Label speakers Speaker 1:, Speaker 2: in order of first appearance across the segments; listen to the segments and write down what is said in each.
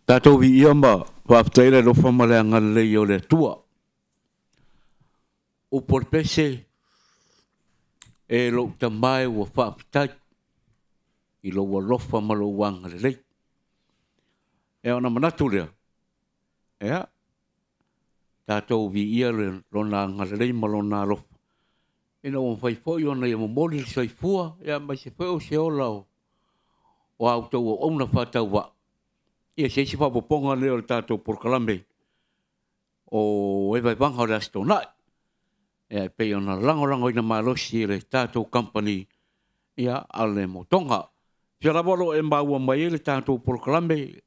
Speaker 1: Tatou viia ma faafetai le alofa ma le agalelei o le Atua. Upu o le pese, e lou tama e ua faafetai i lou alofa ma lou agalelei. Ia ona manatu lea, ia, tatou viia lona agalelei ma lona alofa, ina ua mafai foi ona ia momoli le soifua, ia aemaise foi o se ola o a outou auauna faatauvaa, ia se isi faaopoopoga lea o le tatou polokalame o Evaevaga o le Aso Toonai. Ia e pei ona lagolagoina malosi e le tatou kamupani ia a le Motoga. Fia lava o lo o e maua mai ai le tatou polokalame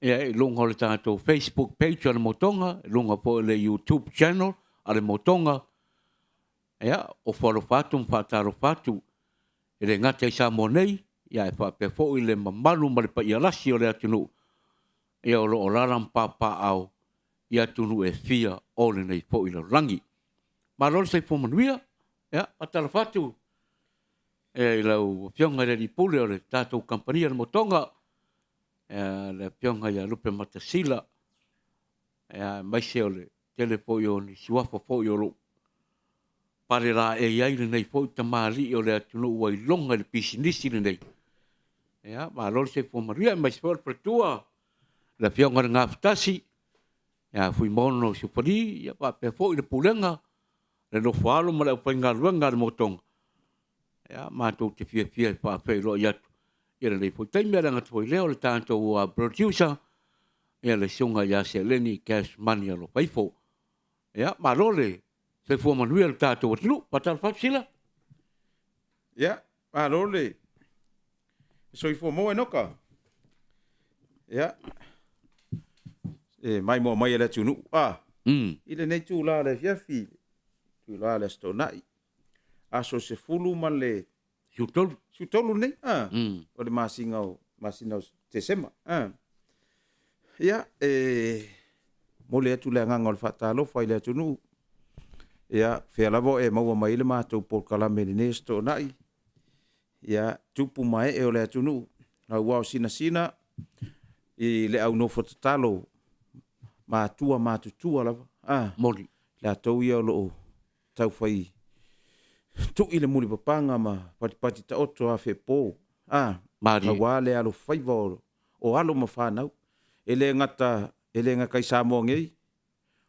Speaker 1: ia i luga o le tatou Facebook page a le Motoga, i luga foi o le YouTube channel a le Motoga. Ia, ofo alofa atu ma faatalofa atu e le gata i Samoa nei, ia ae faapea foi le mamalu ma le paia lasi o le atunuu ia o lo o alaala ma papaaao i atunuu e fia o lenei foi lalolagi. Malo le soifua manuia. Ia, faatalofa atu i lau Afioga i le Alii Pule o le tatou Kamupani a le Motoga, le Afioga ia Lupematasila, aemaise o le tele foi o ni suafa foi o lo o palelaei ai lenei foi tamalii o le atunuu ua iloga i le pisinisi lenei. Ia, malo le soifua manuia, aemaise foi o le faletua, le Afioga i le Gafatasi, ia Fuimaono Sufali, ia faapea foi le Pulega, le nofoaalo ma le aufaigaluega a le Motoga. Ia, matou te fiafia e faafeiloai atu i lenei foi taimi, ae le gata foi i lea o le tatou producer, ia le Susuga ia Seleni Cash Money Alofaifo. Ia, malo le soifua manuia i le tatou atunuu. Faatalofa atu Sila.
Speaker 2: Ia, malo le soifua maua Enoka. Ia, e maimoa mai e le atunuu a i lenei itula o le afiafi, itula o le Aso Toonai, aso 13 ma le 13 lenei a o le masina o masina o Tesema a. Ia, e momoli atu le agaga o le faatalofa i le atunuu. Ia, fea lava o e maua mai ai le matou polokalame i lenei Aso Toonai. Ia, tupu ma ee o le atunuu, lau ao sinasina i le au nofo tatalo, matua matutua lava, a,
Speaker 1: Moli.
Speaker 2: latou ia o lo o taufai tui le mulipapaga ma patipati taoto afepo, a,
Speaker 1: Malie.
Speaker 2: aua le alofaiva o, o alo ma fanau. E le gata, e le gata i Samoa nei,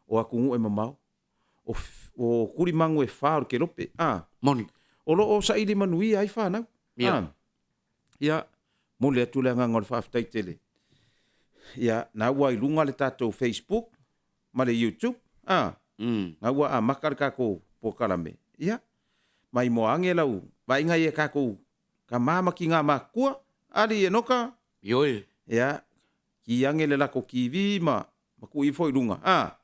Speaker 2: o atunuu e mamao, o, o tulimagu e fa o le kelope, a,
Speaker 1: Moni.
Speaker 2: o lo o saili manuia ai fanau.
Speaker 1: Ia.
Speaker 2: A, ia, momoli atu le agaga o le faafetai tele. Ia, na ua i luga le tatou Facebook ma le YouTube, a, na ua amata le tatou polokalame. Ia, maimoa ane lau vaaiga ia tatou tama ma tina matutua, Ali Enoka.
Speaker 1: Ioe.
Speaker 2: Ia, ki ane le lako TV ma ma tuu ifo i luga, a,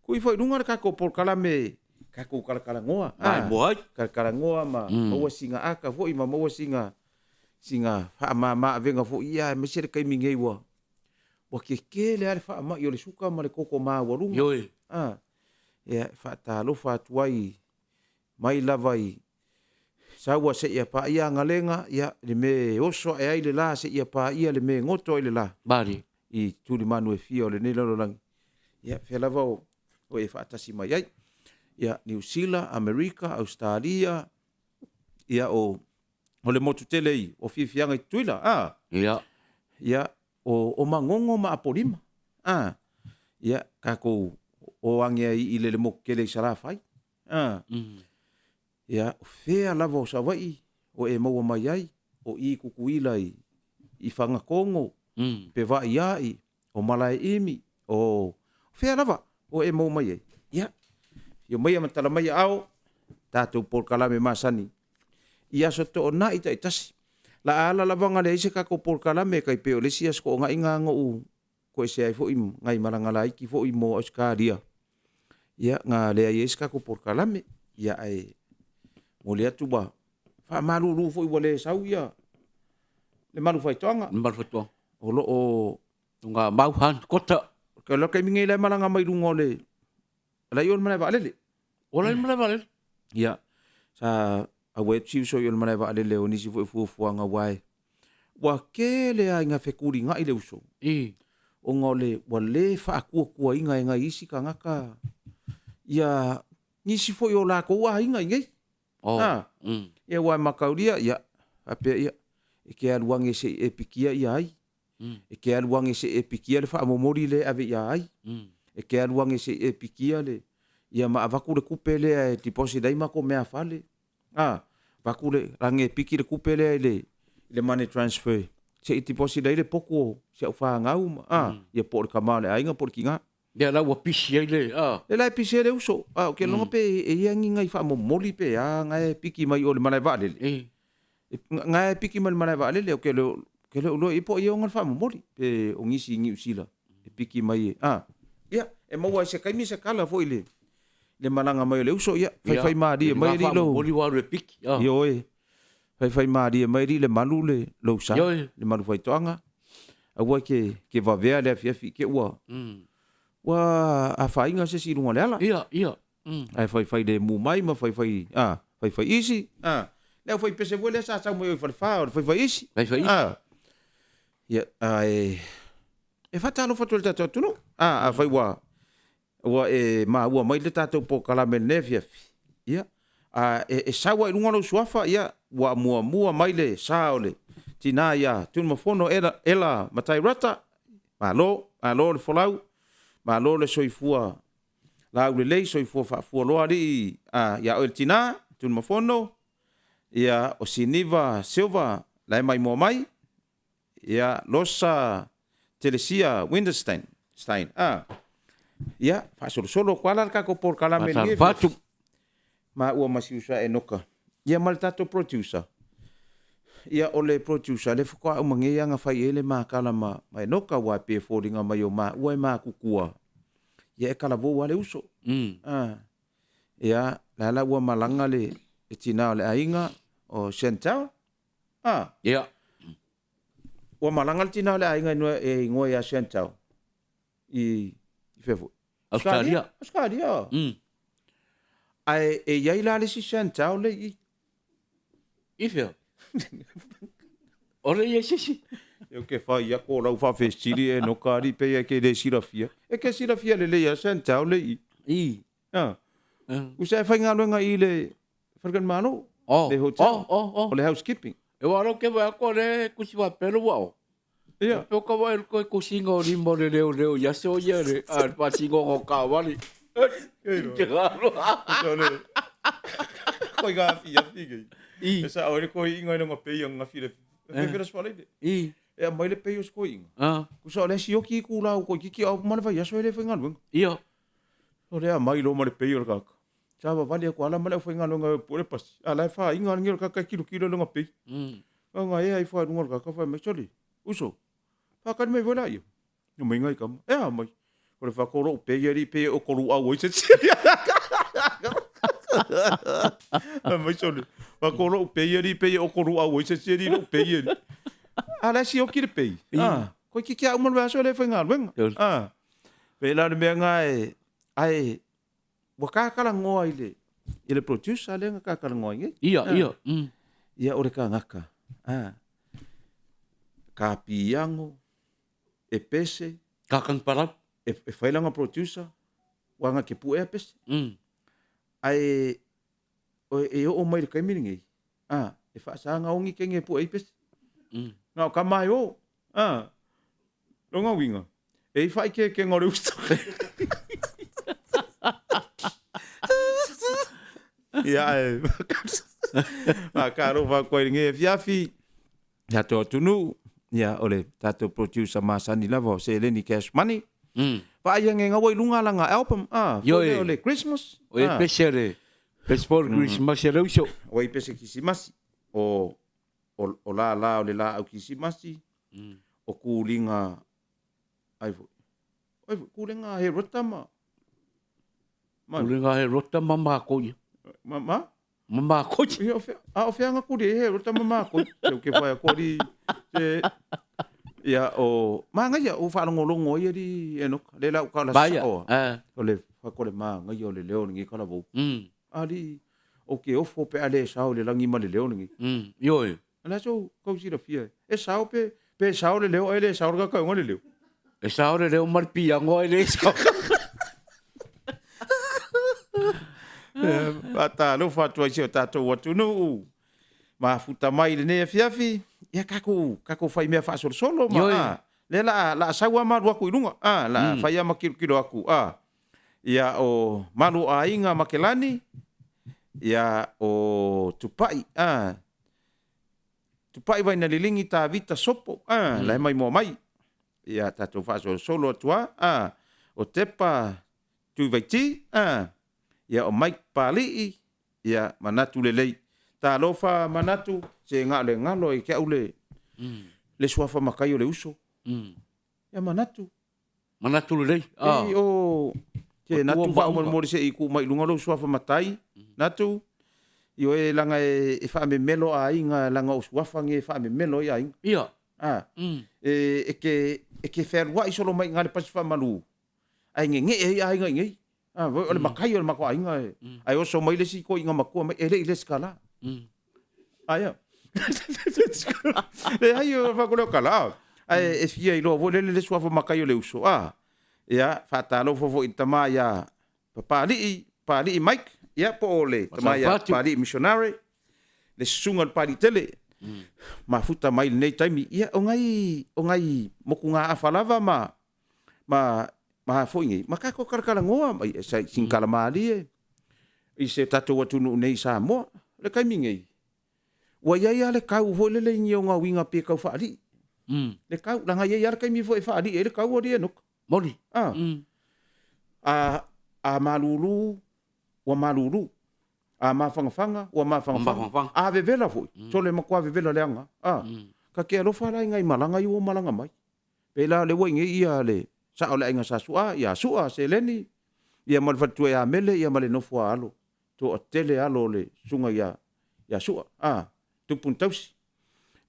Speaker 2: tuu ifo i luga le tatou polokalame, tatou talatalanoa, a,
Speaker 1: Maimoa ai.
Speaker 2: talatalanoa ma maua sina ata foi ma maua sina sina faamama avega foi, ia aemaise le taimi nei ua ua tetele lava le faamai o le suka ma le toto maualuga.
Speaker 1: Ioe.
Speaker 2: A, ia, e faatalofa atu ai mai lava i Saua seia paia agalega, ia, le mea e oso ae ai le la seia paia le mea e goto ai le la.
Speaker 1: Malie.
Speaker 2: I tulimanu e fia o lenei lalolagi, ia, fea lava o, o e faatasi mai ai. Ia, Niu Sila, Amerika, Ausetalia, ia, o, o le motu tele i, o Fiafiaga i Tutuila, a?
Speaker 1: Ia.
Speaker 2: Ia, o, o Magogo ma Apolima, a? Ia, tatou o age ai i le, le motu tele i Salafai, a? Ia, o fea lava o Savaii o e maua mai ai, o i Tutuila i, i Fagatogo, Pevaaiai, o Malaeimi, o fea lava o e maua mai ai. Ia, afio maia ma tala mai aao, tatou polokalame masani i Aso Toonai taitasi. La ala lava na leai se tatou polokalame tai pei o le isi Aso Toonai na na ou toesea ai foi nai malaga laiti foi mo Ausetalia, ia, na leai ai se tatou polokalame. Ia, ae momoli atu ua faamalulu foi ua le sau ia le Malu Faitoaga.
Speaker 1: Le Malu Faitoaga.
Speaker 2: O lo o
Speaker 1: Luga mau han kota.
Speaker 2: O le taimi nei la e malaga mai luga o le la i o le malae vaalele.
Speaker 1: O la i le malae vaalele.
Speaker 2: Ia, sa auai atu si uso i o le malae vaalele o nisi foi o fuafuaga aua e ua tele lava ina fetulinai le uso.
Speaker 1: I.
Speaker 2: Ona o le ua le faakuakuaina e nai isi tagata ia nisi foi o latou aiga i nei.
Speaker 1: Oh.
Speaker 2: A, ia aua e mataulia, ia, faapea ia, e te alu ane se i e pikia ia ai. E te alu ane se i e pikia le faamomoli lea e ave ia ai. E te alu ane se i e pikia le, ia ma avatu le tupe lea e deposit ai matou meafale. A, avatu le, age e piki le tupe lea i le, i le money transfer se i deposit ai le potu o si au fanau ma, a, ia po o le tama o le aiga po o le tina.
Speaker 1: Lea la ua pisi ai le, a.
Speaker 2: Lea la e pisi ai le uso. A, ou te lagona pe e i ai ni nai faamomoli pe a na e piki mai o le malae vaalele. Na e piki mai le malae vaalele, ou te le o iloa i ai po o ai e ona le faamomoli pe o nisi i Niu Sila e piki mai e, a. Ia, e maua ai se taimi se tala foi i le le malaga mai o le uso, ia, faifaimalie mai alii lou.
Speaker 1: Faamomoli ua alu e piki, a.
Speaker 2: Ioe. Faifaimalie mai alii le malu le lou sa, le malu faitoaga. Aua e ke, ke vavea le afiafi ke ua, ua afaina se isi i luga o le ala.
Speaker 1: Ia, ia.
Speaker 2: Ae faifai lemu mai ma faifai, a, faifai isi, a. Le aufaipese foi lea sa sau mai o i Falefa, o le faifai isi.
Speaker 1: Faifai isi.
Speaker 2: A. Ia, ae, e faatalofa atu i le tatou atunuu. A, afai ua, Ua e maua mai le tatou polokalame i lenei afiafi, ia, a e, e sau ai i luga lou suafa, ia, ua muamua mai le sa o le tina ia Tunumafono Ela, Ela Matai Rata, malo, malo le folau, malo le soifua laulelei, soifua faafualoa alii a, ia oe le tina, Tunumafono, ia, o Siniva Silva, la e maimoa mai, Ia, Rosa Telesia Winterstein, Stein, a. Ia, faasolosolo atu lava la le tatou polokalame i lenei afiafi. Maua ma si uso a Enoka. Ia ma le tatou producer. Ia, o le producer, lea faatoa uma nei lava na fai i ai le ma tala ma, ma Enoka, aua e pei e foliga mai o maua e matutua. Ia, e talavou lava le uso. A. Ia, la la ua malaga le, le tina o le aiga, o Chantel. A.
Speaker 1: Ia.
Speaker 2: Ua malaga le tina o le aiga e igoa ia Chantel i fea foi?
Speaker 1: Australia.
Speaker 2: Australia. Ae e i ai la le isi Chantel le i.
Speaker 1: I fea? O le i ai se isi?
Speaker 2: E ke whai ia ko lau whawhestiri e no kāri pe ia ke le silafia. E ke silafia lelei a Chantel le i.
Speaker 1: I.
Speaker 2: Ah. Usa e whai i le Whakarimalo,
Speaker 1: Oh,
Speaker 2: le hotel,
Speaker 1: oh, oh, oh.
Speaker 2: o le housekeeping.
Speaker 1: E wā rau ke wai ako le kusi wā pelo wā o.
Speaker 2: Ia.
Speaker 1: Peo ka wai koe kusinga o lima o le leo leo ia so ia le a le pasinga o ka wali. Te galo.
Speaker 2: Koi ngā whia whia kei.
Speaker 1: I.
Speaker 2: E sa oe le koi inga i nga pei nga whia. E whia swale le.
Speaker 1: I.
Speaker 2: E a mai le pei o se koi inga.
Speaker 1: Ah.
Speaker 2: Kusa o le sioki ku lau koi kiki au mana vai aso e le whai ngaluenga.
Speaker 1: Ia.
Speaker 2: O le a mai lo ma le pei o le kaka. Sa vavali aku ala ma le aufaigaluega e pue le pasi, a la e fāiga alagi o le kaka e kilokilo i lona pei. Aga ea ifo a i luga o le kaka fai mai, Sole, uso, whakari mai foi la ia. No mai ngai kama, e a mai. O le whakoro o pei ari pei o koru au ai se tiri. Fai mai sole, whakoro o pei ari pei o koru au ai se tiri o pei ari. A la si oki le pei. Ah, koe ki kia uma le aso le whaingaluenga. Ah, pēlā le mea ngā e, ai, Ua kakalagoa i le, i le producer lea na kakalagoa ai nei.
Speaker 1: Ia, ia.
Speaker 2: Ia, o le kagaka. A. Ka piango, e pese.
Speaker 1: Kakang palau.
Speaker 2: E, e whai langa producer, wanga ke puea pese. Ae, o, e oo mai le kaimi lenei, a, e whaasanga ongi kenge e puea i pese. Nā, o ka mai o, a, longa winga. E i whai ke ke ngore uso. Ia, e, a ka alofa koe i lenei afiafi, tatou atunuu, ia, o le tatou producer masani lava o Seleni Cash Money. Vaai ange ngaua i lunga langa album, a,
Speaker 1: Ioe.
Speaker 2: foi lea o le Christmas.
Speaker 1: O e pese le, pese po le Christmas e le uso.
Speaker 2: O e pese Kisimasi, o, o, o lālā o le laau Kisimasi, o kūliga, ai foi, ai foi, kūliga a Herota ma, ma,
Speaker 1: Kūliga a Herota ma mākou ia.
Speaker 2: Ma, ma?
Speaker 1: Ma mākou ia.
Speaker 2: Ia, o fea, a o fea nga kuri e Herota ma mākou. Te uke whai a kori, te, ia, o, māngaia, o whaalongolongo ia di Enoka, le lau ka la
Speaker 1: Maia,
Speaker 2: saoa.
Speaker 1: eh.
Speaker 2: O le, whakole māngaia o le leo ni kala vou. A di, o ke ofo pe a le sao le langi ma le leo lenei.
Speaker 1: Ioe.
Speaker 2: O le aso kau silafia e. E sao pe, pe sao le leo ai le sao le kakauga le leo.
Speaker 1: E sao le leo ma le piano ai le sao.
Speaker 2: Faatalofa atu ai si o tatou atunuu mafuta mai i lenei afiafi. Ia tatou tatou fai mea faasolosolo ma
Speaker 1: Ioe.
Speaker 2: a, lea la la sau lava ma alu atu i luga. A, la fai lava ma tilotilo atu. A, ia o Malu o Aiga Makelani, ia o Tupai, a, Tupai Vainaliligi Tavita Sopo, a, la e maimoa mai. Ia tatou faasolosolo atu lava, a, o Tepa Tuivaiti, a, ia o Mike Papalii, ia manatu lelei. Talofa manatu, se na o le galo ia te au le, le suafa matai o le uso. Ia manatu.
Speaker 1: Manatu lelei. Ah.
Speaker 2: Ei, o se
Speaker 1: O tua
Speaker 2: natu
Speaker 1: ma
Speaker 2: faamolemole se i tuu mai i luga lou suafa matai, natu, ioe leaga e, e faamemelo aiga leaga o suafa nei e faamemelo ai aiga.
Speaker 1: Ia.
Speaker 2: A, e, e ke, e ke fealuai solo mai i ina i le pasi faamalu, ae gege'e ai aiga i inei. A, o le matai o le matou aiga e, ae oso mai le isi toeaina matua mai, e le i lesitala. Aia. Leai, o fai atu lea o tala, a. Ae e fia iloa foi lele le suafa matai o le uso, a. Ia, faatalofa foi i le tama ia Papalii, Papalii Mike, ia po o le tama ia Papalii Missionary, le susuga i le Papalii tele, mafuta mai i lenei taimi. Ia, o nai, o nai motugaafa lava ma, ma, ma foi nei, ma tatou talatalanoa, ma, sina tala malie i se tatou atunuu nei i Samoa. O le taimi nei, ua i ai lava le tau foi lele i ni ona uiga pe tau faalii. Le tau, leaga e i ai lava le taimi foi e faalii ai le tau alii Enoka.
Speaker 1: Moni.
Speaker 2: A. A, a malulu, ua malulu. A mafanafana, ua mafanafana. A vevela foi, sole matua vevela leaga. A. Ta te alofa la i nai malaga ia ua malaga mai. Pei la o lea ua i nei ia le sao o le aiga Sa Su'a, ia Su'a, seleni, ia ma le faletua ia Mele, ia ma le nofo a alo, toatele alo o le susuga ia, ia Su'a, a, tupu na tausi.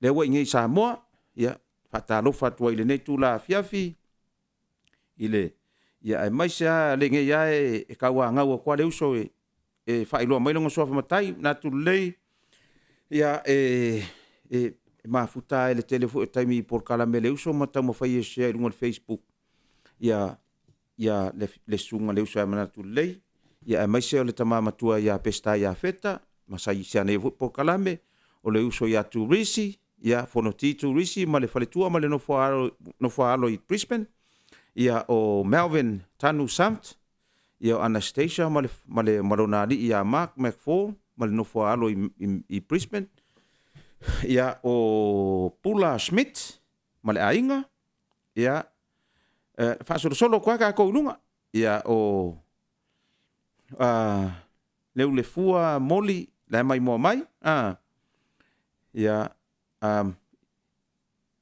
Speaker 2: Lea ua i nei i Samoa, ia, faatalofa atu ai i lenei itula afiafi, i le, ia aemaise lava lenei lava e, e tauanau atu lava le uso e, e faailoa mai lona suafa matai, manatu lelei, ia, e, e, e mafuta lava i le tele foi o taimi i polokalame a le uso ma taumafai e share i luga o le Facebook ia, ia le, le susuga le uso ia Manatu Lelei, ia aemaise o le tama matua ia Peseta Iafeta, ma sa i si ana ia foi polokalame, o le uso ia Turisi, ia Fonoti Turisi ma le faletua ma le nofo a alo, nofo a alo i Brisbane, ia o Melvin Tanu Samt, ia o Anastasia ma le, ma le, ma lona alii ia Mark McFall ma le nofo a alo i, i, i Brisbane, ia o Pula Schmidt ma le aiga, ia, e, faasolosolo atu lava tatou i luga, ia o a, Leulefua Moli, la e maimoa mai, a, ia, a,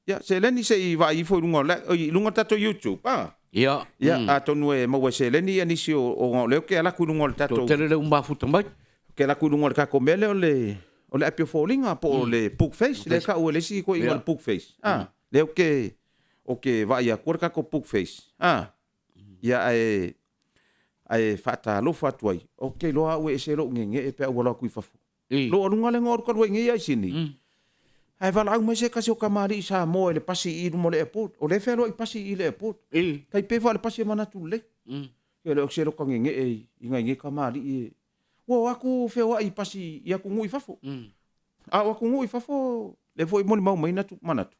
Speaker 2: Ia, seleni se i vaai ifo i luga o le, i luga o le tatou YouTube, a.
Speaker 1: Ia.
Speaker 2: Ia, atonu e maua e seleni ia nisi o, o ona o lea ou te alu atu i luga o le tatou.
Speaker 1: Toatele le uma mafuta mai.
Speaker 2: Ou te alu atu i luga o le tatou mea lea o le, o le api o foliga po o le book face, lea e tau e le isi toeaina o le book face, a. Lea ou te, ou te vaai atua le tatou book face, a. Ia, ae, ae faatalofa atu ai, ou te iloa au e ese lou geegee pe a ou alu atu i fafo.
Speaker 1: I.
Speaker 2: Lou aluga lea na ou alu talu ai nei ia i Sini. Ae valaau mai se tasi o kamali'i Samoa i le pasi i luma o le airport. O lea e fealuai pasi i le airport.
Speaker 1: I.
Speaker 2: Tai pe fa le pasi e manatu lelei. Ia le o se loka gege'e i, i ngai nei kamali'i e. Ua o atu feoai i pasi i atunuu i fafo. A o atunuu i fafo, lea foi e molimau mai natu manatu.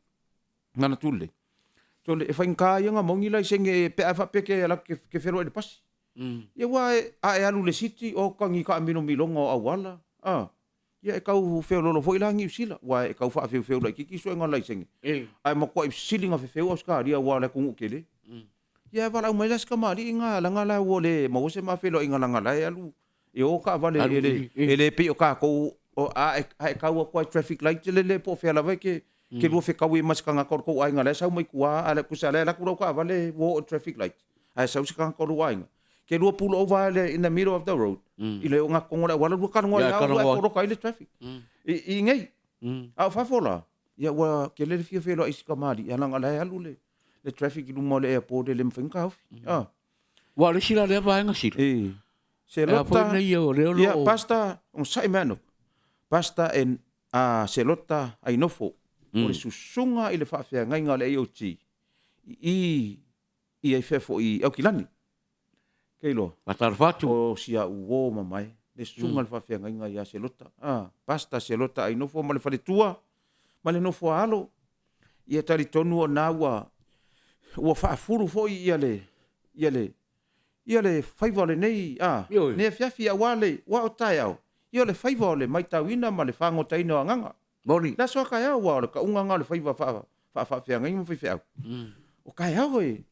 Speaker 2: Manatu lelei. Tole, e faigata ia ona maua ni laisene pe a faapea ke alu atu ke fealuai i le pasi. Ia aua a e alu i le city, oka ni taamilomiloga o auala, a, ia e tau feoloolo foi la Niu Sila, aua e tau faafeufeu laitiiti suega o laisene. Ae matuai sili ona fefeu Ausetalia aua o le atunuu tele. Ia e valaau mai la si kamali'i na leaga la ua le maua se ma feiloaiga leaga la e alu e o taavale e le e le pei o tatou a e a e tau atu lava i traffic light lele po o fea lava e te te lua fetaui ai ma se tagata o le tou aiga la e sau mai tua a tusa o la e alu atu lau taavale ua oo i le traffic light ae sau se tagata o lou aiga te lua pull over lava in the middle of the road i le ogatotonu o le auala lua talanoa ai lava ua e poloka ai le traffic i inei. A o fafo la, ia ua tele le fia feiloai i si kamali'i leaga o la e alu le le traffic i luma o le airport e le mafai ona taofi.
Speaker 1: A. Ua o le isi la lea vaega sili.
Speaker 2: E. Se
Speaker 1: E a foi
Speaker 2: lota.
Speaker 1: nei o lea o
Speaker 2: Ia,
Speaker 1: loo.
Speaker 2: Pastor, onosai mai ano. Pastor e a Selota Ainofo, o le susuga i le faafeagaiga o le AOG i Ia i fea foi i Aukilani. Keiloa.
Speaker 1: Faatalofa atu.
Speaker 2: O si au uo mamae, le susuga i le faafeagaiga ia Selota, a, Pastor Selota Ainofo ma le faletua ma le nofo a alo. Ia talitonu o na ua ua faafulu foi ia le ia le ia le faiva o lenei a, lenei afiafi aua le aua o taeao, ia o le faiva o le maitauina ma le fagotaina o agaga.
Speaker 1: Moni.
Speaker 2: Le aso a taeao aua o le tauga lena o le faiva faa-faafeagaiga ma faifeau. O taeao e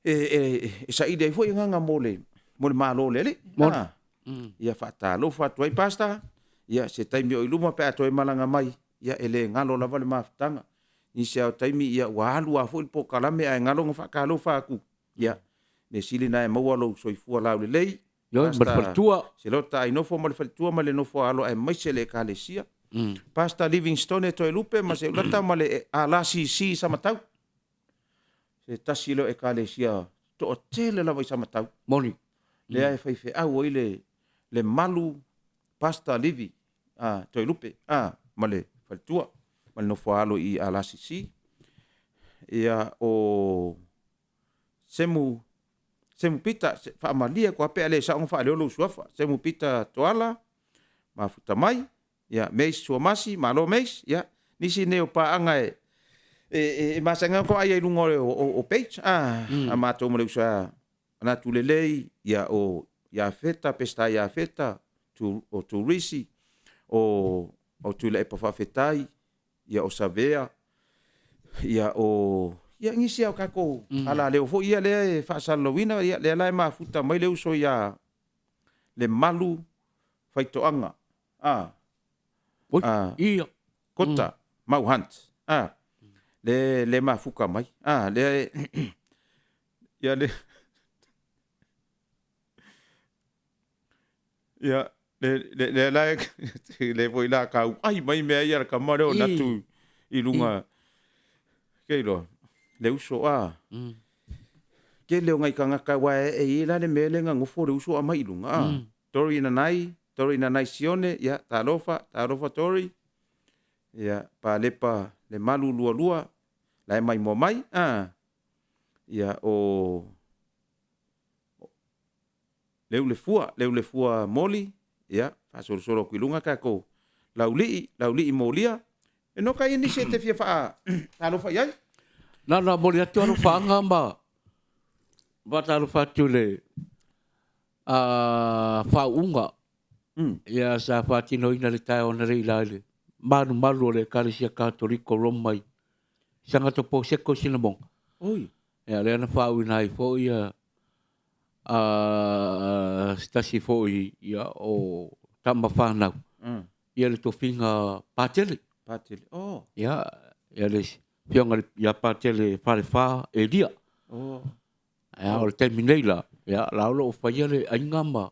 Speaker 2: e saili ai foi agaga mo le mo le Malo o le Alii.
Speaker 1: Moni.
Speaker 2: Ia faatalofa atu ai Pastor, ia se taimi o i luma pe a toe malaga mai, ia e le galo lava le mafutaga. Nisi lava o taimi ia ua alu lava foi le polokalame ae galo ona faatalofa atu. Ia, mea sili lena e maua lou soifua laulelei.
Speaker 1: Ioe, ma le faletua.
Speaker 2: Selota Ainofo ma le faletua ma le nofo a alo aemaise le Ekalesia. Pastor Livingstone Toelupe ma Seulata ma le RCC i Samatau. Se tasi lea o Ekalesia toatele lava i Samatau.
Speaker 1: Moni.
Speaker 2: Lea e faifeau ai le le malu Pastor Livi a Toelupe a ma le faletua ma le nofo a alo i RCC. Ia o Semu Semu Pita, faamalie atu lava pe a le sao ona faaleo lou suafa. Semu Pita Toala, mafuta mai, ia, Mace Suamasi, malo Mace, ia, nisi nei o paaga e, e, e, e masani ona vaaia i luga o, o, o page, a, a matou ma le uso a Manatulelei, ia, o Iafeta, Peseta Iafeta, tu, o Turisi, o, o Tuilaepa Faafetai, ia o Savea, ia o ia nisi o tatou alaleo foi ia lea e faasalalauina, ia lea la e mafuta mai le uso ia Lemalu Faitoaga, a, a,
Speaker 1: Ia.
Speaker 2: Kota Mau Hunt, a, le le mafuta mai, a, lea e, ia le Ia, le, le, le la e, le foi la kau ai mai mea ia le tama lea o natu i luga. Kei loa, le uso a. Tele o ngai tagata aua e i ai la le mea lea na nofo le uso aumai i luga a. Tori Nanai, Tori Nanai Sione, ia, talofa, talofa Tori. Ia, Palepa le malu lualua, la e maimoa mai a. Ia, o Leulefua, Leulefua Moli, ia, faasolosolo atu i luga tatou Laulii, Laulii Molia. E noka ia nisi e te fia faatalofa i ai?
Speaker 1: Na ona momoli atu alofaaga ma faatalofa atu i le faauuga ia sa faatinoina i le taeao analeila i le malumalu o le Ekalesia Katoliko o Roma i Sagatopo Seko i Sinamoga.
Speaker 2: Oi.
Speaker 1: Ia lea na faauuina ai foi ia a se tasi foi ia, o tama fanau ia le tofiga Patele.
Speaker 2: Patele, oh.
Speaker 1: Ia, ia le afioga ia Patele Falefa Elia.
Speaker 2: Oh.
Speaker 1: Ia, o le taimi nei la, ia, la o lo o faia le aiga ma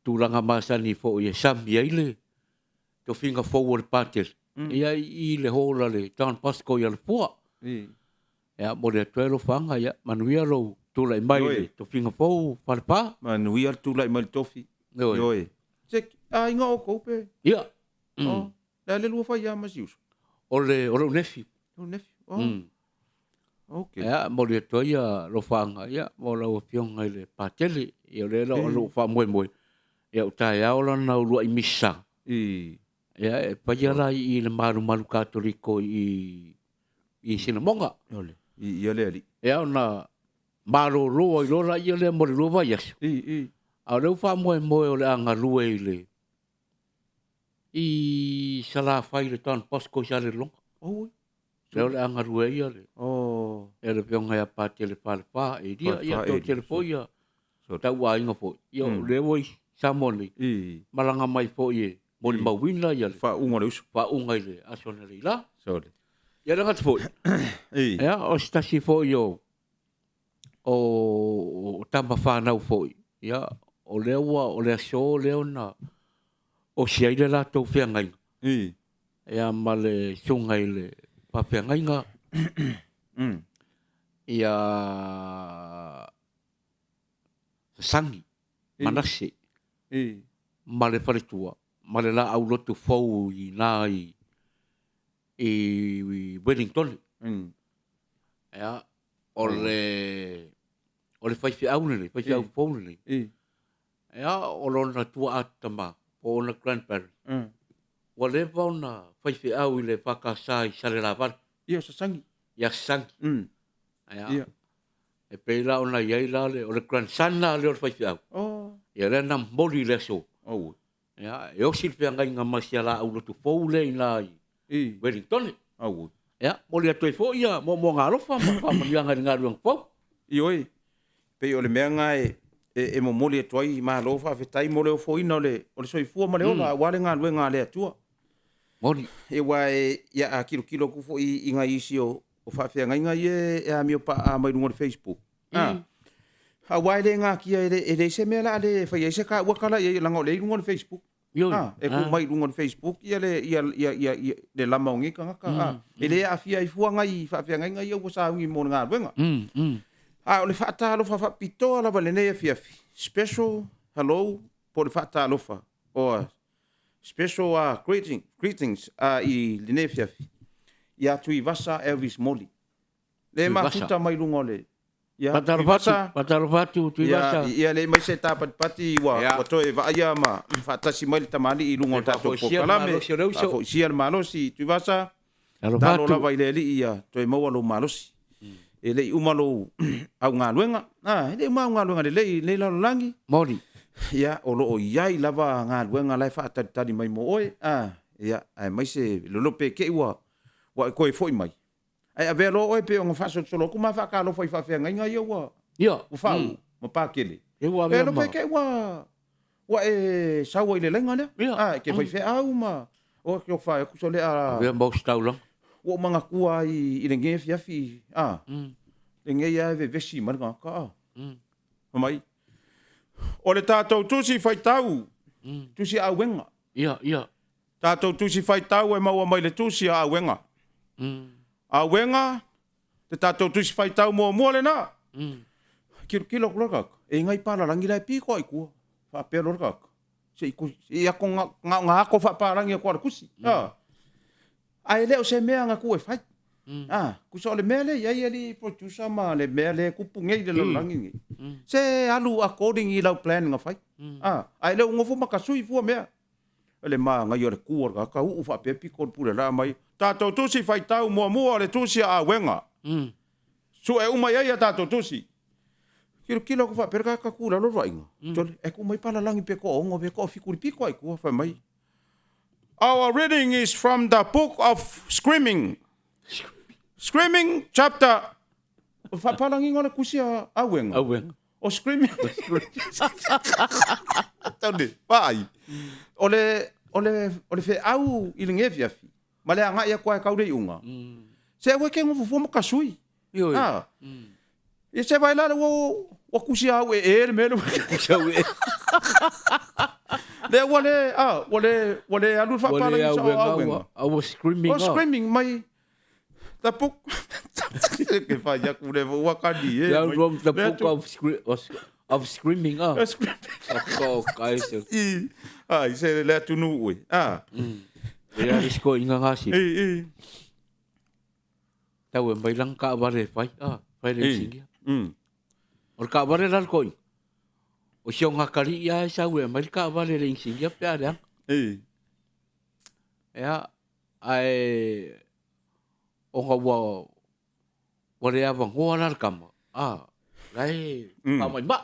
Speaker 1: tulaga masani foi e sami ai le tofiga fou o le Patele. Ia, i le hall a le Don Bosco i Alafua. Ia, momoli atu ai alofaga, ia, manuia lou tulai mai i le tofiga fou Falepa.
Speaker 2: Manuia le tulai mai i le tofi.
Speaker 1: Ioe.
Speaker 2: Ioe. Se aiga outou pe?
Speaker 1: Ia.
Speaker 2: Oh, le a le lua fai ia ma si uso?
Speaker 1: O le, o lou nefi.
Speaker 2: Lou nefi. Oh. Okay.
Speaker 1: Ia, momoli atu ai alofaga, ia, mo lau Afioga i le Patele. Ia, o lea la o lou faamoemoe, ia, o taeao lana uluai misa.
Speaker 2: I.
Speaker 1: Ia, e paia la i le malumalu Katoliko i i Sinamoga.
Speaker 2: Ole, i ia le alii.
Speaker 1: Ia ona malolo ai loa laia lea mo le 2 vaiaso.
Speaker 2: I, i.
Speaker 1: A o lea ua faamoemoe o le a galue i le i Salafai i le Don Bosco i Salelologa.
Speaker 2: Oi.
Speaker 1: Lea o le a galue ai ia le
Speaker 2: Oh.
Speaker 1: ia le afioga ia Patele Falefa Elia.
Speaker 2: Falefa
Speaker 1: Ia toatele
Speaker 2: Elia.
Speaker 1: foi ia
Speaker 2: Sorry.
Speaker 1: tauaiga foi. Ia o lea ua i Samoa nei.
Speaker 2: I.
Speaker 1: Malaga mai foi e molimauina ia le
Speaker 2: Faauga o le uso.
Speaker 1: faauga i le aso analeila.
Speaker 2: Sorry.
Speaker 1: Ia le gata foi.
Speaker 2: I.
Speaker 1: Ia, o se tasi foi o o tama fanau foi. Ia, o lea ua o le aso lea ona osi ai le latou feagaiga.
Speaker 2: I.
Speaker 1: Ia ma le susuga i le faafeagaiga. Ia Sasagi, Manase, ma le faletua, ma le laau lotu fou i ina i i Wellingtone. Ia, O le o le faifeau lenei, faifeau fou lenei. Ia, o lona tuaa tama, po o ona grandparent. Ua leva ona faifeau i le EFKS i Salelavalu.
Speaker 2: Ia, o Sasangi.
Speaker 1: Ia Sasangi. Ia. Ia. E pei la ona i ai la le, o le grandson la lea o le faifeau.
Speaker 2: Oh.
Speaker 1: Ia lea na momoli i le aso.
Speaker 2: Oh.
Speaker 1: Ia, e osi le feagaiga ma si alaau lotu fou lea i ina i Wellington.
Speaker 2: Aue.
Speaker 1: Ia, momoli atu ai foi ia moamoaga alofa ma faamanuiaga i le galuega fou.
Speaker 2: Ioe, pei o le mea lena e, e, e momoli atu ai, malo faafetai mo le ofoina o le, o le soifua ma le ola aua le galuega a le Atua.
Speaker 1: Moni.
Speaker 2: E aua e, ia, a tilotilo atu foi i nai isi o, o faafeagaiga ia e amio paa mai luga o le Facebook, a, aua e le natia, e le, e leai se mea o le a le fai ai se taua tala i ai, leaga o lea e i luga o le Facebook.
Speaker 1: Ioe.
Speaker 2: A, e tuu mai i luga o le Facebook ia le, ia, ia, ia, ia, le lama o nei tagata, a, e le aafia ai fua nai faafeagaiga ia ua sauni mo le galuega. A o le faatalofa faapitoa lava i lenei afiafi, special hello po o le faatalofa or special greeting, greetings i lenei afiafi ia Tuivasa Elvis Moli. Le mafuta mai luga o le
Speaker 1: Ia, Faatalofa atu, faatalofa atu Tuivasa.
Speaker 2: Ia, ia leai mai se tapatipati ua, ua toe vaaia ma faatasi mai le tamalii i luga o le tatou polokalame. Faafoisia le malosi Tuivasa. Talo lava i le Alii ia toe maua lou malosi. E le i uma lou augaluega. Ah, e le i uma au galuega lelei i lenei lalolagi.
Speaker 1: Moni.
Speaker 2: Ia, o lo o i ai lava galuega la e faatalitali mai mo oe. Ah, ia, aemaise lolope te i ua ua e toe foi mai. Ae avea loa oe pei ona faasolosolo atu ma faatalofa i faafeagaiga ia ua
Speaker 1: Ia.
Speaker 2: ua faauu ma Pakele.
Speaker 1: Ia ua avea
Speaker 2: ma. E lope te i ua ua e sau ai i le laina lea.
Speaker 1: Ia.
Speaker 2: A, e te fai feau ma o ke fai aku sole a.
Speaker 1: Avea ma ositaulaga.
Speaker 2: Ua ou manatua ai i lenei afiafi, a. Lenei lava e vevesi mai le tagata, a. Fai mai, o le tatou tusi faitau, tusi auega.
Speaker 1: Ia, ia.
Speaker 2: Tatou tusi faitau e maua mai le tusi a Auega. Auega, le tatou tusi faitau muamua lena. Kilokilo atu loa le tagata, e i nai palalagi la e pito lava i tua. Faapea loa le tagata, se i i ako na o na ako faapalagi atu lava o le tusi. Ae le o se mea na tuu e fai. Tusa o le mea lea e i ai alii producer ma le mea lea e tupu nei i le lalolagi lenei. Se alu according i lau plan na fai. Ae le o nofo ma tasui fua mea. Le manaia o le tu o le tagata, uu faapea pito o le pule laa mai. Tatou tusi faitau muamua o le tusi a Auega. Sue uma i ai a tatou tusi. Tilotilo atu faapea le tagata tu i lalo le vaaiga. Sole, e tu mai palalagi pe toaono pe toafitu i le pito a i tua, fai mai. Our reading is from the book of Screaming. Screaming chapter. O faapalagiga o le tusi a Auega.
Speaker 1: Auega.
Speaker 2: O screaming. Tau nei, vaai. O le, o le, o le feau i lenei afiafi, ma le agai atu lava e tau le iuga, se aua e te nofo fua ma tasui.
Speaker 1: Ioe.
Speaker 2: Ah. Ia se vaai la ua, ua tusi au ee le mea lea.
Speaker 1: Tusi au ee.
Speaker 2: Lea ua le, ah, ua le, ua le alu le faapalagi sa o auega.
Speaker 1: Ua screaming.
Speaker 2: O screaming mai The book ke whai aku le ua kani e.
Speaker 1: The from the book of, of screaming ah. Oh, kai se.
Speaker 2: I ai se le atunu ue. Ah.
Speaker 1: E a risko inga ngasi.
Speaker 2: I i.
Speaker 1: Tau e mai lang ka wale fai ah, fai le singia. O le kaavale la le koiga, o si o gakalii lava e sau e aumai le kaavale i le inisinia pe a leaga. Ia, ae ona ua ua le avanoa la le tama, a, la e faamaimai.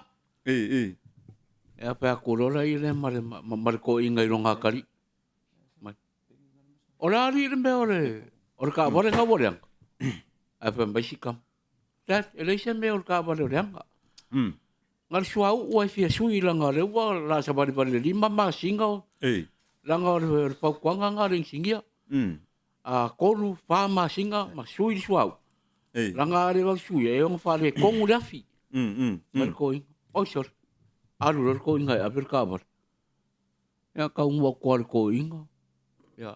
Speaker 1: Ia fai atu loa la ia ma le ma le toeaina i lona atalii. Mai. O le a alii le mea o le o le taavale lena ua leaga? Ae fai mai si tama, Dad, e leai se mea o le taavale o leaga. Na o le suauu lava e fia sui leaga o lea ua la savalivali i le 5 masina o leaga o le fautuaga lena a le inisinia. A 3, 4 masina ma sui le suauu. Leaga a le vave suia e ono faaletonu le afi. Fai le toeaina, oi sole, alu loa le toeaina e ave le taavale. Ia taunuu atu lava i le toeaina, ia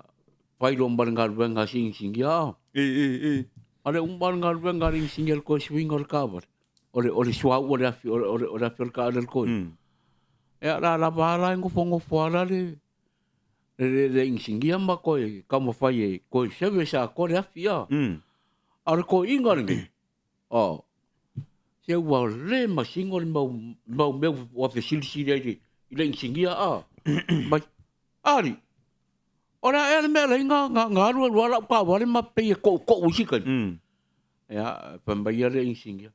Speaker 1: fai loa ma le galuega a si inisinia. A le uma le galuega a le inisinia i le toe suiga o le taavale, o le, o le suauu o le afi, o le, o le, o le afi o le taavale a le toeaina. Ia la lava a la e nofonofo lava la le, le, le inisinia ma toe taumafai e toe service atoa le afi, a. A o le toeaina lenei, oh. Se ua le masino le mau, mau mea ua fesilisili ai le, i le inisinia a. Mai, ali, o le a ea le mea lai nga, nga, nga alu alu ala au taavale ma pei e toutou isi taimi. Ia, fai mai ia le inisinia,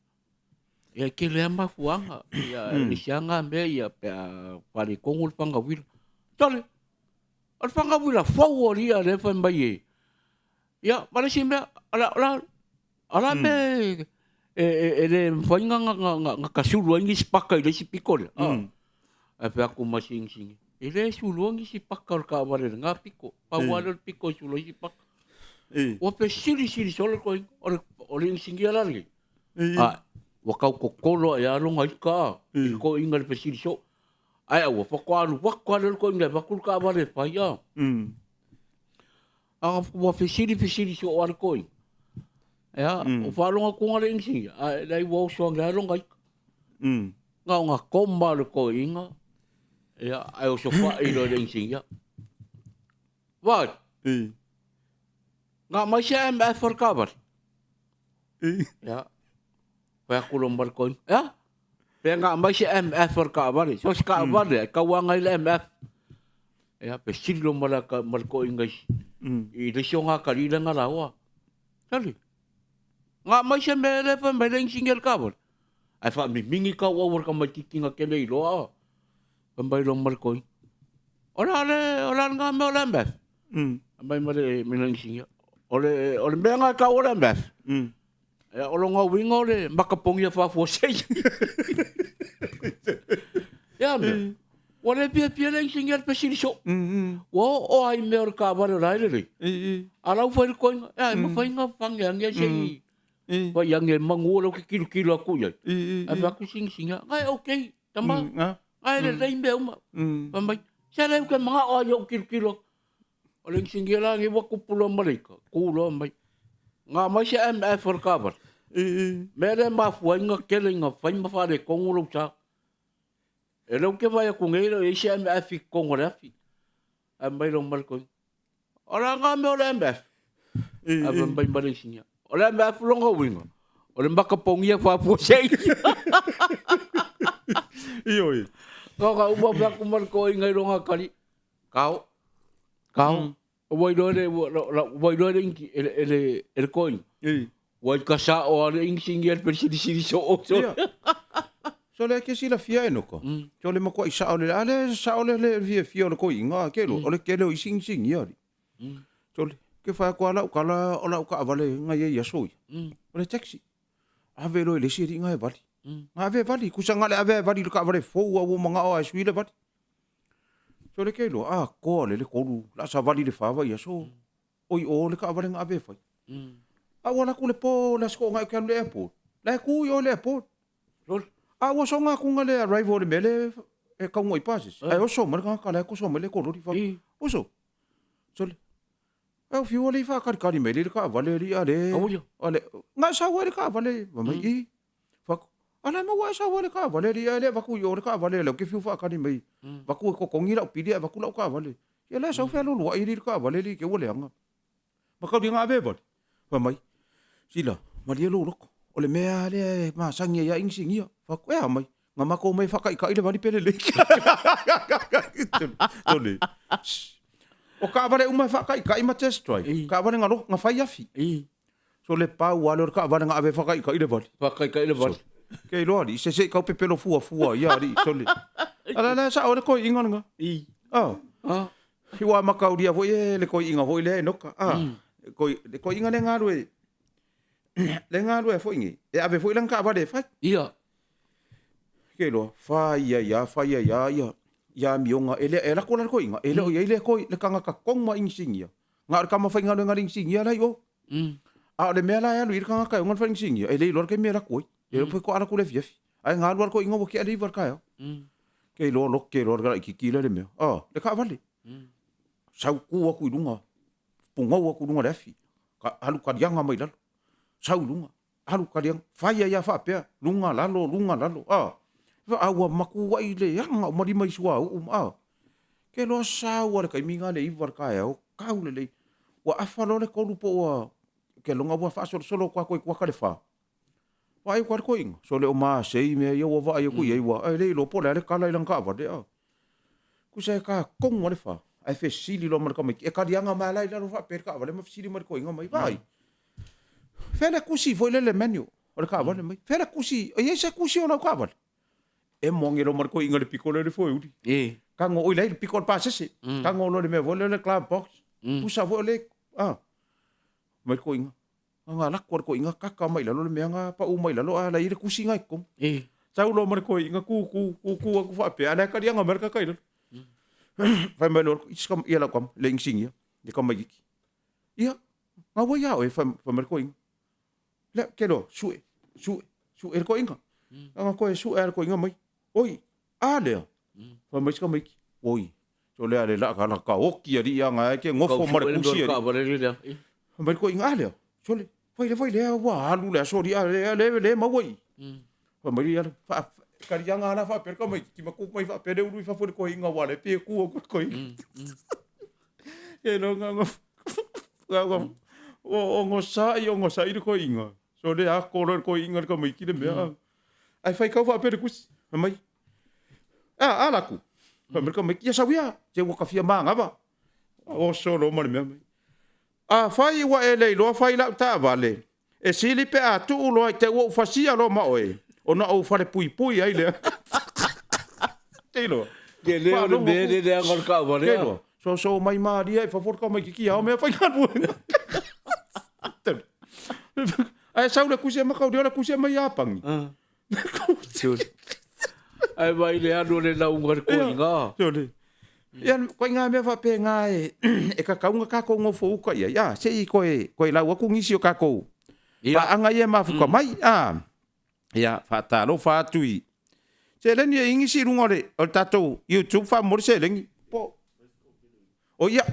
Speaker 1: ia e tele lava mafuaaga, ia e ese lava na mea ia pe a faaletonu le fagauila. Tole, o le fagauila fou o le ia lea fai mai e, ia, ma le isi mea, o le, o le, o le a mea e, e, e, e le mafai na, na, na, na, na tasulu ai nisi paka i le isi pito lea. Ae fai atu ma si inisinia, e le sulua nisi paka o le taavale i lena pito. Pau lava lea o le pito e sulu ai isi paka. Ua fesilisili solo le toeaina, o le, o le inisinia la lenei. A, ua tau totolo ae lava lona ika a, i le toeaina i le fesili soo. Ae aua, faatoa alu atu lava lea o le toeaina e avatu le taavale e fai a. A ua fesili fesili soo lava le toeaina. Ea, o faalogo atu le inisinia, ae leai ua oso ane lava lona ika. Na ona koma le toeaina, ia, ae osofai loa i le inisinia. Vaai, na aumai se MF o le taavale. Ia, fai atu loa ma le toeaina, ea? Pe na aumai se MF o le taavale, so o se taavale e tauaga ai le MF. Ia, fesili loa ma le, ma le toeaina i, i le isi o gatali lea na laoa. Sali, na aumai se mea lea fai mai le inisinia o le taavale. Ae faamimigi tauau o le tamaitiiti na te le iloa. Fai mai loa ma le toeaina, o le a le, o le a lena mea o le MF? Fai mai ma le, ma le inisinia, o le, o le mea lena e tau o le MF, ia, o lona uiga o le makapogia faafuasei. Ia mea, ua le fiafia le inisinia i le fesili soo. Ua oo lava i mea o le taavale o la e lelei. A o la ua fai le toeaina, ia e mafai ona fane ane se i fai ane manu o lea ou te tilotilo atu i ai. Ae fai atu si inisinia, na e okay, tama, na e lelei mea uma. Fai mai, se lea ou te manao lava ia ou tilotilo atu. O le inisinia la lenei ua tupu loa ma le ika, tu loa mai. Na aumai se MF o le taavale. Mea lea e mafua ai ona tele ina fai ma faaletonu lou sa. E lea ou te vaai atu nei e le o i ai se MF i totonu o le afi. Ae mai loa ma le toeaina, O le a na mea o le MF? Ae fai mai ma le inisinia, O le MF lona uiga, o le makapogia faafuasei.
Speaker 2: Ioe.
Speaker 1: Ka uma fai atu ma le toeaina i lona kali, Kao, kao. Ua iloa le, ua iloa le, e le, e le toeaina. Ua ika sao lava le inisinia i le felisilisili soo.
Speaker 2: Ia. So lea ke silafia e noko. So le makuaʻi sao le, a le sao le le fiafia o le toeaina a ke lo, o le tele o isi inisinia ali. So le, ke fai atu a lau tala o lau taavale nga iai i aso ia. O le taxi. Ave loa i le isi alii nga e vali. Nga ave e vali, kusa nga le ave e vali i le taavale fou a ua manao a e sui le vali. So le ke iloa, atoa le le tolu, la savali le fa vai aso. Oi o le taavale nga ave e fai. A ua alu atu le po le aso toonai ou te alu i le airport, la e tu i o i le airport. A ua soga atu nga le arrival i le mea lea e taunga i pasese, ae oso mai le tagata la e toso mai le kololi fai atu, oso, sole, ai o fiu alii faakalikali mai le taavale alii a le, a le, na e sau ai le taavale, fai mai, i, fai atu, a la e maua e sau ai le taavale alii ae le avatu i o le taavale lea ou te fiu faakali mai, avatu e totogi lau pili ae avatu lau taavale. Ia la e sau fealualuai alii le taavale alii te i ua leaga. Matauliga ave vale. Fai mai, Sila, malie lou loto. O le mea lava lea e masani ai lava inisinia. Fai atu, e a mai? Na matou omai e faataitai le vali pe lelei. Tole. O taavale uma e faataitai ma test drive. Taavale na, na fai afi. So le pau lava lea o le taavale na ave e faataitai le vali.
Speaker 1: Faataitai le vali.
Speaker 2: Ke iloa alii, se se i tau pepelo fuafua ia alii. Sole. Ala la sao le toeaina lena. Ah.
Speaker 1: Ah.
Speaker 2: I ua mataulia foi e le toeaina foi lea Enoka. Ah. Koi, le toeaina le galue le galue foi nei. E ave foi lana taavale e fai.
Speaker 1: Ia.
Speaker 2: Ke iloa, fai ai a, fai ai a ia ia amioga e le e alu atu la le toeaina, e le o i ai le toi le tagata tonu ma inisinia. Na o le tama faigaluega a le inisinia la i o. A o le mea la e alu i ai le tagata e ona le faiinisinia, e le iloa le taimi e alu atu ai. E le iloa pe faatoa alu atu i le afiafi. Ae na alu lava le toeaina ua tea le 9 i le taeao. Ke iloa lote ke iloa le laitiiti lea le mea. A, le taavale. Sau tu atu i luga, pugou atu i luga o le afi. Ka, alu kaliaga mai lalo. Sau i luga, alu kaliaga. Fai ai lava faapea, luga lalo, luga lalo. A, a ua matuai leaga uma lima i suauu ma, a. Ke iloa sau lava i le taimi lena le 9 i le taeao, kau lelei. Ua afa loa le 3 po ua, ke loga ua faasolosolo atu lava toe kuata le 4. Vaai aku a le toeaina, sole o masei mea ia ua vaai aku i ai ua, ae le iloa po o le a le kala i lana taavale a. Tusa e ta tonu lava le fa, ae fesili loa ma le tamaiti, e taliaga mai lava la i lalo faapea le taavale ma fesili mai le toeaina mai, vaai, fea le tusi foi lele manual o le taavale mai, fea le tusi, e i ai se tusi o lau taavale? Emo age loa ma le toeaina i le pito lea o le foeuli. Tago, oi leai, le pito o le pasese. Tago loa i le mea foi lea o le glove box. Pusa foi o le, a, mai le toeaina. Aga lako le toeaina kaka mai lalo le mea na pau mai lalo a la i le kusi na i totonu. Sau loa ma le toeaina tu tu tu tu atu faapea a la e taliaga mai le kaka i lalo. Fai mai loa ia lau tama le inisinia le tamaitiiti. Ia na ua ia oe fai mai le toeaina. Lea ke loa sue sue sue le toeaina. Aga koe sue a le toeaina mai. Oi a lea. Fai mai si tamaiti. Oi so lea le la la ka oki ali anga ai ke ngofo ma le kusi ali. Fai mai le toeaina a lea. Sole fai le fai lea ua alu le aso ali a le le le maua i. Fai mai ia fa karianga ala fa per ka mai ki maku mai fa pere ulu i fa fo ko inga wale pe ku ko ko. E no nga nga nga o o ngo sa i o ngo sa i ko inga. So le a ko lo ko inga ka mai ki le mea. Ai fai kau fa pere kusi. Mai. A a laku. Fai mai ka mai ia sau ia te ua ka fia mangava. O solo ma le mea mai. Afai ua e le iloa fai lau taavale, e sili pe a tuu loa i te ua ou fasia loa ma oe, ona ou falepuipui ai lea. Te iloa.
Speaker 1: Ke leo le
Speaker 2: Faalogo
Speaker 1: mea
Speaker 2: aku.
Speaker 1: le leaga o le taavale
Speaker 2: Te
Speaker 1: a.
Speaker 2: iloa. Soso mai malie i fafo le tamaitiiti ao mea faigaluega. Ae sau le kusi e makaulia o le kusi e mai Iapani.
Speaker 1: Ah. Ae vai le alu o le lauga le koiga.
Speaker 2: Sole. Ia, koe ngā mea faapena e, e kakau na kākou nofo uka i ai. A, se i koe, koe lau aku nisi o kākou.
Speaker 1: Ia.
Speaker 2: Paaga ia e mafuka mai. A, ia, faatalofa atu i seleni e ingisi i luga o le, o le tatou YouTube faamomoli seleni. Po. O ia,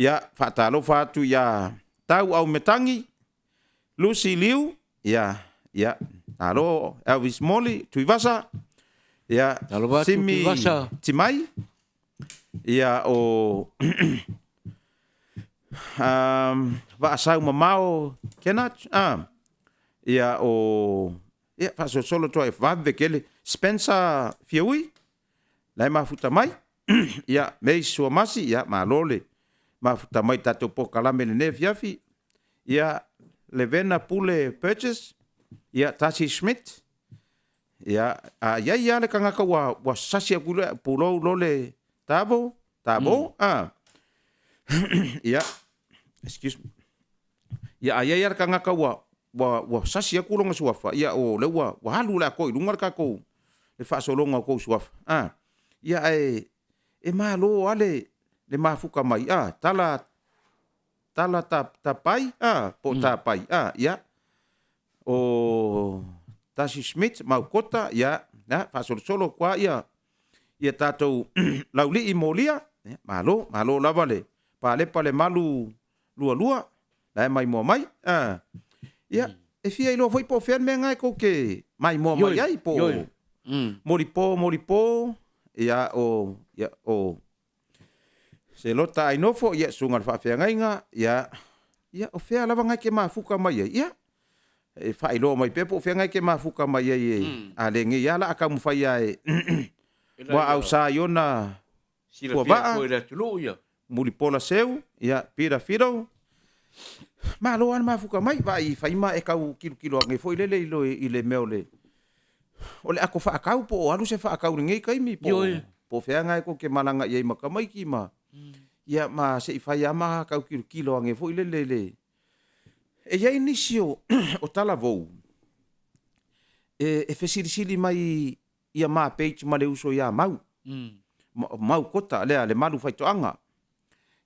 Speaker 2: ia, faatalofa atu ia Tau Aumetangi, Lucy Liu, ia, ia, alo Elvis Moli, Tuivasa, ia,
Speaker 1: Talofa atu,
Speaker 2: Simi
Speaker 1: Tuivasa.
Speaker 2: Timai, ia, o Vaasau Mamao Kenach, ah, ia, o, ia, faasolosolo atu ai, vave tele, Spencer Fiaui, la e mafuta mai, ia, May Suamasi, ia, malo le mafuta mai i tatou polokalame i lenei afiafi, ia, Levena Pule Purchase, ia, Tasi Schmidt, ia, a i ai lava le tagata ua, ua sasi atu i le pulou lole tavo, tavo, a, ia, excuse me, ia, a i ai lava le tagata ua, ua, ua sasi atu lona suafa, ia, o lea ua, ua alu le atoa i luga le tatou, le faasologa o tou suafa, a, ia, ae, e malo lava le, le mafuta mai, a, tala, tala ta, tapai, a, po o tapai, a, ia, o Tasi Smith, Maukota, ia, ia, faasolosolo atu lava ia, ia tatou laulii molia, ia, malo, malo lava le palepa le malu lualua, la e maimoa mai. A, ia, e fia iloa foi po o fea le mea lena e tou te maimoa mai ai, po o molipo, molipo, ia, o, ia, o Selota Ainofo, ia, susuga i le faafeagaiga, ia, ia, o fea lava lena e te mafuta mai ai, ia, e faailoa mai pea po o fea lena e te mafuta mai ai e, a le nei lava o le a taumafai lava e muaau sa i ona
Speaker 1: Silafia
Speaker 2: Puavaa,
Speaker 1: foi i le atunuu ia.
Speaker 2: Mulipola Seu, ia, Peter Fido. Malo lava le mafuta mai, vaai fai ma e tau kilokilo ane foi lele i le, i le mea o le, o le ato faakau po o alu se faakau i lenei taimi po o,
Speaker 1: Ioe.
Speaker 2: po o fea na e tou te malaga i ai ma tamaiti ma, ia, ma se i fai lava ma tau kilokilo ane foi lele i le, e i ai nisi o, o talavou e, e fesilisili mai ia ma page ma le uso ia Mau. Mau Kota, lea le malu faitoaga.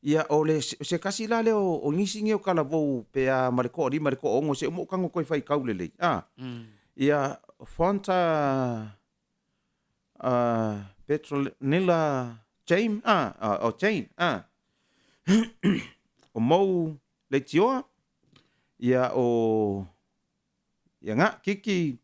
Speaker 2: Ia o le se tasi la lea o nisi nei o talavou pe a ma le toalima i le toaono se uma ou tago toe faitau lelei a. Ia Fonta Petronilla Jane a o Jane a. O Mou Leitioa ia o ia nga Kiki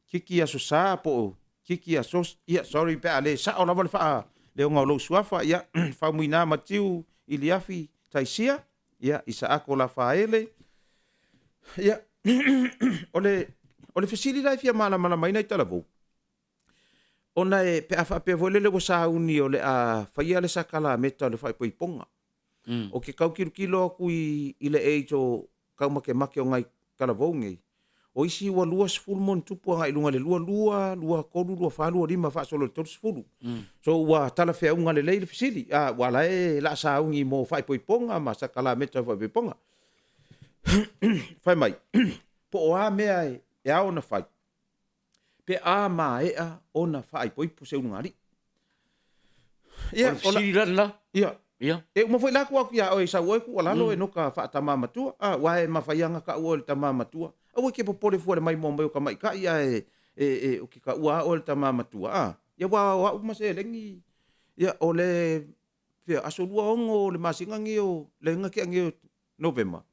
Speaker 2: Kiki Aso Sa po o Kiki Aso, ia sorry pe a le sao lava le faaleoga o lou suafa, ia Faumuina Matiu Iliafi Taisia, ia Isaako Lafaele, ia o le O le fesili la e fia malamalamaina i talavou, ona e, pe a faapea foi lele ua sauni o le a faia le sakalameta o le faaipoipoga, o ke tau tilotilo atu i le age o tau makemake o nai talavou nei, o isi ua 20 ma ona tupu agai i luga i le 22, 23, 24, 25 faasolo i le 30. So ua talafeauga lelei le fesili, a ua la e la sauni mo faaipoipoga ma sakalameta o faaipoipoga. Fai mai, po o a mea e ao ona fai pe a maea ona faaipoipo se ulugalii.
Speaker 1: Ia, o le fesili la lena.
Speaker 2: Ia. Ia. E uma foi la tuu atu ia oe i sau oe tuualalo e noka faatama matua. A, ua e mafai lava ona tau oe o le tama matua. Aua e te popole fua i le maimoa mai o tamaitai ae e, e, ou te taua lava oe o le tama matua. A, ia aua o au ma seleni, ia o le, fea, aso 26 o le masina lenei o, le na tea nei o Novema,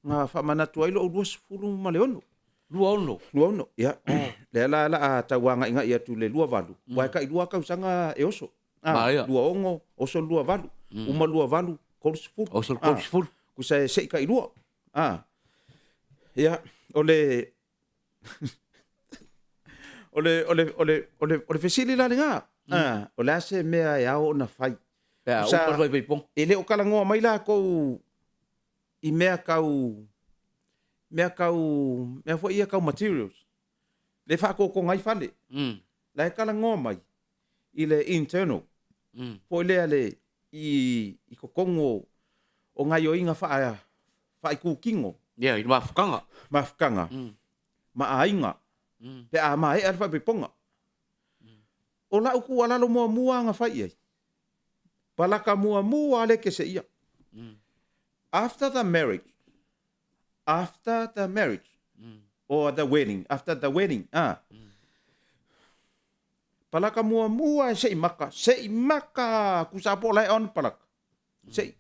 Speaker 2: na faamanatu ai lou 26.
Speaker 1: 26?
Speaker 2: 26, ia. Lea la o le a tau agaigai atu i le 28, aua e tai lua tausaga e oso.
Speaker 1: Maea.
Speaker 2: 26, oso le 28, uma le 28, 30.
Speaker 1: Oso le 30.
Speaker 2: Tusa e sei tai lua. Ia, o le, o le, o le, o le, o le, o le fesili la lena, o le a se mea e ao ona fai?
Speaker 1: Pe a uma le faaipoipoga.
Speaker 2: E le o talanoa mai latou i mea tau, mea tau, mea foi ia tau materials, le faatotoga ai fale. La e talanoa mai i le internal, foi lea le, i, i totonu o, o gaioiga faa, faaitutino.
Speaker 1: Ia, i le mafutaga.
Speaker 2: Mafutaga, ma aiga, pe a maea le faaipoipoga. O lau tuualalo muamua na fai i ai, palaka muamua le keseia. After the marriage, after the marriage, or the wedding, after the wedding, ah. Palaka muamua e sei maka, sei maka, kusa po lai on palaka. Sei.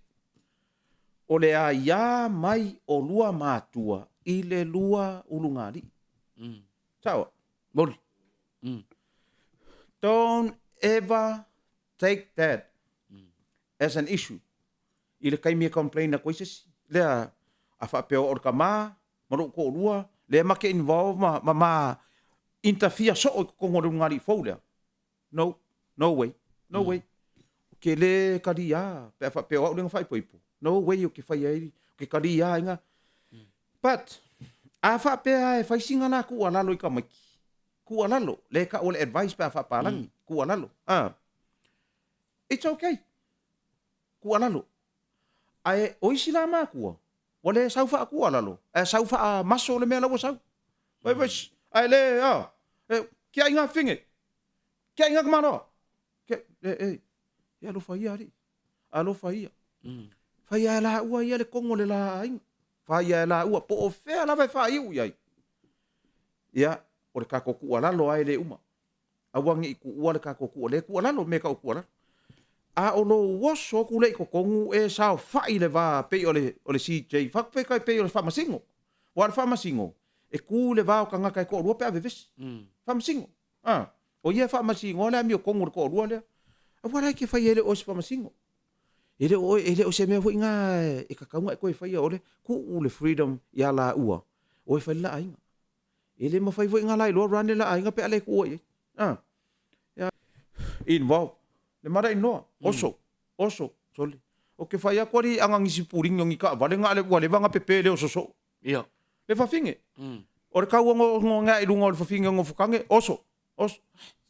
Speaker 2: O le aiā mai o lua matua i le lua ulugalii. Sao?
Speaker 1: Moni.
Speaker 2: Don't ever take that as an issue i le taimi e complain atu ai se isi. Lea a faapea o le tama ma lou toalua lea ma te involve ma, ma, ma interfere soo i totonu o le ulugalii fou lea. No, no way, no way. Ou te le kaliā pe a faapea o au lea na faaipoipo. No way ou te fai ai, ou te kaliā ai ngā. But, a faapea e fai sina la tuualalo i tamaiti, tuualalo, le tau o le advice pe a faapalagi, tuualalo, ah, it's okay, tuualalo. Ae o isi la matua, ua le sau faatuualalo, ae sau faamaso le mea la ua sau. Fai fai, ae le, ah, e, kia i ngā whinge, kia i ngā kamaloa. Kia, e, e, e alofa ia alii, alofa ia. Fai ae la ua ia le kongo le la aiga. Fai ae la ua, po o fea lava e faaiu i ai. Ia, o le tatou tuualalo lava e le uma. Aua ne i tuua le tatou tuua, le tuualalo, me tau tuualalo. A o lou oso atu lea i totonu e saofai i le va pei o le, o le CJ, faapea kai pei o le Faamasino. Aua o le Faamasino, e tu i le va o tagata e toalua pe a vevesi. Faamasino. A, o ia e faamasinoa le amiotonu o le toalua lea. Aua la e te fai ai le oe se Faamasino. E le o oe, e le o se mea foi na e tatau ona e toe faia, o le tuu le freedom ia laua, o e fai le la aiga. E le mafai foi na lailoa run le la aiga pe a le tuua i ai. A. Ia. Involve. Le mother in law. Oso. Oso. Sole. O ke fai atu ali anga ngisi puringi o ngi kaavale nga ale ua leva nga pepe le oso soo.
Speaker 1: Ia.
Speaker 2: Le fafine. O le kau ngo ngo nga i lunga o le fafine ngo fukange. Oso. Oso.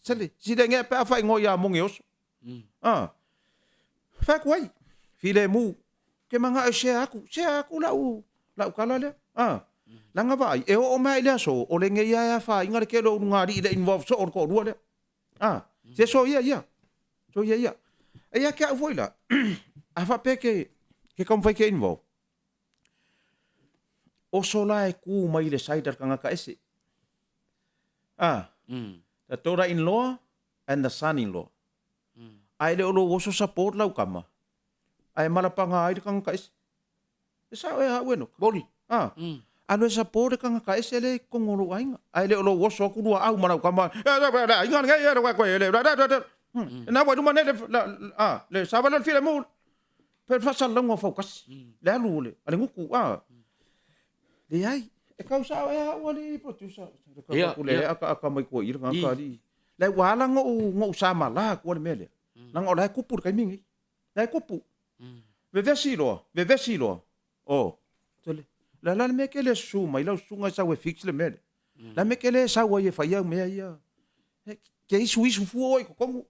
Speaker 2: Sele. Sile nge pe a fai ngo ia monge oso. A. Fai atu ai. Filemu. Ke manga e share aku. Share aku lau, lau kala lea. A. Langa vaai, e oo mai le aso, o le ngei ae a whainga le kelo uru ngā rii le involve so o le ko'olua lea. A. Se so ia ia. So ia ia. E ia ke au foi la. A whapea ke, ke kaumawhai ke involve. Oso la e kū mai le side al kangaka ese. A. The daughter-in-law and the son-in-law. A e le o lou oso support lau kama. A e malapanga ai le kangaka ese. E sao e au e noka.
Speaker 1: Moni.
Speaker 2: A. Alu e support le kangaka ese le i kongo o lou aiga. A e le o lou oso aku lua au ma lau kama. E le aiga lenei e le koe e le E na wai luma nei le a le sa wale le file mu. Pe fasalalauga o faukasi. Le alu o le a le gutu a. Leai. E kau sao ea au alii producer. Le kau atu le akaaka mai kua i le ngaka alii. Le ua ala ngo'u ngo'u sa mala atua le mea lea. Leaga o la e kupu le taimi lenei. La e kupu. Vevesi loa, vevesi loa. Oh, tele. Le la le mea ke le susu mai lau susuga e sau e fix le mea lea. La mea ke le sau ai e fai au mea ia. Ke isu isu fua oe i totonu.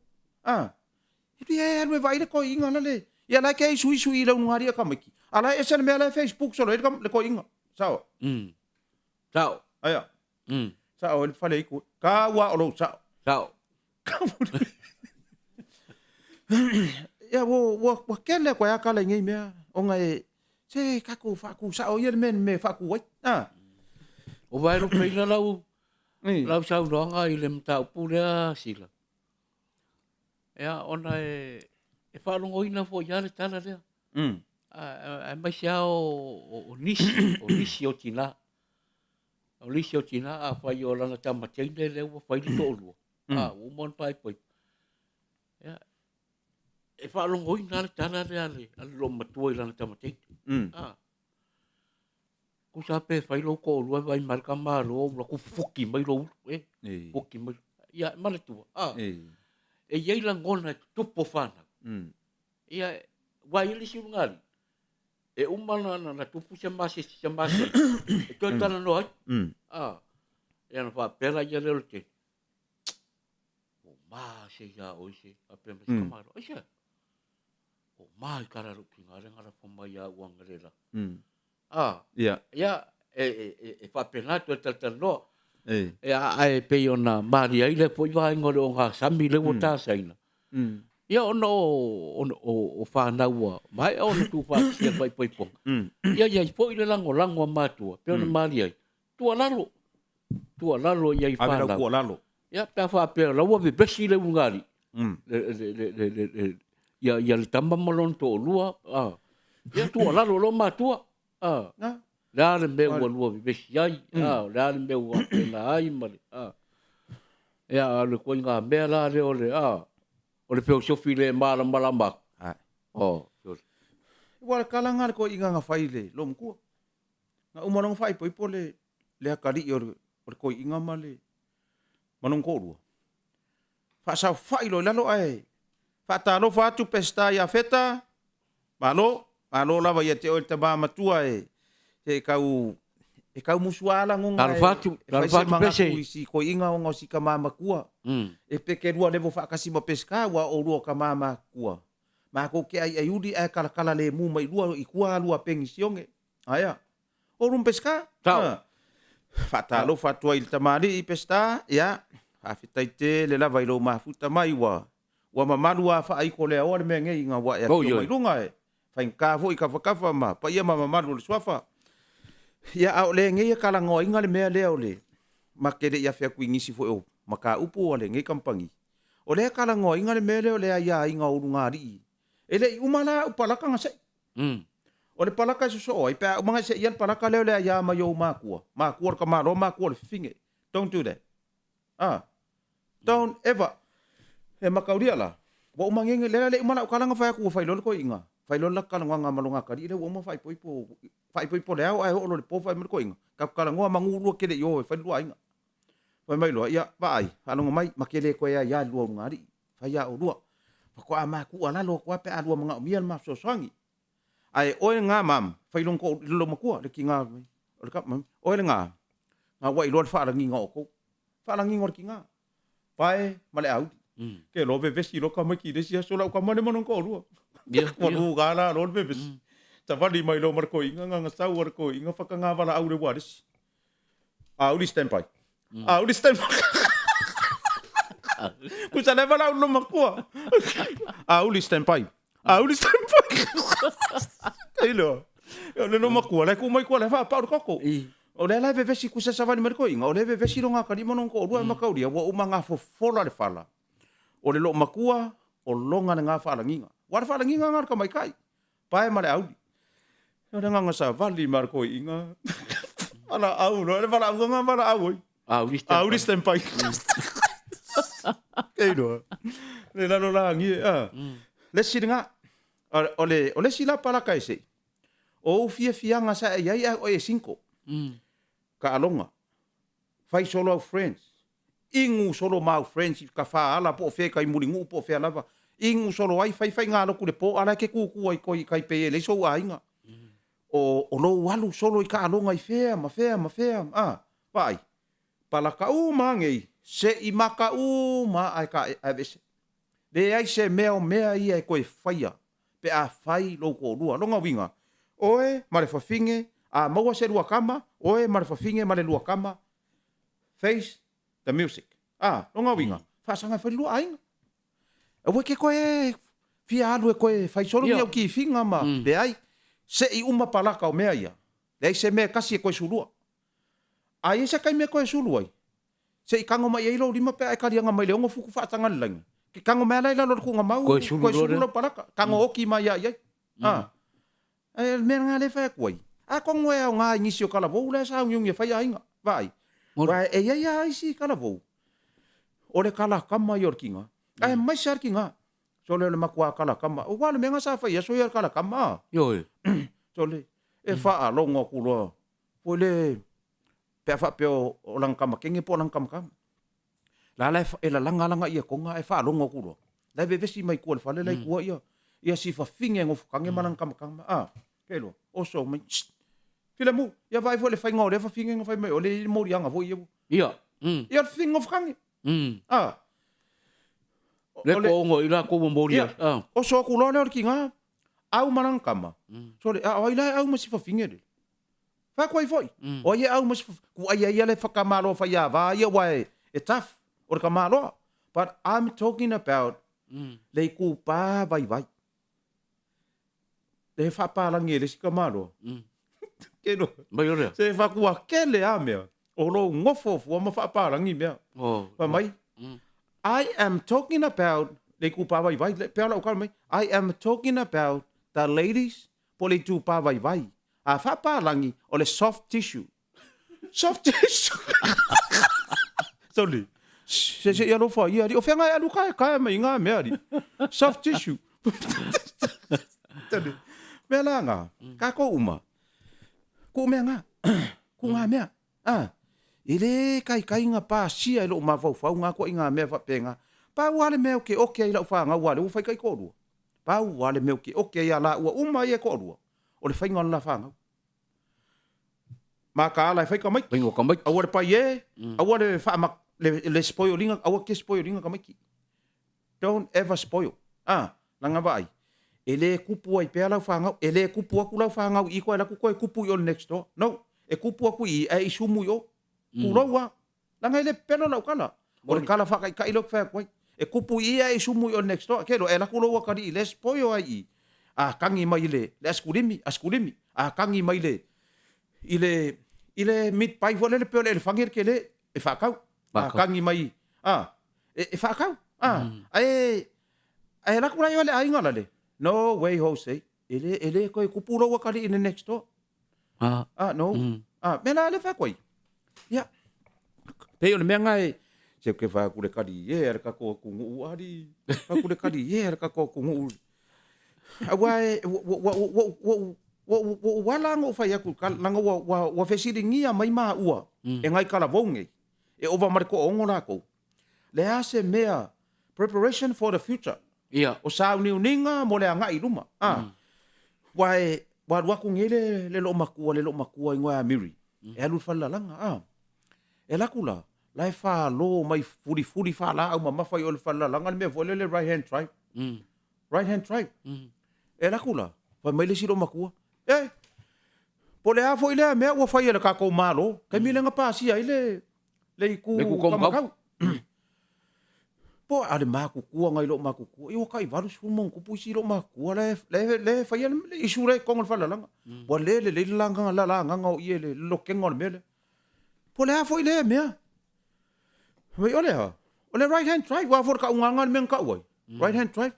Speaker 2: Ah. E e alu e vaai le toeaina la le. Ia la e ke isuisu i le ulugalii a tamaiti. A la e ese le mea la e Facebook solo ai le toeaina. Sao?
Speaker 1: Sao.
Speaker 2: Aia. Sao e le fale itu. Ka ua o lou sao.
Speaker 1: Sao.
Speaker 2: Ia ua ua ua kele koe a kala i nei mea ona e se tatou faatusao ia le mea me faatu ai. Ah.
Speaker 1: O vaelupeina lau lau saunoaga i le mataupu lea Sila. Ia, ona e, e faalogoina foi lava le tala lea. Aemaise lava o nisi, o nisi o tinā. O nisi o tinā, afai o lana tama teine lea ua fai le toalua, a, ua uma ona paepaepa. Ia, e faalogoina lava le tala lea a le, a le loomatua i lana tama teine. A, tusa pe fai lou toalua e vaai mai le tamaloa ua alu atu fuki mai lou ulu, e, fuki mai. Ia, e manatua, a, e i ai lagona e tutupu o fanau. Ia, aua e i ai le isi ulugalii, e uma ona tupu se masesi, se masesi, e toe talanoa ai. A, ia ona faapea laia lea o le teine, ua mase ia oe se, faapea mai se tamaloa, aisea? Ua ma i tala lou tina lea na lafo mai ia au analeila. A, ia, e faapena toe talatalanoa. Ia, ae pei ona malie ai lea foi vaega o le ogasami lea ua tasaina. Ia, ona o fanau ua maea ona tuufaatasia i le faaipoipoga, ia i ai foi le lagolago a matua, pei ona malie ai, tuualalo, tuualalo i ai
Speaker 2: fanau. Ave lau tuualalo.
Speaker 1: Ia, pe a faapea o la ua vevesi le ulugalii, ia, ia le tama ma lona toalua, a, ia tuualalo loa matua, a, le a le mea ua lua vevesi ai, a, o le a le mea ua faapena ai ma le, a. Ia, a o le ituaiga mea la lea o le, a, o le feosofi le malamalama atu.
Speaker 2: Oh. Ua le kala nga le toeaiga na fai i le loomatua. Na uma loa ona faaipoipo le, le atalii o le, o le toeaiga ma le, ma lona toalua. Faasaofai loa i lalo ae faatalofa atu Peseta ia Feta, malo, malo lava ia te oe le tama matua e, e tau, e tau musua lagona
Speaker 1: Talofa atu,
Speaker 2: e fai
Speaker 1: talofa
Speaker 2: se
Speaker 1: atu Pese.
Speaker 2: manatu i si toeaiga ona o si tama matua. E peke lua levo faatasi ma Peseta ua oulua o tama matua. Matou te aiaiuli ae kalakala lemu mai lua i tua lua penisione. Aia. O lum Peseta.
Speaker 1: Tau.
Speaker 2: Ha. Faatalofa atu ai i le tamalii Peseta, ia, faafetai tele lava i lou mafuta mai ua ua mamalu a faaiko le aoa le mea nei ina ua e afio mai luga e faigata foi kafakafa ma paia ma mamalu o le suafa. Ia, a o lenei e talanoaina le mea lea o le ma te le i afe atu i nisi foi o mataupu a lenei kamupani. O lea e talanoaina le mea lea o le aiaiga o ulugalii. E le i uma la au palaka na sei. O le palaka e sosoo ai, pe a uma na seia le palaka lea o le aia mai o ou matua, matua o le tamaloa, matua o le fafine. Don't do that. Ah. Don't ever. E mataulia la, ua uma nei, lea le i uma lau tala na fai atu ua fai loa le toeaina, fai loa le latou talanoaga ma lona atalii lea ua uma faaipoipo, faaipoipo le ao ae oo loa i le po fai mai le toeaina, tatou talanoa manu lua ke le i o e fai le lua aiga. Fai mai loa, ia, vaai, faalogo mai, ma ke le toe aiā i le lua ulugalii. Fai a oulua. Faatoa ma tuualalo atu lava pe a lua manaomia le ma fesoasoani. Ae oe lena mam, fai lona toa, i lou matua, le tina o le tama, oe lena, na ua iloa le faalagiga o outou. Faalagiga o le tina, pae ma le auli. Ke loa vevesi loa tamaiti i le isi aso, lau tama lea ma lona toalua. Ua luga la loa le vevesi. Savali mai loa ma le toeaina, na sau a le toeaina whakangā walaau le ualesi. Auli stand by. Auli stand by. Kusa le walaau lo makua. Auli stand by. Auli stand by. Kei loa. O le lo makua, le ku mai kua le wha pau le koko. O le la vevesi kusa savali mai ko inga, o le vevesi lo ngā kalima no ko rua e makauria, ua uma ngā fofola le whala. O le lo makua, o longa le ngā whalanginga. Wa le whalanginga ngā ka mai kai. Pae ma le auli. O le agaga savali ma le koiiga. Valaau loa, le valaauga nga valaau ai.
Speaker 1: Auli stand
Speaker 2: Auli stand by. Kei loa. Le lalo lagi e. Ah. Le isi lena. O le, o le isi la palaka e sei. O ou fiafiaga sa e i ai a o e single. Taaloga, fai solo au friends, inu solo ma au friends i Tafaala po o fea i tai Mulinuu po o fea lava, inu solo ai, fai faigalotu i le po a la e te tutu ai i tai pei e leai sou aiga. O lou alu solo i taaloga i fea ma fea ma fea, a, vaai, palaka uma lava nei, se i maka uma lava ae aveese. Leai se mea o mea ia e toe faia pe a fai lou toalua. Lona uiga, oe ma le fafine, a maua se lua tama, oe ma le fafine ma le lua tama, face the music. A, lona uiga, faasaga e fai le lua aiga. Aua e te toe fia alu e toe fai solo ni au kifiga ma, leai, se i uma palaka o mea ia, leai se mea e tasi e toe sulua. A i ai se taimi e toe sulu ai, se i tago mai i ai lou lima pe a e taliaga mai le 6 futu faataga le laina, ke tago mai lava la i lalo o le tuugamau,
Speaker 1: Koe sulu
Speaker 2: koe
Speaker 1: loa
Speaker 2: sulu
Speaker 1: lea.
Speaker 2: lau palaka, tago oki mai lava i ai. A, ae o le mea lena lea e fai atu ai, atonu e aoga i nisi o talavou la e sauniuni e fai aiga, vaai.
Speaker 1: Moni.
Speaker 2: Aua e i ai lava isi talavou, o le kalakama ia o le tiga, aemaise lava le tiga. Sole o le matua kalakama, aua o le mea lena sa fai i aso ia o le kalakama a.
Speaker 1: Ioe.
Speaker 2: Sole, e faalogo atu loa foi le pe a faapea o lana tama teine po o lana tama tama. La la e lalaga lana ia toga ae faalogo atu loa. La e vevesi mai tua i le fale la i tua ia ia si fafine e nofotage ma lana tama tama. A, ke loa, oso mai. Tst. Filemu, ia vaai foi le faiga o lea fafine na fai mai o le i moliaga foi ia.
Speaker 1: Ia.
Speaker 2: Ia le fafine nofotage. A.
Speaker 1: Le ko ongo i la ko mo moria.
Speaker 2: Ia. Oso atu loa lea o le tiga, au ma lana tama. Sole, a o ai la e au ma si fafine le. Fai atu ai foi. O ai e au ma si ku ai ai le whakamalo whai a vā ia wa e tough o le kamaloa. But I'm talking about le ikupa vaivai. Le whaapalangi e le si kamaloa. Ke no.
Speaker 1: Mai o lea.
Speaker 2: Se whakua kele a mea. O lou ngofo fua ma whaapalangi mea.
Speaker 1: Oh.
Speaker 2: Fa mai. I am talking about le ikupa vaivai. Le pea lau kala mai. I am talking about the ladies po le itupa vaivai. A faapalagi, o le soft tissue. Soft tissue! Sorry. Se se i alofa ia alii. O fea nga e alu kaekae mai i nga mea alii. Soft tissue. Sorry. Mea la nga, kakou uma, kuu mea nga, kuu nga mea. Ah, e le kaikai nga pasia i lou mafaufau nga koa i nga mea faapena. Pau lava le mea ou te oke ai i lau fanau aua o lea ua fai taitoalua. Pau lava le mea ou te oke ai ia laua uma ia e toalua, o le faiga o le la fanau. Mataala e fai tamaiti.
Speaker 1: Faiga o tamaiti.
Speaker 2: Aua le pai e, aua le faama, le spoil ina, aua ke spoil ina tamaiti. Don't ever spoil. Ah, langa vaai, e le kupu ai pea lau fanau, e le kupu atu lau fanau i i koe alu atu koe kupu i o le next door. No, e kupu atu i i, ae i sumu i o. Pulou a. Leaga e le pepelo lau tala. O le tala faataitai lea ou te fai atu ai. E kupu i i ae i sumu i o le next door. Ke iloa, e alu atu lou atalii i le spoil ai i i. A tagi mai i le asikulimi, asikulimi. A tagi mai i le, i le, i le meat pie foi lele pei o le elefage le tele, e faatau. A tagi mai, a, e faatau. A, ae, ae alu atu la i o le aiga lale, no way Jose, e le, e le toe kupu lou atalii i le next door.
Speaker 1: Ah.
Speaker 2: Ah, no. Ah, mea la le fai atu ai. Ia. Pei o le mea nga e, se ke fai atu le kali e a le kakou atunuu ali. Fai atu le kali e a le kakou atunuu. Aua e, ua, ua, ua, ua, ua, ua, ua ala ona ou fai atu, leaga ua, ua, ua fesiligia mai maua e nai talavou nei, e ova ma le toaono latou. Le a se mea, preparation for the future.
Speaker 1: Ia.
Speaker 2: O sauniuniga mo le agai i luma. A. Ua e, ua alu atu nei le, le loomatua, le loomatua ingoa ia Miri. E alu i le falelalaga. A. E alu atu la, la e falo mai fulifuli faalaau mamafa i o i le falelalaga le mea foi lele right hand drive. Right hand drive. E alu atu la, fai mai le isi loomatua, E! Po o le a foi lea mea ua fai e le tatou Malo, taimi lea na pasia ai le, le itu
Speaker 1: Le itu
Speaker 2: kamakau. Po a le matutua nai lou matutua, ia ua tai 80 ma ona tupu isi lou matutua la e la e faia le issue la i totonu o le falelalaga. Ua le lelei le lagaga o i e le lotega o le mea lea. Po o le a foi lea mea? Fai mai, o le a? O le right hand drive, aua foi o le taugaga le mea na tau ai. Right hand drive.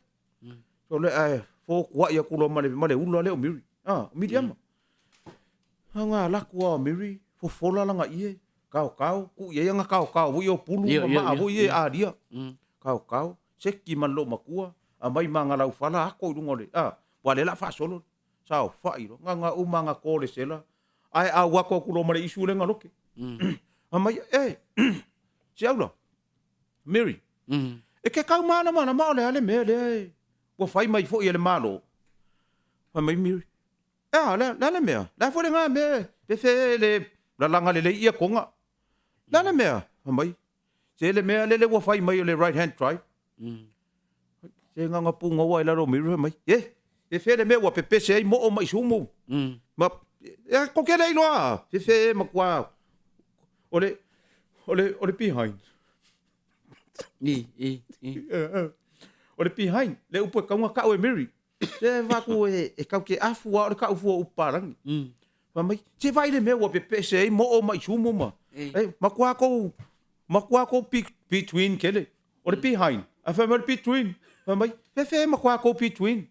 Speaker 2: So le ae fotuai atu loa ma le ma le ula lea o Miri. Ah, o Miriama. Aga alu atu lava o Miri, fofola lana ie, kaokao, tuu i ai ana kaokao foi ia o pulu ma maa foi ia e alia. Kaokao, seki ma le loomatua, aumai ma ana laufala ako i luga o le, ah, aua o lea o le a faasolo. Saofai loa, gaga uma ana kolesela, ae au atu atu loa ma le issue lea na loke. Fai mai, e, Siaula, Mary, e ke kau malamalama o le a le mea lea e ua fai mai foi e le Malo. Fai mai Mary, e a, le a le mea? Le a foi lena mea e fe e le lalaga lelei ia koga. Le a le mea? Fai mai, se le mea lele ua fai mai o le right hand drive. Se gaga pugaua i lalo o Mary fai mai, e, e fe le mea ua pepese ai moo ma isumu. Ma, e, ko ke le iloa, fe fe e matua, o le, o le, o le behind.
Speaker 1: I, i, i.
Speaker 2: O le behind, le upu e kauga kau e Mary. Se vaku e, e kau ke afu a o le kau fua upu palangi. Fai mai, se vai le mea ua pepese ai moo ma isumu ma. E, matua kou, matua kou between kele. O le behind. A fai mai o le between. Fai mai, fefe e matua kou between.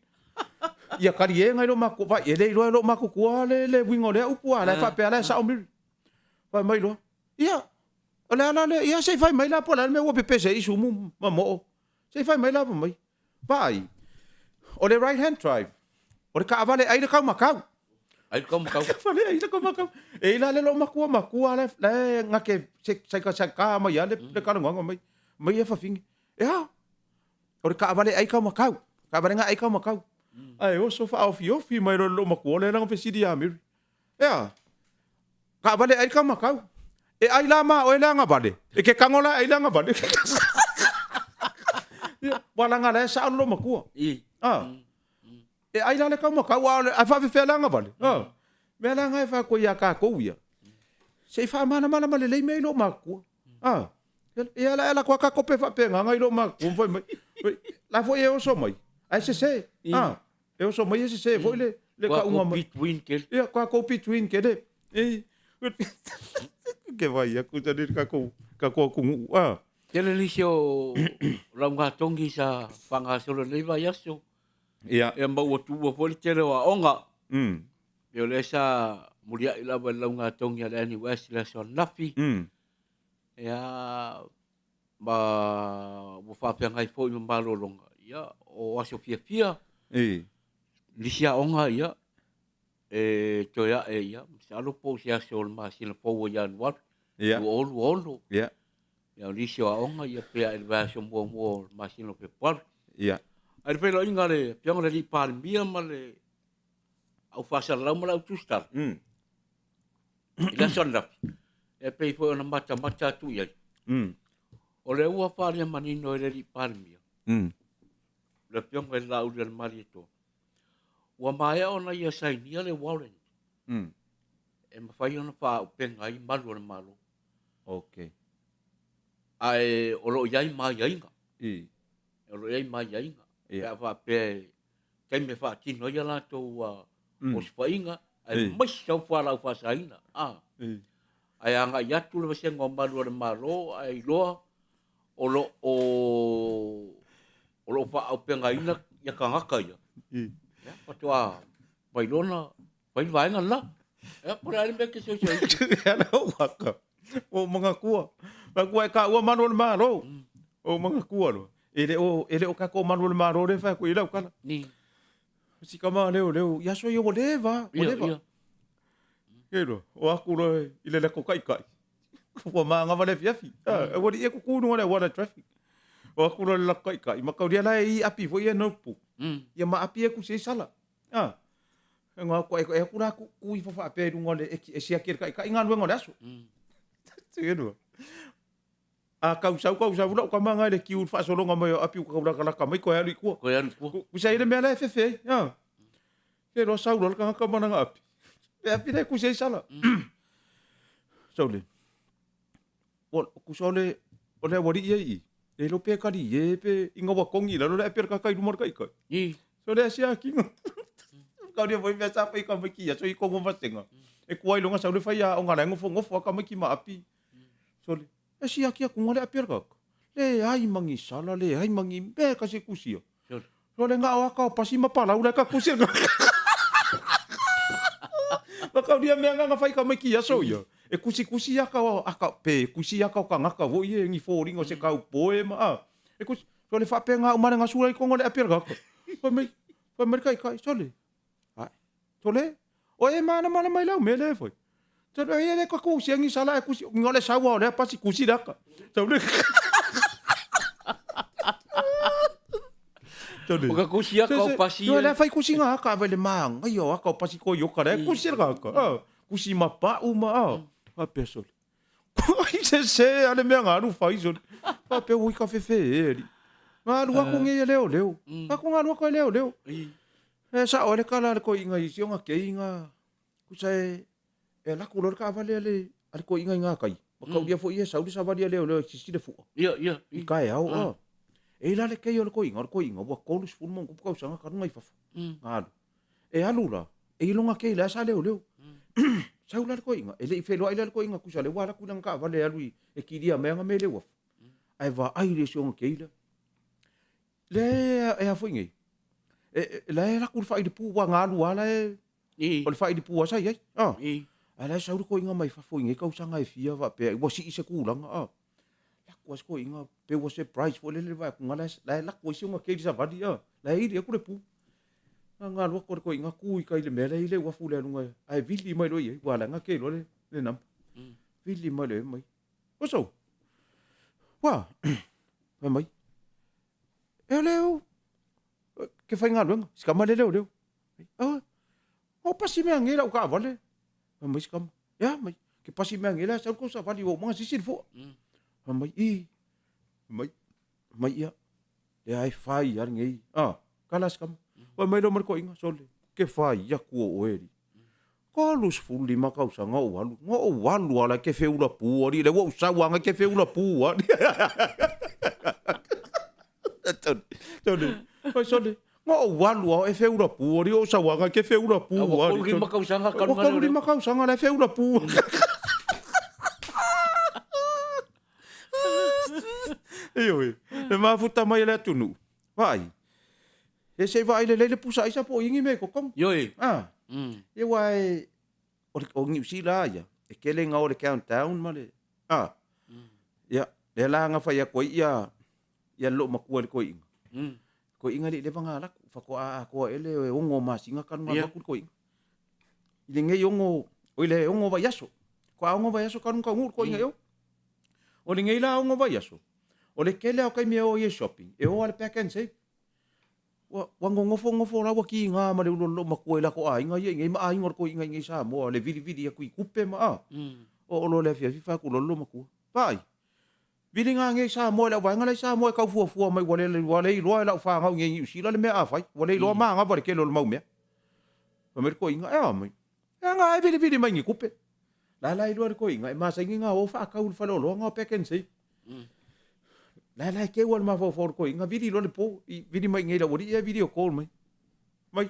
Speaker 2: Ia kali e ngai lo mako, vai, e le iloa e lo mako kua le, le winga o lea upu a, la e faapea la e sao Mary. Fai mai loa, ia, o le ala lea, ia se i fai mai la po o le a le mea ua pepese ai isumu ma moo. Se i fai mai la mai. Vaai, o le right hand drive, o le taavale ai le taumatau.
Speaker 1: Ai le taumatau.
Speaker 2: Taavale ai le taumatau. E i la le loo matua matua le la e ngake se saika saika mai a le le kalongaga mai. Mai e fafine. E a, o le taavale ai taumatau. Taavale nga ai taumatau. Ae oso faaofiofi mai loa le loo matua lea lana fesili ia Mary. Ea, taavale ai ka makau. E ai la ma oe le agavale. E ke kago la ai le agavale. Ia, ua laga la e sao le loomatua.
Speaker 1: I.
Speaker 2: Ah. E ai la le kau makau, a o le, ae faafefea le agavale. Ah. Mea la na e faakoa ia tatou ia. Se i faamalamalama lelei mea i loomatua. Ah. Ia la e ala atu lava ka kope faapena i loomatua ma fai mai. La foi e oso mai, ae sese. Ah. E oso mai e sese foi le le
Speaker 1: Kua
Speaker 2: kauga
Speaker 1: ko
Speaker 2: mai.
Speaker 1: between kele.
Speaker 2: Ia, kua ko between kele. Ei. Ke vai aku tadi ka ko ka ko aku ngu. Ah.
Speaker 1: Tele nisi o laugatogi sa faagasolo i lenei vaiaso.
Speaker 2: Ia.
Speaker 1: Ia ma ua tuua foi le tele o aoga. Pei o lea sa muliai lava i le laugatogi a le NUS i le aso ananafi. Ia ma ua faafeagai foi ma malologa, ia, o aso fiafia,
Speaker 2: I.
Speaker 1: nisi aoga, ia, e toe ae, ia, masalo po o se aso o le masina fou o Ianuari, 2026.
Speaker 2: Ia.
Speaker 1: Ia, o nisi o aoga, ia, pe ae i le vaiaso muamua o le masina o Fepuari.
Speaker 2: Ia.
Speaker 1: Ae i le feiloaiga a le Afioga i le Alii Palemia ma le au faasalalau ma le au tusitala, i le aso ananafi, e pei foi ona matamata atu i ai. O lea ua faaalia manino e le Alii Palemia, le Afioga i le Laaulialemalietoa, ua maea ona ia sainia le warrant e mafai ona faaupega ai malu o le Malo.
Speaker 2: Okay.
Speaker 1: Ae o lo o i ai ma aiaiga.
Speaker 2: I.
Speaker 1: O lo o i ai ma aiaiga.
Speaker 2: Ia.
Speaker 1: Pe a faapea e taimi e faatino ai a latou osofaiga, aemaise au fualaau faasaina. Ae agai atu le vasega o malu a le Malo ae iloa o lo o o lo o faaaupegaina ia tagata ia. Ia, faatoa fai loa ona fai le vaega lena. Ia, po o le a le mea e te soisoi ai.
Speaker 2: Ia la ou aka. O manatua. Manatua e taua malu o le Malo. O manatua loa. E le o, e le o tatou malu o le Malo lea e fai atu i lau tala.
Speaker 1: Ni.
Speaker 2: Si kama leo leo, ia so ia ua leva, ua
Speaker 1: Ia,
Speaker 2: leva.
Speaker 1: ia.
Speaker 2: Ke loa, o aku loa i le lako kaikai. Ua māgava le afiafi. Ah, ua li e kuku i luga o le auala traffic. O aku loa i le lako kaikai, ma kaulia la e i api foi ia notebook. Ia ma api e kusi ai sala. Ah. E ngā kua e aku la ku, ku ifo whaapea i runga o le e, e siaki e le kaikai ngā luenga o le aso. Tē loa. A kau sau, kau sau lau kama ngai le kiu le faasologa mai o api ua kau lakalaka mai koe alu i tua.
Speaker 1: Koe alu i tua.
Speaker 2: Ku sa i le mea la e fefe ai. Ha. Ke loa sau loa le tagata ma lana api. Le api le kusi ai sala. Sau le. Ua kusa o le o le aualii ai i. E iloa pe kali e pe inga ua kongi i lalo le api a le tagata i luma o le kaikai.
Speaker 1: I.
Speaker 2: So le asiaki. Kau dia foi mea sa fai ka mai ki aso i kongo matenga. E kua i lunga sau le fai a o ngā lai ngofo ngofo a ka mai ki ma api. Sole, e siaki aku ngā le api a le kaka. Leai mangi sala, leai mangi mea ka se kusia.
Speaker 1: Sole.
Speaker 2: Sole ngā o aka o pasi ma palau le ka kusia. Ma kau dia mea ngā whai ka mai ki aso ia. E kusi kusi aka o aka pe kusi aka o ka ngaka wo ie ngi fōringa o se kau poe ma a. E kusi sole whape ngā umare ngā sura i kongo le api a le kaka. Whai mai, whai mai kai kai sole. Ai, sole, o e mana mana mai lau mea le whai. Tau le ia le ka kusi angi sala e kusi ngole saua o lea pasi kusi le aka. Tau le Tau le.
Speaker 1: O ka kusi aka o pasi.
Speaker 2: Yo le fai kusi nga aka ave le manga yo aka o pasi ko yo ka le kusi le aka. Ah, kusi ma pa u ma ah. Pa peso. Ai se se ale mea nga alu fai so. Pa pe ui ka fefe e li. Nga alu aku nge e leo leo. Aku nga alu aku e leo leo. E sa o le kala le ko inga i si onga ke inga. Kusa e e ala atu loa le taavale a le a le toeaina i gatai, mataulia foi ia e sau le savali a leoleo e sisi le fua
Speaker 1: Ia, ia.
Speaker 2: i taeao a. E i la le kei o le toeaina, o le toeaina ua 30 ma ona tupu tausaga talu ona i fafo, na alu. E alu la, e iloga kei la sa leoleo. Sau la le toeaina, e le i feiloai la le toeaina tusa o lea ua alu atu i lana taavale e alu i e kilia mai ana mea i le uafu, ae vaai i le isi ona kei lea. Lea e a foi nei, e, e, la e alu atu le faailipu ua na alu lava la e
Speaker 1: I.
Speaker 2: O le faailipu lava sa i ai. Ah.
Speaker 1: I.
Speaker 2: Ae la e sau le toeaina mai fafo i nei tausaga e fia faapea ua sii se tulaga. Ah. Lako ai se toeaina pe ua surprise foi lele le vaai atu la e lako ai si ona kei i le savali. Ah. La e ili atu le pu. Na na alu atu le toeaina tu i tai i le mea la e i le uafu lea luga ae vili mai loa i ai ua leaga ke loa le, le namba. Vili mai loa mai. Oso. Ua. Fai mai. E o leo ke faigaluega, si tama lea leoleo. Ah, o pasi mea ngei lau taavale. Fai mai si tama, ia mai, ke pasi mea ngei la sau kou savali ua uma ona sisi le fua. Fai mai, i, mai, mai ia, lea e fai a lenei. Ah, kala si tama. Fai mai loa ma le toeaina, sole, ke fai atu o oe alii. 35 tausaga ou alu, na ou alu lava la e ke feula pu alii, lea ua ou sau lava ke feula pu alii. Tony, oi sole, na ou alu lava e feula pu alii, ou sau lava ke feula pu
Speaker 1: alii. Ua 35 tausaga
Speaker 2: talu Ua 35 tausaga la e feula pu. Ioe, le mafuta mai e le atunuu, vaai, E se i vaai lelei le pusa aisa po o ingi mea i kokomo.
Speaker 1: Ioe.
Speaker 2: Ah. Ia aua e, o, le, o Niu Sila ia, e kele ina o le countdown ma le, ah. Ia, lea la na fai atu ai ia, ia le loomatua i le toeaina. Toeaina e le i leva ona alu atu, faatoa atoa ea le 6 masina talu ona alu atu le toeaina. I lenei ono, oi le 6 vaiaso. Faatoa 6 vaiaso talu ona taunuu le toeaina i o. O lenei la 6 vaiaso, o le tele lava o taimi e o ai e shopping, e o lava i le Pak'nSave. Ua, ua nonofo nofo la ua kiga ma le ulu o le loomatua i latou aiga ia i inei ma aiga o le toeaina i inei i Samoa, le vilivili atu i tupe ma a. Oo loa i le afiafi fai atu loa le loomatua, Vaai, viliga nei Samoa i le auvaega la i Samoa e tau fuafua mai ua le, ua le iloa e lau fanau i inei i Niu Sila le mea a fai, ua le iloa manava le tele o le mau mea. Fai mai le toeaina, e a mai, e aga e vilivili mai ni tupe. La la iloa le toeaina e masani ona o faatau i le faleoloa na o Pak'nSave. La la e keu lava le mafaufau o le toeaina, vili loa le po, i vili mai i inei i le aualii ae video call mai. Mai,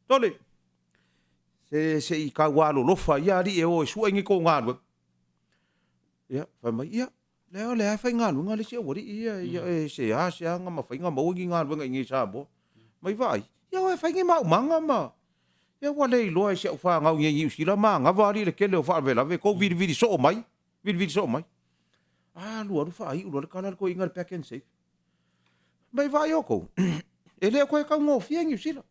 Speaker 2: Tole, se se i tau alolofa ia alii e o e sue ni kou galuega. Ia, fai mai, ia, lea o lea e faigaluega le isi aualii ia, ia e se a se aga ma faiga maua ni galuega i inei i Samoa. Mai vaai, ia o e fai ni maumaga ma, ia ua le iloa e si au fanau i inei i Niu Sila manava alii le tele o faalavelave, tou vilivili soo mai, vilivili soo mai. Alu alu faaiu loa le tala a le toeaina i le Pak'nSave. Mai vaai outou, e le o toe taugofie Niu Sila.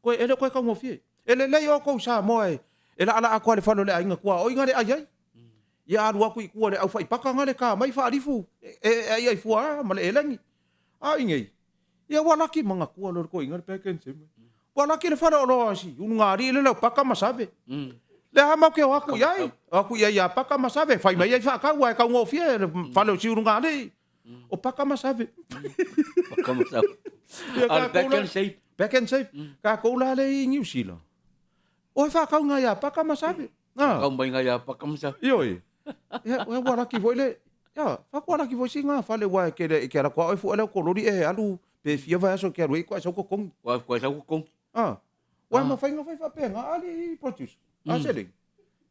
Speaker 2: Koe, e le o toe taugofie. E lelei outou i Samoa e, e laalaa atu lava i le fale o le aiga tuaoi na le ai ai. Ia alu atu i tua i le aufaipaka na le ta mai faalifu e, e, e aiai fua a ma le elegi. A o i nei, ia ua laki manatua loa le toeaina le Pak'nSave. Ua laki le fale oloa si ulugalii lele o Paka ma Save. Lea lava matou te o atu i ai, o atu i ai ia Paka ma Save, fai mai ai faatau aua e taugofie le fale o si ulugalii. O Paka ma Save.
Speaker 1: Paka ma Save.
Speaker 2: Ia
Speaker 1: A o le
Speaker 2: tatou
Speaker 1: Pack
Speaker 2: la,
Speaker 1: and Save.
Speaker 2: Pak'nSave. Tatou la lea i Niu Sila, o e faatau i ia Paka ma Save. Ah.
Speaker 1: Faatau mai ia Paka ma Save.
Speaker 2: Ioe. Ia, ua laki foi le, ia, faatoa laki foi si gafale aua e kele, e ke ala kua oe fua lea o kololi e alu pe fia vaiaso e ke alu ai kua e sau totogi.
Speaker 1: Kua, kua e sau totogi.
Speaker 2: Ah. Ua mafai ona fai faapena a le produce. A seleni.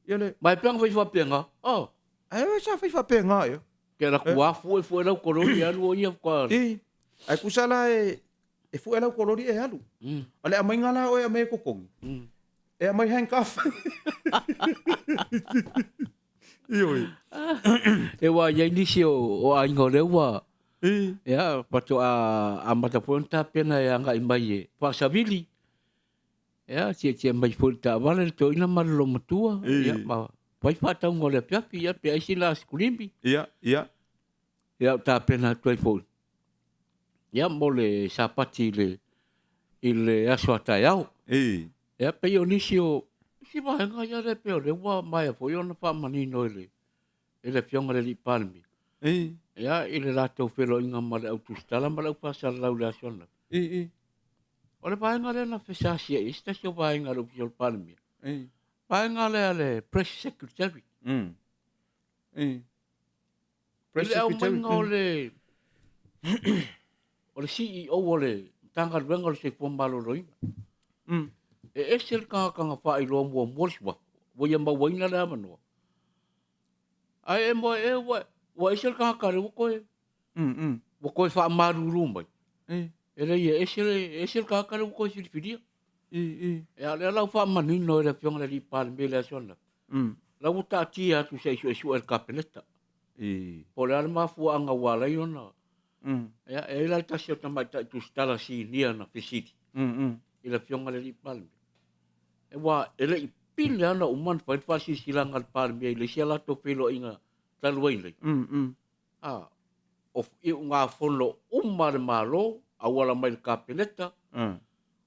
Speaker 2: Ia le.
Speaker 1: Ma e pea ona fai faapena. Oh.
Speaker 2: Ae oe sa fai faapena ia.
Speaker 1: Ke ala kua fue fue lau kololi e alu o ia kua.
Speaker 2: I. Ae tusa la e, e fue lau kololi e alu. A le aumaiga la oe e aumai e totogi. E aumai handcuff. Ioe.
Speaker 1: E ua i ai nisi o, o aiga o lea ua
Speaker 2: I.
Speaker 1: Ia, faatoa amata foi ona tapena e agai mai e faasavili. Ia, tietie mai foi i le taavale le toeaina ma le loomatua, ia, ma fai faatauga o le afiafi, ia, pe ai sina asikulimi.
Speaker 2: Ia, ia.
Speaker 1: Ia, o tapena atu ai foi, ia, mo le sapati i le, i le aso a taeao. Ia, pei o nisi o, isi vaega ia lea pei o lea ua maea foi ona faamanino e le, e le Afioga i le Alii Palemia. Ia, i le latou feiloaiga ma le au tusitala ma le au faasalalau i le aso ananafi. O le vaega lea na fesasiai ai se tasi o vaega a le Ofisa o le Palemia. Vaega lea a le Press Secretary. I le aumaiga o le o le CEO o le Matagaluega o le Soifua Maloloina. E ese le tagata na faailoa muamua le suafa, ua ia mauaina le avanoa. Ae e moe ea ua, ua ese le tagata lea ua toe, ua toe faamalulu mai. E leai e ese le, ese le tagata lea ua toe filifilia. Ia, o lea la ua faamanino e le Afioga i le Alii Palemia i le aso ananafi. La ua taatia atu se i suesue e le Kapeneta. Po o le a le mafuaaga ua ala ai ona... Ia, e i ai la le tasi o tamaitai tusitala sinia na fesili i le Afioga i le Alii Palemia. Aua e le i pine lava ona uma ona fai le faasilasilaga a le Palemia i le isi a latou feiloaiga talu ai nei. A, o iugafono uma a le Malo, auala mai le Kapeneta,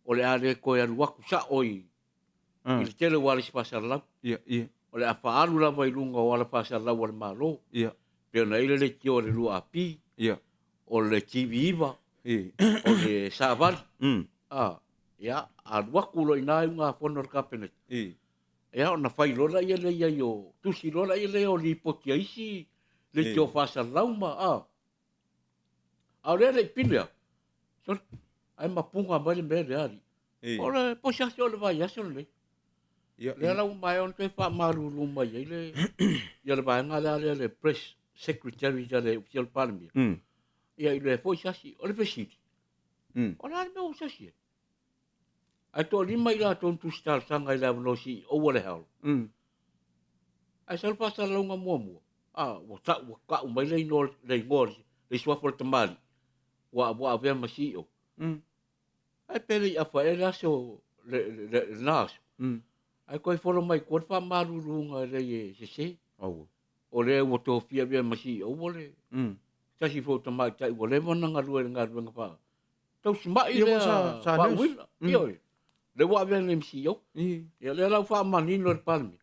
Speaker 1: o le a le toe alu atu sao i i le tele o ala faasalalau.
Speaker 2: Ia, ia.
Speaker 1: O le a faaalu lava i luga o ala faasalalau a le Malo. Pei ona i ai le leitio a le 2AP, o le TV9, o le Savali. A, ia, alu atu loa i ina iugafono a le Kapeneta. Ia, ona fai loa lea le i ai o, tusi loa lea le o lipoti a isi leitio faasalalau ma, a. A o lea e le i pine lava. Sole, ae mapuga mai le mea lea, alii. O le po se aso o le vaiaso lenei. Lea la ua maea ona toe faamalulu mai ai le ia le vaega lea lea le press secretary a le Ofisa o le Palemia. Ia i le foi sasi, o le fesili. O le a le mea ua sasi ai? Ae toalima i latou na tusi talosaga i le avanoa CEO a le Haolo. Ae sau le faasalalauga muamua, a, ua tau, ua tau mai le igoa, le igoa, le suafa o le tamalii, ua, ua avea ma CEO. Ae pe le i afa ea le aso, le, le, le, lena aso. Ae toe folo mai tua le faamaluluga e leai e sese.
Speaker 2: Aua.
Speaker 1: O lea ua tofia avea ma CEO o le tasi foi o tamaitai ua leva ona galue i le galuega faa tausimai
Speaker 2: Ia,
Speaker 1: lea
Speaker 2: ua sa- sa nurse.
Speaker 1: faauila. Ioe. Lea ua avea nei ma CEO. Ia lea la ua faamanino e le Palemia.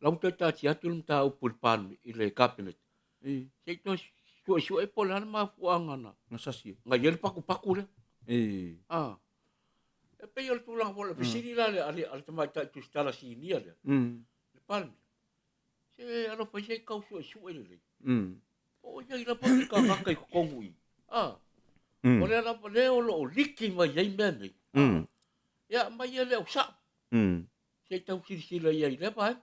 Speaker 1: La ua toe taatia atu le mataupu i le Palemia, i le Kapeneta. Se i toe suesue po o le a le mafuaaga na
Speaker 2: Na sasi ai.
Speaker 1: na i ai le patupatu lea. Ah. E pei o le tulaga foi o le fesili la a le, a le, a le tamaitai tusitala sinia lea, le Palemia. Se alofa i se i tau suesue lelei. Po o i ai lava ni tagata i totonu i i. Ah. O lea lava lea o lo o liki mai ai mea nei. Ia aumai e le au sao. Se i tau silasila i ai i lea vaega.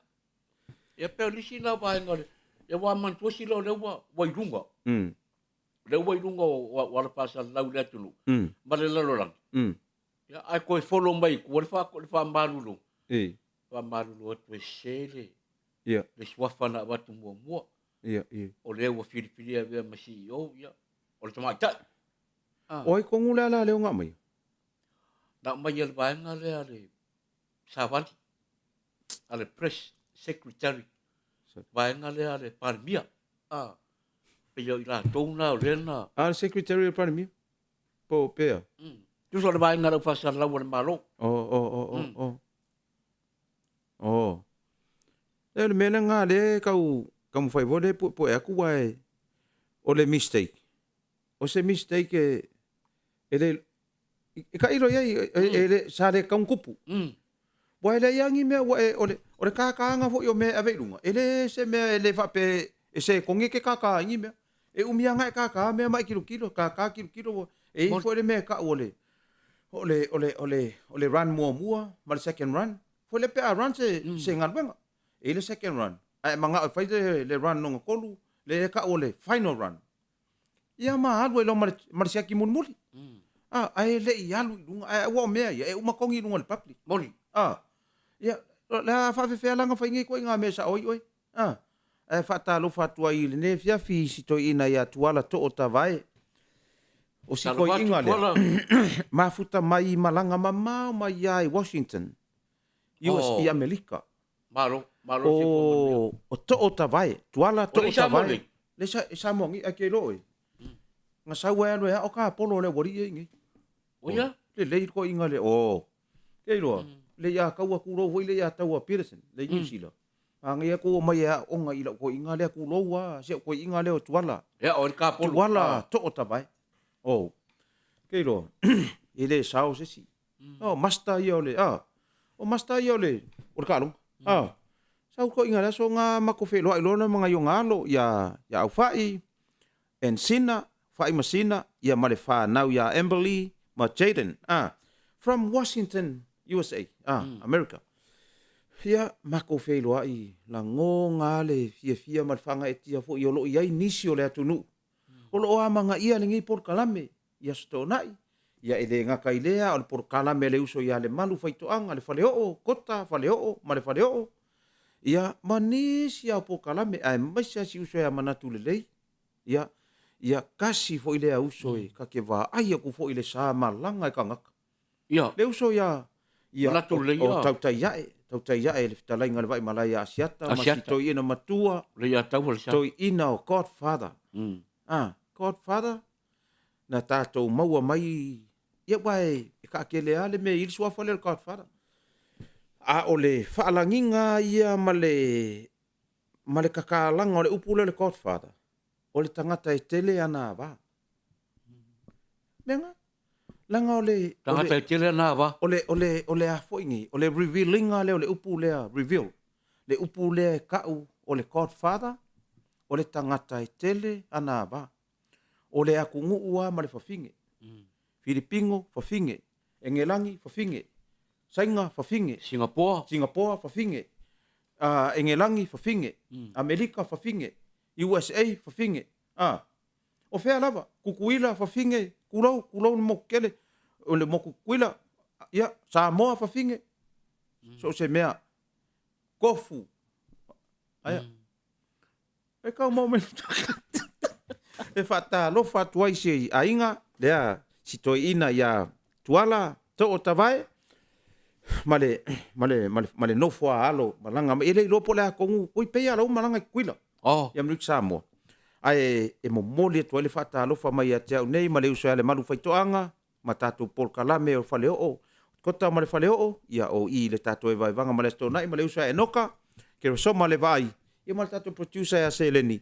Speaker 1: Ia pei o nisi na vaega o le, ia ua manatua sila o lea ua, ua i luga. Lea ua i luga o, o, o ala faasalalau i le atunuu ma le lalolagi. Ia, ae toe follow mai i tua le, faa, le faamalulu. Faamalulu atu e sese le, le suafa na avatu muamua. O lea ua filifilia e avea ma CEO, ia, o le tamaitai.
Speaker 2: Ah. O ai tonu le ala lea o na aumaia?
Speaker 1: Na aumaia e le vaega lea a le Savali, a le Press Secretary, vaega lea a le Palemia. Ah, pei o i latou na o lea na...
Speaker 2: A le Secretary o le Palemia? Po o pea?
Speaker 1: Tusa o le vaega a le au faasalalau a le Malo.
Speaker 2: O, o, o, o, o. O. E o le mea lena lea e tau taumafai foi lea e puepue atu aua e, o le mistake, o se mistake e, e le, e tailo i ai, e, le, sa le tatau ona tupu. Aua e leai lava ni mea ua e, o le, o le kākāina foi o mea e ave i luga, e le se mea e le faapea e setogi e te kākā ai ni mea. E umi lava ona e kākā mea ma e tilotilo, kākā tilotilo, ua, e i ai foi le mea e tau o le, o le, o le, o le, o le run muamua ma le second run. Foi lea pe a run se, se galuega. E i ai le second run, ae manao e fai le, le run lona tolu, lea e tau o le final run. Ia ma alu ai loa ma le, ma le siaki mulimuli. A, ae le i alu i luga, ae ua o mea ia, e uma togi i luga o le public.
Speaker 1: Moni.
Speaker 2: A, ia, o le a faafefea la ona fai nei ituaiga mea sao ai oe? A, ae faatalofa atu ai i lenei afiafi i si toeaina ia Tuala Too Tavae. O si koiʻiga lea, mafuta mai i malaga mamao mai ia i Washington, US, oh. i Amerika.
Speaker 1: Malo, malo o,
Speaker 2: o too tavae, tuala too tavae. Le sa, e Samoa ngi, ai ke lo e. Nga sau e alu e ao ka polo le wari e ngi.
Speaker 1: O ia?
Speaker 2: Le lei koiʻiga le, o. Ke iloa, le ia kaua kulou foi le ia taua Peterson, le New Zealand. Agai aku o mai e aoga i lau koiʻiga lea kulou a, si au koiʻiga lea o Tuala.
Speaker 1: Ia, o le kapolo.
Speaker 2: Tuala too tavae. Oh. Ke iloa, e le sao se isi. Oh, master ia o le, ah. O master ia o le, o le kaaloga. Ah. Sau koiʻiga lea so nga mako feloai loa na mangai o ngalo ia, ia Aufai, and Sina, Fa'i ma Sina, ia ma le fanau ia Amberly ma Jayden, ah, from Washington, USA, ah, America. Ia, makou feiloa'i lagoga le fiafia ma le faagaeetia fo'i o lo'o i ai nisi o le atunuu o lo'o amagaia lenei polokalame i Aso Toonai. Ia, e le gata i lea, o le polokalame a le uso ia Lemalu Faitoaga, le Faleoo, Kota, Faleoo ma le Faleoo, ia, ma nisi lava o polokalame, aemaise lava si uso ia Manatu Lelei, Ia, ia kasi foi lea uso e ka ke vaai aku foi i le sa malaga e kangaka.
Speaker 1: Ia.
Speaker 2: Le uso ia, ia,
Speaker 1: Manatu
Speaker 2: o,
Speaker 1: lelei,
Speaker 2: o
Speaker 1: ia.
Speaker 2: tautai ae, tautai ae le fetalaiga a le Vaimalae ia Asiata ma si
Speaker 1: Asiata.
Speaker 2: toeaina matua,
Speaker 1: Le ia taua le sa.
Speaker 2: toeaina o Godfather. Ah, Godfather, na tatou maua mai, ia aua e, e taatele lava le mea e i ai le suafa lea o le Godfather. A o le faalagiga ia ma le, ma le kakalaga o le upu lea o le Godfather, o le tagata e tele ana ava. Mea nga? Leaga o le...
Speaker 1: Tagata e tele ana ava.
Speaker 2: O le, o le, o le a foi nei, o le revealinga lea o le upu lea, reveal. Le upu lea e kau o le Godfather, o le tagata e tele ana ava. O le atunuu lava ma le fafine. Filipino, fafine. Engelagi, fafine. Saina, fafine.
Speaker 1: Singapoa.
Speaker 2: Singapoa, fafine. Uh, Engelagi, fafine. Amerika, fafine. USA, fafine. Ah. O fea lava, Kukuila, fafine, Kulou, Kulou le moku tele, o le moku Kukuila, ia, Samoa, fafine. So o se mea, kofu. Aia. E kau mau mai e faatalofa atu ai si aiga lea si toeaina ia Tuala Too Tavae ma le ma le ma le, ma le nofo a alo malaga mai e le iloa po o le a tonu oi pei lava la ua malaga i Tutuila
Speaker 1: Oh.
Speaker 2: ia Amerika Samoa ae e momoli atu ai le faatalofa mai ia te au nei ma le uso ia Lemalu Faitoaga ma tatou polokalame o Faleoo, Kota ma le Faleoo, ia o i le tatou evaevaga ma le Aso Toonai ma le uso ia Enoka, Keresoma le vaai, ia ma le tatou producer ia Seleni.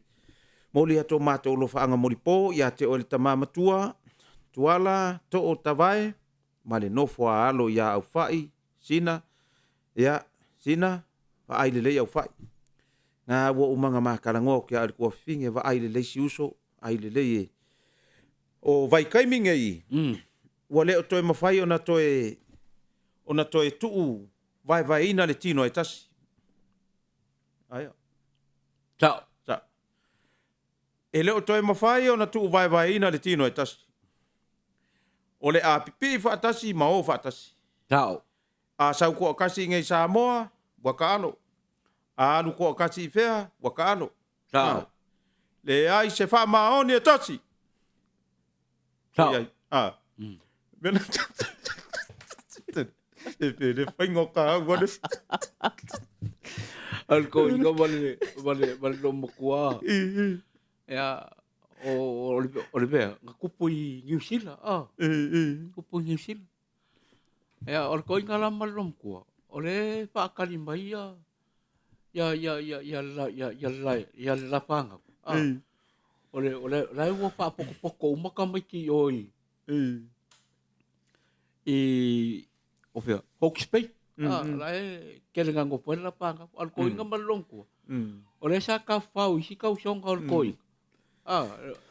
Speaker 2: Moli atu o matou alofaaga molipo ia te oe le tama matua, Tuala, Too Tavae, ma le nofo a alo ia Aufai, Sina, ia, Sina, vaai lelei Aufai. Nga ua umaga makalanoa o ke a le tuafafine, vaai lelei si uso, ai lelei e. O vaitaimi nei, ua le o toe mafai ona toe, ona toe tuu vaevaeina le tino e tasi. Aia.
Speaker 1: Sao.
Speaker 2: Sao. E le o toe mafai ona tuu vaevaeina le tino e tasi. O le a pipii faatasi ma o faatasi.
Speaker 1: Sao.
Speaker 2: A sau toakasi nei Samoa, ua taalo. A alu toakasi i fea, ua taalo.
Speaker 1: Sao.
Speaker 2: Leai se faamaoni e tasi.
Speaker 1: Sao.
Speaker 2: Ai, a. Mena. E pe le whainga o ka au ane.
Speaker 1: Al ko inga ma le ma le ma le lomakua. Ia o o le o le mea nga kupu i New Zealand. Ah. Kupu i New Zealand. Ia o le koiga la ma le lomakua. O le whaakali mai ia ia ia ia ia la ia ia la ia le la whangau. Ah. O le o le la ua whaapokopoko uma ka mai ki o i i o fea Hawke's Bay. Ah, la e kele nga ngopo la panga al koinga ma le lomakua. O le sa ka whau i si kausonga o le koinga. Ah,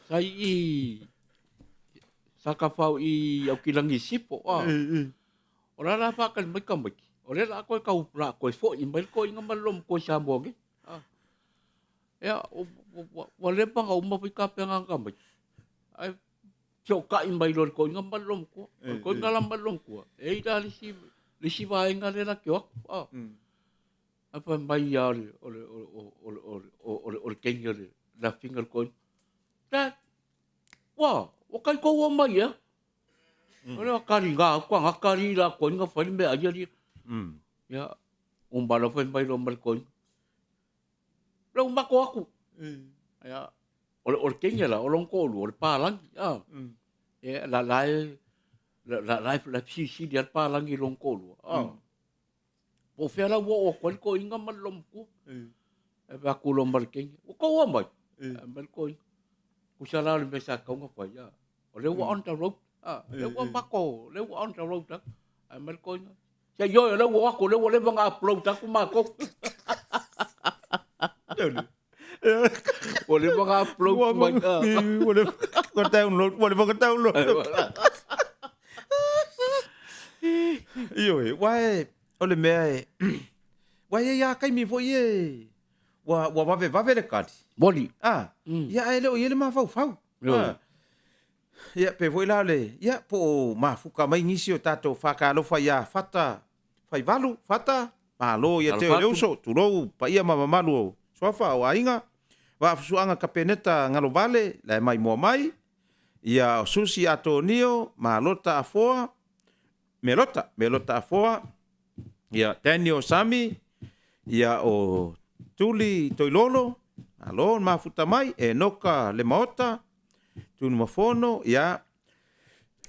Speaker 1: sa i sa ka whau i au ki langi sipo. Ah. O la la whakali mai ka maiki. O le la koe kau la koe fo i mai koe inga mai lom koe sa moa Ah. Ea, o, o, wa le panga uma fai ka penga ka maiki. Ai, so ka i mai lor koe inga mai lom koe. O koe inga la mai lom koe. E i la lisi, lisi vaenga le la ke o aku. Ah. Ai fai mai ia o le, o le, o le, o le, o le, o le, o le kengi o le, la finga le koe. Dad, ua, Ua kai kou o mai ea. O le kari ngā au tagata alii la koinga fai le mea ai alii. Ia, uma la fai mai loa ma le koinga. Le u mako aku. Ia, o le, o le kenge la, o lona toalua, o le palagi. Ah. Ia, la, la e, la, la, la, la fesilisili lava le palagi i lona toalua. Ah. Po o fea la ua oo atu ai le toeaina ma le loomatua. E fai atu loa ma le teine, ua tou omai. Aumai le toeaina. Tusa la o le mea sa tatau ona fai, a. O lea ua on the road, a. O lea ua matou, o lea ua on the road atu. Aumai le toeaina. Se i oi, o lea ua o atu, o lea ua leva ona upload atu matou. Ua leva ona upload mai.
Speaker 2: Ua leva ona download, ua leva ona download. Ioe, aua e, o le mea e, aua e i ai lava taimi foi e, ua, ua vavevave le kali.
Speaker 1: Moni.
Speaker 2: Ah, ia ae le o i ai le mafaufau. Ah. Ia, pe foi la o le, ia, po o mafuka mai nisi o tatou faatalofa ia Fata Faivalu, Fata, malo ia te oe le uso, tulou paia ma mamalu o Suafa o aiga, Vaafusuaga Kapeneta Galovale, la e maimoa mai, ia o Susi Atonio, Malota Afoa, Melota, Melota Afoa, ia Daniel Sami, ia o Tuli Toilolo, malo le mafuta mai, Enoka Lemaota, Tunumafono, ia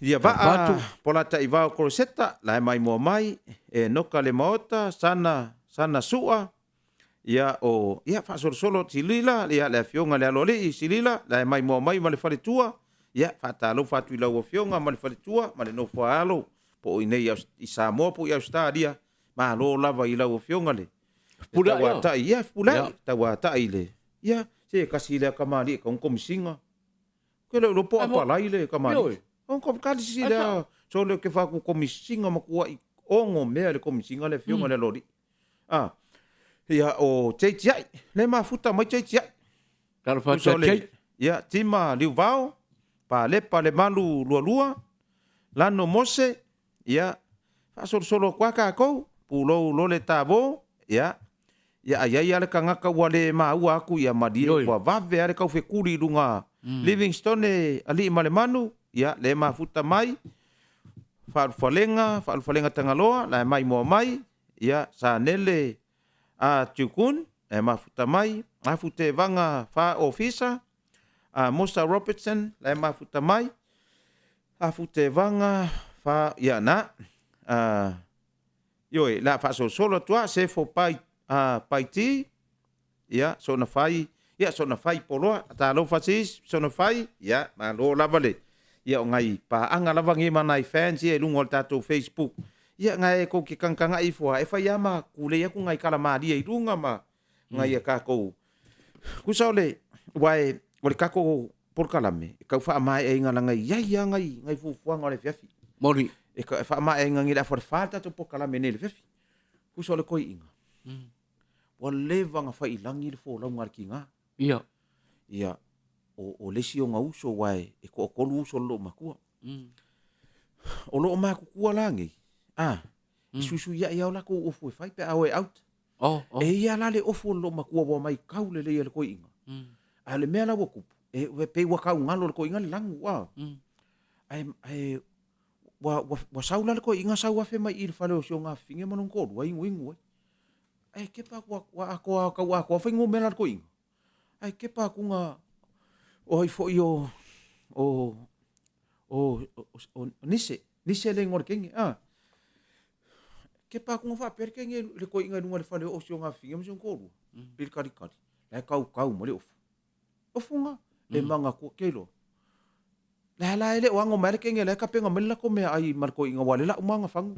Speaker 2: Ia vaa Polataivao Koroseta, la e maimoa mai, Enoka Lemaota, Sana, Sana Sua, ia o, ia faasolosolo Silila, ia le afioga le Aloalii Silila, la e maimoa mai ma le faletua, ia faatalofa atu i lau afioga ma le faletua ma le nofo a alo, po o i inei i Samoa po o i Ausetalia, malo lava i lau afioga le tauatai, ia Fepuleai, tauatai i le, ia se tasi lea kamali'i e tatau ona komisiga. Ke le iloa po o apalai le kamali'i. O kalisi lea, sole ou te fai atu komisiga matuai ono mea le komisiga le afioga i le aloalii. Ah, ia o JTI, le mafuta mai JTI.
Speaker 1: Talofa atu ia Jay.
Speaker 2: Ia, Tima Liuvao, Palepa Lemalu Lualua, Lano Mose, ia, faasolosolo atu lava tatou, pulou Lole Tavo, ia, ia a i ai lava le tagata ua le maua atu, ia malie ua vave lava le taufetuli i luga Livingstone Alii ma le Manu, ia, le mafuta mai, Faalufalega, Faalufalega Tagaloa, la e maimoa mai, ia, Sanele a Tukun, e mafuta mai, Afu Tevaga Fa Ofisa, a Mosa Robertson, la e mafuta mai, Afu Tevaga Fa, ia na, a, ioe, la faasolosolo atu lava, Sefo Pai, a, Paiti, ia, soona fai, ia, soona fai poloa, talofa sis, soona fai, ia, malo lava le, ia, o nai paaga lava nei ma nai fans ia i luga o le tatou Facebook, ia, ngai e tou te tagatagai ifo lava, e fai lava ma tulei atu nai tala malie i luga ma nai a tatou, tusa o le, aua e, o le tatou polokalame, e tau faamaeaina leaga e i ai lava nai, nai fuafuaga o le afiafi.
Speaker 1: Moni.
Speaker 2: E faamaeaina nei i le afa o le fa le tatou polokalame nei i le afiafi. Tusa o le toeaina. Ua leva ona fai i lagi le folauga a le tiga.
Speaker 1: Ia.
Speaker 2: Ia, o, o le isi ona uso, aua e, e toatolu uso o le loomatua. O loomatutua la nei, a, e suisuiai lava o latou ofu e fai pe a o e out.
Speaker 1: Oh, oh.
Speaker 2: E ia la le ofu o le loomatua ua maitau lelei e le toeaina. A o le mea la ua tupu, e, e pei ua tau galo e le toeaina le lanu, a. Ae, ae ua, ua, ua sau la le toeaina sau afe mai i le fale o si ona afafine ma lona toalua inuinu ai. Ae kepa atu ua atoa tau atoa fuainumera a le toeaina. Ae kepa atu na o ai foi o o o o Nise, Nise le igoa o le teine a. Kepa atu na faapea le teine le toeaina i luga o le fale o si ona afafine ma si ona toalua i le kalikali. La e kaukau mai le ofu. Ofu na e manatua ke iloa. La la e le o ago mai le teine la e tapena mai le latou meaai ma le toeaina aua o lea o le a uma ona fagu.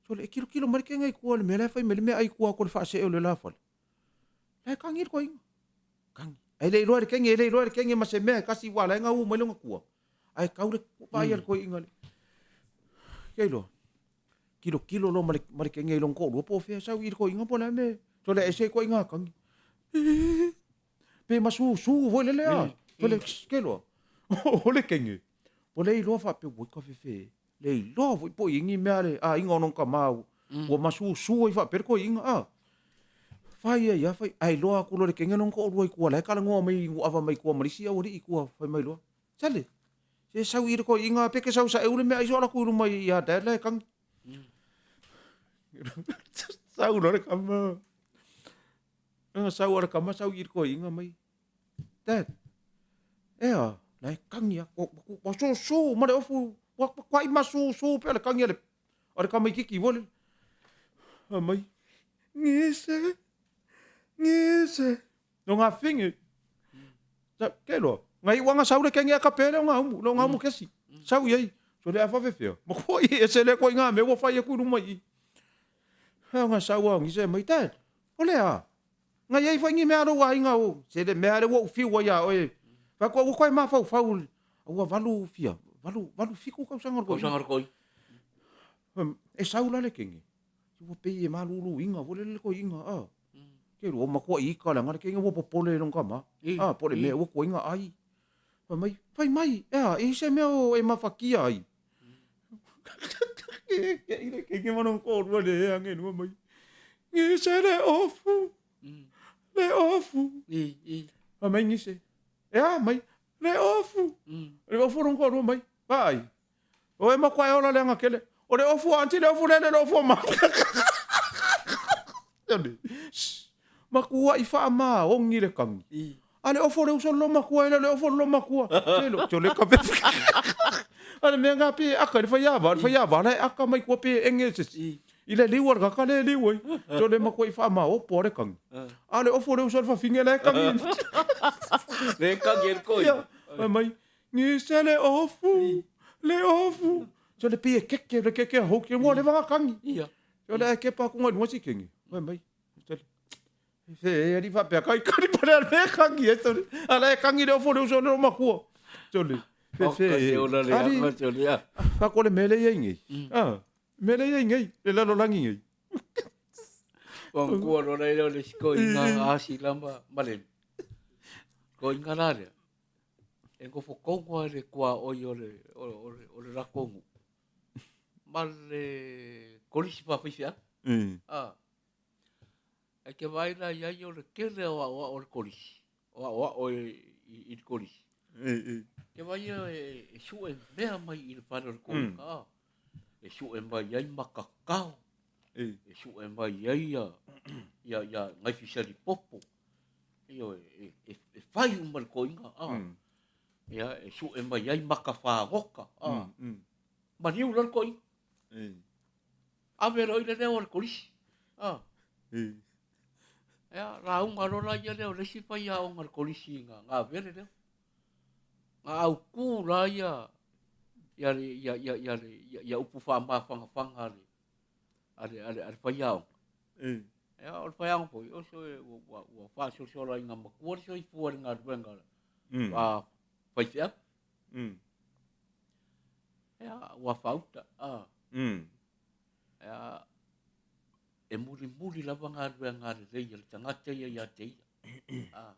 Speaker 2: Sole, e tilotilo mai le kega i tua i le mea la e fai mai le meaai i tua atu o le faasee o le la fale. La e kagi le toeaina. Kagi. Ae le iloa e le kege, e le iloa e le kege ma se mea e tasi ua ala ai ona ū mai lona tua. Ae kau le vaai a le toeaina le. Ke iloa. Tilotilo loa ma le, ma le kege i lona toalua po o fea sau i le toeaina po o le a mea. Sole, ese le toeaina kagi. Pe masusu foi lele a. Sole, ke iloa. O le kege. Ua le iloa faapea, ua ka fefe. Le iloa foi po o i ai ni mea a le aiga o lona tama ua masusu ai faapea le toeaina, a. Fai ai lava fai, ae iloa atu loa e le teine lona toalua i tua, la e talanoa mai i Nuuava mai tua ma le isi aualii i tua, fai mai loa, Sale! Se sau i le koiiga pe ke sau saʻeu le meaai so alaku i luma iā dad la e kagi. Sau loa le kama. Nga sau a le kama sau i le koiiga mai. Dad, ea, la e kagi a, ua soso ma le ofu, ua kuai ma soso pea le kagi a le, a le tamaititi foi lele. Fai mai, Gise, gise, no ngā finge. Ke loa, ngai uanga sau le kenge a kape le o ngā umu, le o ngā umu kesi. Sau i ai, so le a whawhewhea. Ma kua i ese le koe i ngā mea ua whai aku i ruma i. Hea ngā sau a ngise mai, Dad, o le a? Ngai ai foi ni mea a lou aiga o se le mea le ua ou fiu ai ia oe. Fai atu aua koe mafaufau ua valu fia, valu, valu fitu tausaga o le
Speaker 1: Tausaga o le koi.
Speaker 2: E sau la le kenge. Ua pei e maluluina foi lele le toeaina, a. Ke ua matua ika leaga le kenge ua popole i lona tama. A, po o le mea ua tuai ona ai. Fai mai, fai mai, e a, e i ai se mea o e mafatia ai? Ke i le kenge ma lona toalua le ea age lua mai. Gise le ofu, le ofu. Fai mai gise, e a mai, le ofu. Le ofu o lona toalua mai, vaai. O e matua e ola leaga tele. O le ofu a aunty le ofu lele le ofu a mama. Matua i faamaoni le kagi. A le ofu o le uso le matua e le ofu o le matua. Telo, tio le kape. A le mea ngā pe aka i le whaiava, le whaiava la e aka mai kua pe enge se si. I le liu a le kaka le liu ai. Tio le matua i whaamaopo a le kangi. A le ofu o le uso le whawhinge le kangi.
Speaker 1: Le kangi e le koi.
Speaker 2: Ia, mai, Gise le ofu, le ofu. So le pie keke, le keke a hoki, ua leva nga kangi.
Speaker 1: Ia.
Speaker 2: So le ke pa kunga nua si kengi. Mai mai. Se e ali fa pea kai kari pare al pe kangi e so. Ala e kangi le ofu le uso le makua. So le.
Speaker 1: Se se. O le ali. So le.
Speaker 2: Fa ko le mele ia ngi. Ah. Mele ia ngi, le lalo langi ngi.
Speaker 1: Wangkua lo le le siko inga asi lama malen. Ko inga la le. E nofo tonu ai le tuaoi o le, o, o, le, o le latou nuu ma le kolisi faafaifeau. A, ae ke vaai la i ai o le tele o aoao o le kolisi, o aoao i, i, i le kolisi. Ke vaai ia e, e sue mea mai i le fale o le kolika, mm. e sue mai ai makakao, e sue mai ai ia, ia, ia ngai fisali popo, Ioe, e, e, e whai uma le koinga, a. Ia, e sue mai ai maka whāgoka, a. Mariu la le koinga. Ave roi le leo o le kolisi, a. Ia, rāunga lola ia leo, le isi whai a onga le kolisi ngā, ngā vere leo. Ngā au kū la ia, ia, ia, ia, ia, ia, ia upu whaamāwhangawhanga le, a le, a le, a le faiaoga. Ia, o le faiaoga foi, o so, ua, ua, ua faasoasola i ngā makua le soifua i le galuega a faifeau. Ia, ua faauta, a. Ia, e mulimuli lava galuega lelei a le tagata ia ia te ia. A.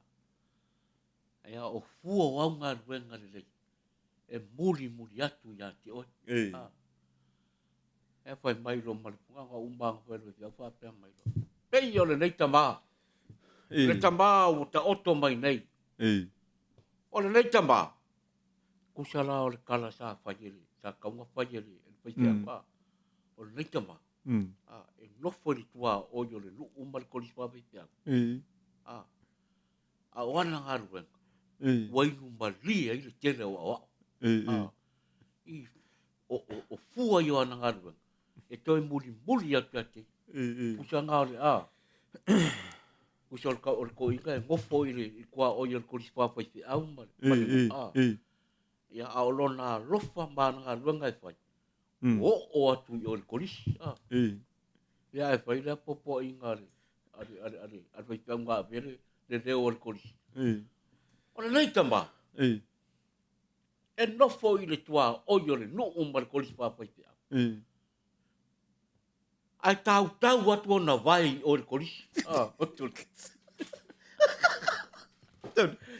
Speaker 1: Ia, o fua o au galuega lelei, e mulimuli atu ia te oe. A. E fai mai loa ma le pugaga uma anga fai loa au faapea mai loa. Pei o lenei tamā. Le tamā ua taoto mai nei. O lenei tamā, kusa la o le kala sa fai e le, sa kaunga fai e le, e le faifeau, a. O lenei tamā, a, e nofo i le tuaoi o le nuu ma le kolisi faafaifeau. A, a o ana galuega, ua inu malie ai le tele o aoao. A, i o, o, o fua i o ana galuega, e toe mulimuli atu ia te ia. Pusa ngā o le, a, pusa o le, o le toeaina e nofo i le, i tuaoi o le kolisi faafaifeau ma le, ma le, a, ia, a o lona alofa ma ana galuega e fai, ua oo atu i o i le kolisi, a. Ia, e fai lea popoaiga a le, a le, a le, a le, a le faifeau gaave le, le leo o le kolisi. O lenei tama, E nofo i le tuaoi o le nuu ma le kolisi faafaifeau. Ae tautau atu ona vae i o i le kolisi. Ah,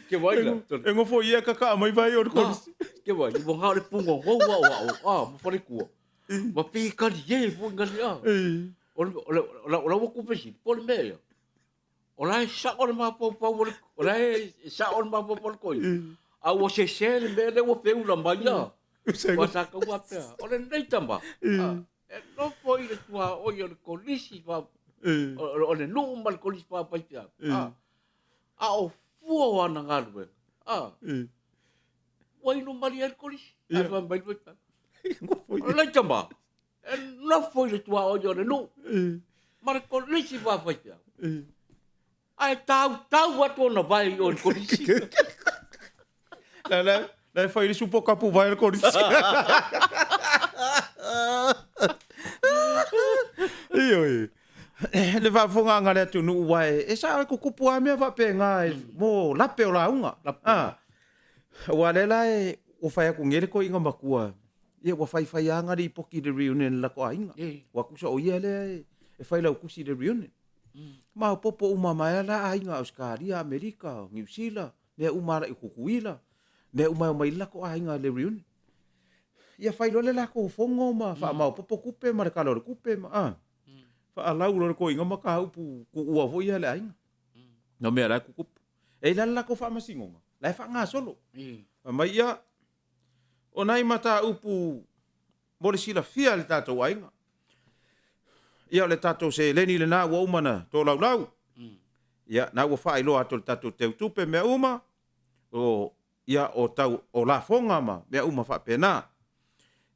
Speaker 1: Ke vai la.
Speaker 2: E ngofo ia kaka mai vai o le kolisi.
Speaker 1: Ke vai, ua ngā o le punga ngau wa o ao, ah, ma whare kua. Ma pīkari e, fo ngari, ah. O le, o le, o la, o la waku pesi, po le mea ia. O la e sao le mafaufau o le, o la e sao le mafaufau o le koi. A ua sese le mea lea ua feula mai ia. Ua sa tau faapea, o lenei tama, e nofo i le tuaoi o le kolisi fa, o le nuu ma le kolisi faafaifeau. A o fua o ana galuega, ua inu malie ai le kolisi. Ae fai mai le faifeau, o lenei tama, e nofo i le tuaoi o le nuu ma le kolisi faafaifeau. Ae tautau atu ona vae i o i le kolisi.
Speaker 2: La la la e fai le supo kapu vae le kolisi. Ioe. Le faafofogaaga a le atunuu aua e sao e tutupu lava mea faapena mo lape o lauga. Ah. Aua o lea la e ua fai atu nei le toeaina matua, ia ua faifai lava ana lipoti i le reunion a le latou aiga. Ua tusa o ia lea e failautusi i le reunion. Maopoopo uma mai lava la aiga Ausetalia, Amerika, Niu Sila, mea uma lava i Tutuila, mea uma e omai ai le latou aiga i le reunion. Ia fai loa le latou fono ma faamaopoopo tupe ma le Tala o le Tupe ma a. Faalau loa le toeaina mataupu tuua foi ia a le aiga. O mea la e tutupu. E i ai la le latou faamasinoga, la e faagasolo. Fai mai ia, o nai mataupu mo le silafia e le tatou aiga. Ia o le tatou seleni lena ua uma na tolaulau. Ia na ua faailoa atu e le tatou teutupe mea uma, o, ia o tau o lafoga ma mea uma faapena.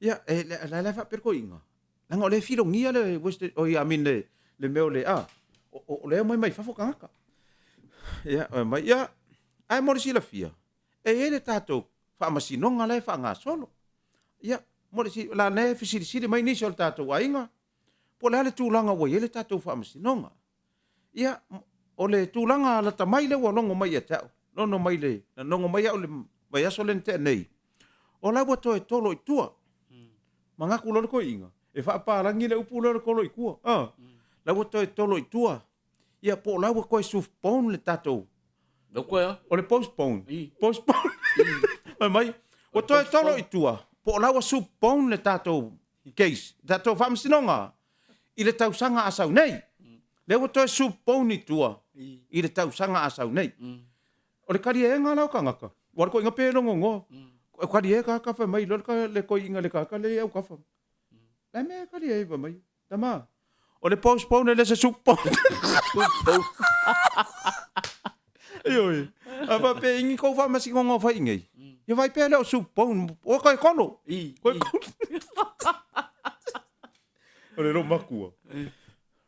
Speaker 2: Ia e la la faapea le toeaina, leaga o lea e filogia le Western, oi I mean le, le mea o le, a, o, o lea e omai mai fafo tagata. Ia, mai, ia, ae mo le silafia, E i ai le tatou faamasinoga la e faagasolo. Ia, mo le o la e fesilisili mai nisi o le tatou aiga, po o le a le tulaga ua i ai le tatou faamasinoga. Ia, o le tulaga lata mai lea ua logo mai ia te au, logo mai le, na logo mai au i le vaiaso lea na tea nei, o la ua toe tolo i tua. Manatu loa le toeaina, e faapalagi le upu lea o le tolo i tua. La ua toe tolo i tua Ia po o la ua toe sufpone le tatou.
Speaker 1: Lau koe a?
Speaker 2: O le postpone. I. Postpone. Fai mai, ua toe tolo i tua, po o la ua supone le tatou case, le tatou faamasinoga i le tausaga a sau nei. Lea ua toe supone i tua i le tausaga a sau nei. O le kaliega la o tagata, ua le koiga pe logonoa. O kalie tagata fai mai loa le koiga le tagata le i autafa. La mea e kalie ai fai mai. Tama, o le postpone e le se suppone. Ioe. A faapea i ni kou faamasinoga o fai i nei. Ia vai pea lea o suppone. O koe kolo. Koe kolo. O le lou makua.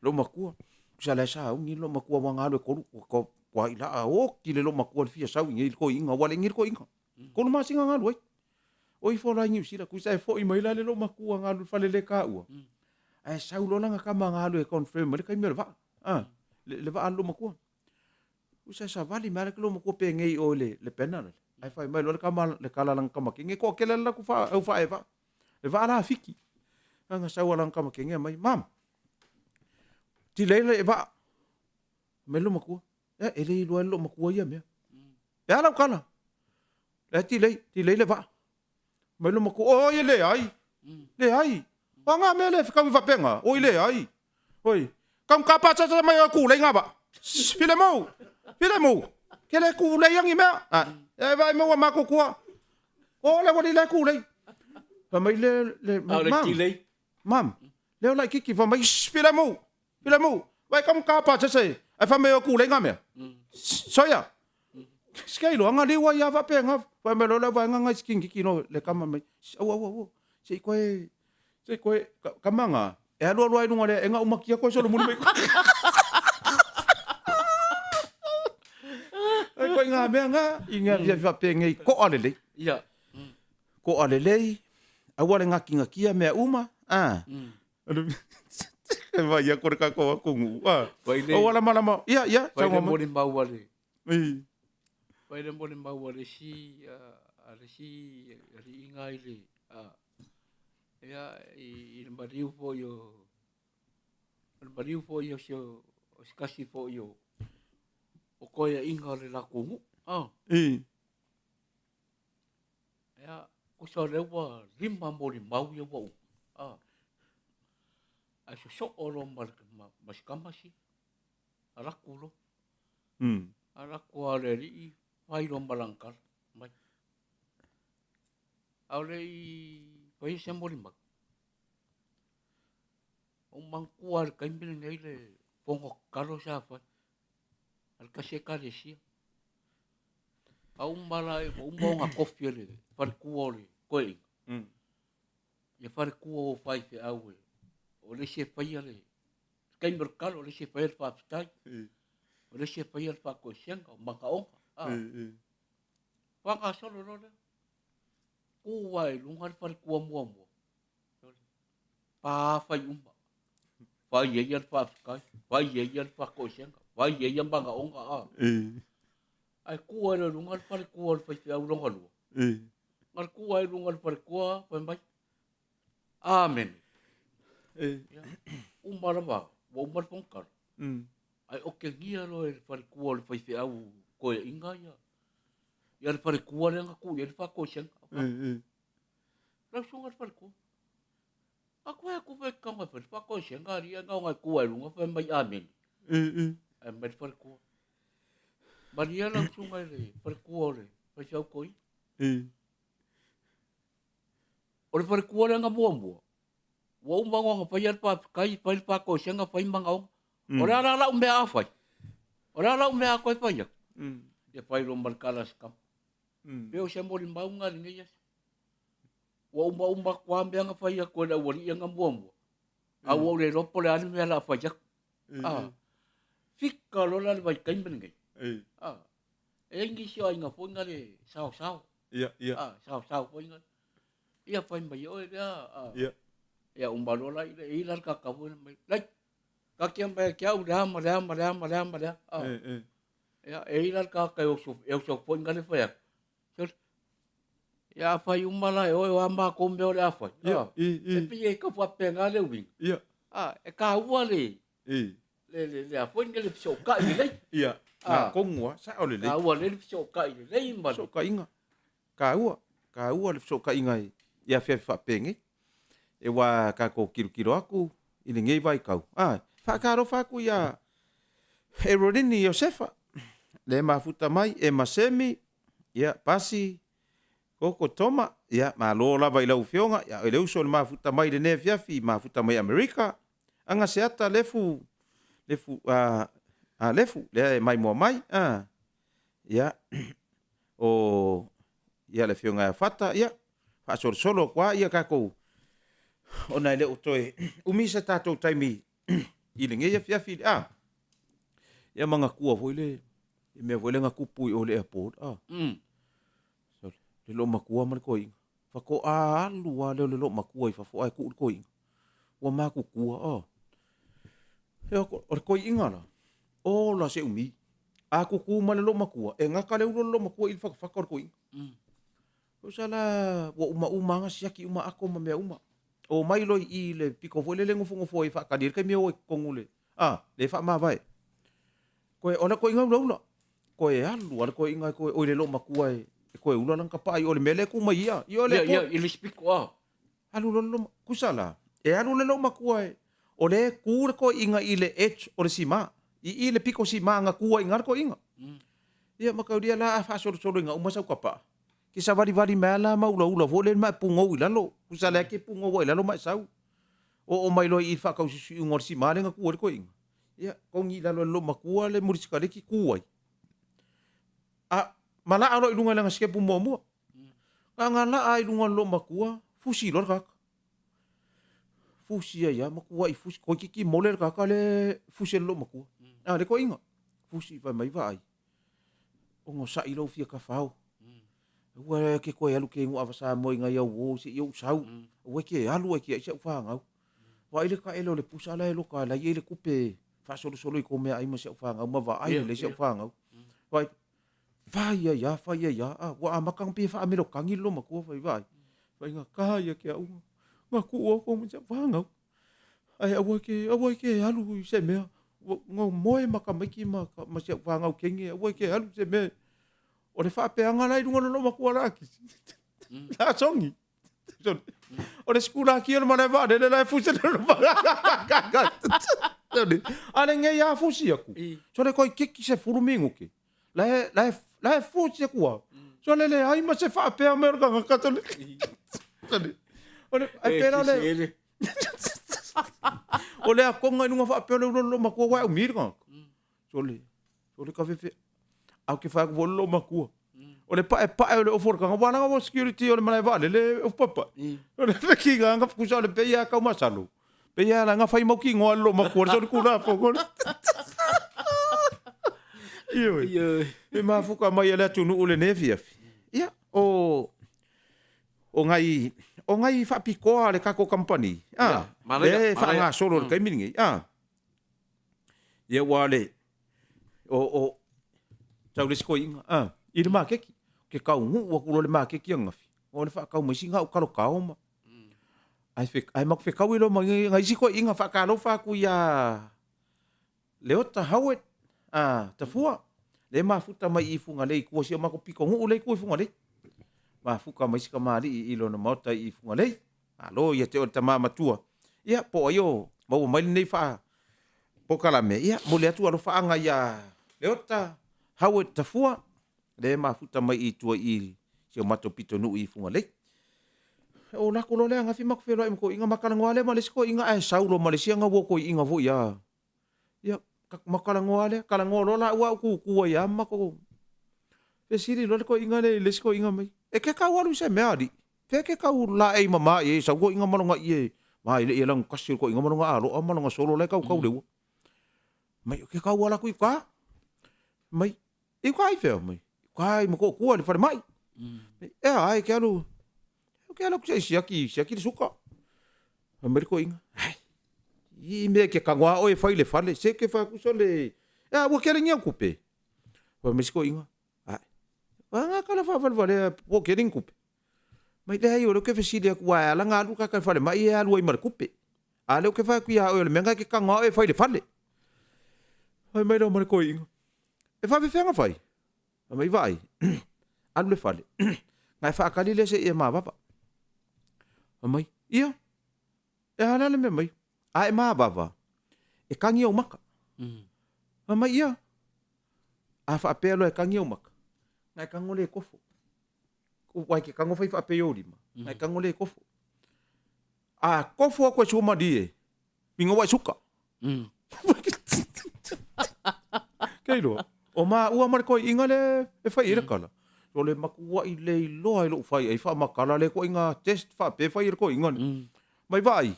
Speaker 2: Lou makua. Kusa la e sauni lou makua ua galu e kolu. Kua i laa oki le lou makua le fia sau i nei le koiina. Ua le i nei le koiina. Kolu masina galu ai. O ifo la i Niu Sila, kusa e foi mai la le lou makua galu i le fale le kaua. Ae sau loa lana tama galu e confirm mai le taimi o le vaa. Ah, le vaa a le lou makua. Kusa e savali mai le lou makua penei o le le pena le. Ae fai mai loa le tama le kala lana tama kenge ko kele la ku fa au fa e vaa. Le vaa la fiki. Anga sau lana tama kenge mai, mam. Ti le le vaa. Mai lou makua. E, e le iloa e le lou matua ia mea. E a lau tala? Le tilei, tilei le vaa. Mai lou matua, oi e leai, leai. O a ngā mea le fekau i faapena? Oi leai. Oi, kau ka pa tata mai o kulei ngā vaa. File mou, file mou. Ke le kulei angi mea. A, e vai mau a mako kua. O le wali le kulei. Fa mai le, le,
Speaker 1: mam,
Speaker 2: mam, leo lai kiki, fa mai, file mou. Filemu, vai ka ka pa se ai fa me o ku lenga mea. Soia. Skai lo anga liwa ia fa pe nga fa me lo le va nga nga skin ki no le kama mai. Au au au. Se koe se koe kama nga e alu alu ai lunga le e nga umakia koe solo muli mai. Ai koe nga mea nga i nga via fa pe ngei ko alele.
Speaker 1: Ia.
Speaker 2: Ko alele aua le ngakingakia mea uma. Ah. E vai a kore kako a kongu. Ah. O wala malama. Ia, ia.
Speaker 1: Fai le moli mau ale. I. Fai le moli mau ale si ale si ali inga i le a ia i le mariu fo i o le mariu fo i o si o si kasi fo i o o koe inga o le la kongu. Ah.
Speaker 2: I.
Speaker 1: Ia, kusa o lea ua lima molimau ia ua uma. Ah. Ae sosoo loa ma, ma, ma si kama si. Alaku loa. Alaku a le alii, fai loa ma lana tala mai. A o le i faia se molimau. Ua ou manatua lava i le taimi lenei le fono tatalo sa fai a le tasi ekalesia. A uma la, ua uma ona tofi e le faletua o le toeaina, ia faletua o faifeau e, o le isi e faia le taimi o le tatalo, o le isi e faia le faafetai, o le isi e faia le faatoesega, o manaoga. Faagasolo loa lea, tu lava i luga le faletua muamua, pa fai uma. Fai e ia le faafetai, fai e ia le faatoesega, fai e ia manaoga. Ae tu ai loa i luga le faletua o le faifeau lona lua. Na tu ai i luga le faletua fai mai, Amene. Ia, uma lava, ua uma le fonotaga. Ae otegia loa e le faletua o le faifeau toeaina ia, ia le faletua lea na tuu i ai le faatoesega. Lau susuga i le faletua, a koe atu foi e te tago e fai le faatoesega alii ae na ona e tu lava i luga fai mai amene. Ae mai le faletua, malie lau susuga i le faletua o le faifeau toeaina. O le faletua lea na muamua, ua uma ona faia le faafetai, fai le faatoesega, fai manaoga. O le a la lau mea a fai? O le a lau mea a toe fai atu? Ia fai loa ma le tala a si tama. Pei o se molimau lena i lenei aso. Ua umauma atu lava mea na fai atu e le aualii na muamua, a ua ou le iloa po o le a le mea o le a fai atu. Fika loa la le vaitaimi lenei. E i ai nisi o aiga foi na le saosao. Saosao foi na. Ia fai mai oe lea. Ia uma loa la e i ai la le tagata foi mai. Lai, taatia mai ia te au lea ma lea ma lea ma lea ma lea. Ia, e i ai la le tagata e oso, e oso foi na le fai atu. Sole, ia a fai uma la e oe o a matou mea o le a fai. E pei e tau faapena le uiga. E taua le, le, le, le a foi le fesootai lelei.
Speaker 2: Ia, na tonu lava, sao lelei.
Speaker 1: Taua lelei le fesootai lelei ma le.
Speaker 2: Fesootaiga, taua, taua le fesootaiga i afiafi faapenei. E ua tatou tilotilo atu i lenei vaitau, faatalofa atu ia Erolini Iosefa, le mafuta mai, Ema Semi, ia, Pasi, Koko Toma, ia, malo lava i lau Afioga, ia, o le uso i le mafuta mai i lenei afiafi, mafuta mai Amerika, Agaseata Lefu, Lefu, a, Lefu, lea e maimoa mai, a, ia, o, ia, le Afioga ia Fata, ia, faasolosolo atu lava, ia, tatou, ona e le o toe umi se tatou taimi i lenei afiafi, a, ia, manatua foi le mea foi lea na tupu i o i le airport, a, le loomatua ma le toeaina, faatoa alu lava lea o le loomatua i fafo ae tuu le toeaina, ua matutua, a. O le toeaina la, ola se umi, a tutu ma le loomatua, e gata le ulu o le loomatua i le fatafata o le toeaina. Tusa la ua umauma lava na siaki uma ato ma mea uma. Omai loa i i le pito foi lele nofonofo ai e faatali ai le taimi e o ai i totonu le, a, le faamavae. Koe, o le toeaina ulaula. Koe alu lava le toeaina e koe, oi le loomatua e, e koe ula lana tapaa i o le mea lea e tu mai ia. I o le
Speaker 1: Ia, ia, i le isi pito, a.
Speaker 2: Alu loa le loo, tusa la, e alu le loomatua e, o lea e tu le toeaina i le edge o le sima. I i le pito sima na tu ai i ina le toeaina. Ia mataulia la a faasolosolo ina uma sau tapaa, ke savalivali mai lava la ma ulaula foi lea ma e pugou i lalo. Tusa lea ke pugou ai i lalo ma e sau. Oo mai loa i i le faatausiusiuga o le sima lea na tu ai le toeaina. Ia, togi i lalo e le loomatua le mulisikaleki tu ai. A malaa loa i luga i lana sitepu muamua. Na ona laa i luga o le loomatua, fusi loa le tagata. Fusi ai lava, matuai fusi, toeitiiti mole le tagata lea e fusi e le loomatua. A, le toeaina, fusi fai mai vaai, onosai lou fia tafao. Aua e te toe alu e te inu ava Samoa i nai au uo seia ou sau. Aua e te alu ai tiai si au fanau. Vaai le taele o le pusa la e loka la e i ai le tupe e faasolosolo i tou meaai ma si au fanau ma vaai lelei si au fanau. Vaai, fai ai lava, fai ai lava, a ua amata ona pei e faamelokagi le loomatua fai vaai. Fai gata ia te au, na tuu atu ma si au fanau. Ae aua e aua e te alu i se mea. Ua moe ma tamaiti ma si au fanau teine, aua e te alu i se mea. O le faapeaga la i luga o le loomatua la akisi. La sogi. O le sikulaki o le malae vaalele la e fusi le A lenei lava fusi atu. Sole toeitiiti 10 minute. La e, la e, la e fusi atu lava. Sole leai ma se faapea mai o le tagata sole. Sole. O le ai pera le. O le akonga i luga faapea o le ula o le loomatua ua e umi le tagata. Sole. Sole ka fefe. A ke whai ko lo matua. O le pae pae o le ofo o le kanga. Wala nga security o le malae vaalele o papa. O le ki nga nga kusa o le peia kau masalo. Peia la nga whai mau ki ngoa lo matua. Sole kura fo. Ioe.
Speaker 1: Ioe.
Speaker 2: E mafuka mai e le atunuu lenei afiafi. Ia, o o ngai o ngai faapitoa a le tatou kamupani.
Speaker 1: Ia,
Speaker 2: Ah,
Speaker 1: manaia,
Speaker 2: lea e
Speaker 1: manaia.
Speaker 2: faagasolo i le taimi lenei. Ah. Ia ua le o o tau le isi toeaiina ah, i le maketi. Ke taunuu atu loa i le maketi ananafi, o le faatau mai sina au kalokao ma ae fe ae matou fetaui loa ma nai isi toeaiina faatalofa atu ia Leota Howard a Tafua, lea e mafuta mai i Fugalei i tua si o matou pitonuu lea i tua i Fugalei. Mafuta mai si kamali'i i lona maota i Fugalei. Malo ia te oe le tama matua. Ia, po o ai o maua mai lenei faa polokalame, ia, momoli atu alofaaga ia Leota Howard Tafua, lea e mafuta mai i tua i si o matou pitonuu i Fugalei. O lako loa lea angafi matou feiloai ma toeaiina, ma talanoa lea ma le isi toeaina ae sau loa ma le isi ana ua toeaiina foi a. Ia, ma talanoa lea, talanoa loa laua au tutu ai lava ma matou. Fesili loa le toeaina lea i le isi toeaina mai, e ke kau alu i se mea alii? Fea ke kau laei mama i ai e sau toeaina ma lona ie, ma e le i lanutasi o le toeaina ma lona aloa ma lona solo la e tautau le ua. Mai, ke kau ala atu i uka? Mai, I uka ai fea mai? Uka i Motootua i le falemai. E a ai ke alu, ke alu aku se i siaki, siaki le suka. Fai mai le toeaina, ai, i mea ke kago a oe e fai i le fale, se ke fai atu sole, e a, ua kele ni au kupe. Fai mai si toeaina, ai, a nga kala faavalevalea po kele ni kupe. Mai leai o lea ou te fesili atu aua e ala ona alu le tagata i le falemai e alu ai ma le tupe. A o lea ou te fai atu ia oe o le mea lena e te tago lava oe e fai i le fale. Fai mai lea ma le toeaina, e faafefea ona fai? Fai mai, vaai, alu i le fale, ona e faatali lea seia mavava. Fai mai, ia, e a la le mea mai? A e mavava, e kagi ou maka. Fai mai, ia, a faapea loa e kagi ou maka, na e tago lea e kofo. Uai ke kago fai faapea i ou lima, na e kago lea e kofo. A kofo aku e sua malie, minga ua e suka. Kei loa, o maua ma le toeaiina lea e fai ai le kala. O le matuai le iloa i lou fai ai faamakala lea toeaiina test faapea e fai ai le toeaiina lea. Mai vaai,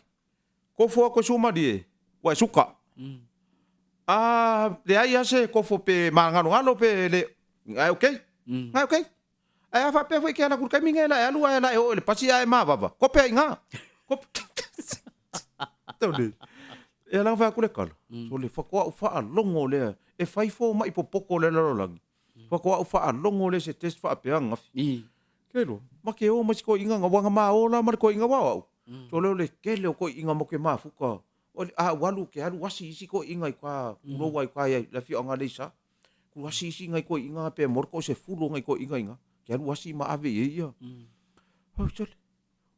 Speaker 2: Kofo aku e sua malie, ua e suka. A leai lava se kofo pe magalogalo pe le, ae okay. Ae okay. Ae a faapea foi ke ala atu i le taimi nei la e alu ae la e oo i le pasi ae mavava, kope ai i ina. Kope. Tau nei. E ala fai atu le kala. So le faatoa ou faalogo lea, e fai fomai popoto le lalolagi. Faatoa ou faalogo lea se test faapea ananafi. Ke loa, ma ke o mai si toeaiina na, ua na ma o la ma le toeaiina ua o au. So lea o le tele o toeaiina mo ke mafuta, o le, a ua alu, ke alu asi isi toeaiina i uka, pulou ai uka i le afioaga Aleisa. Ku asi isi nai toeaiina pe mo le toasefulu o nai toeaiina i ina, ke alu asi ma ave i ai ia. Au sole,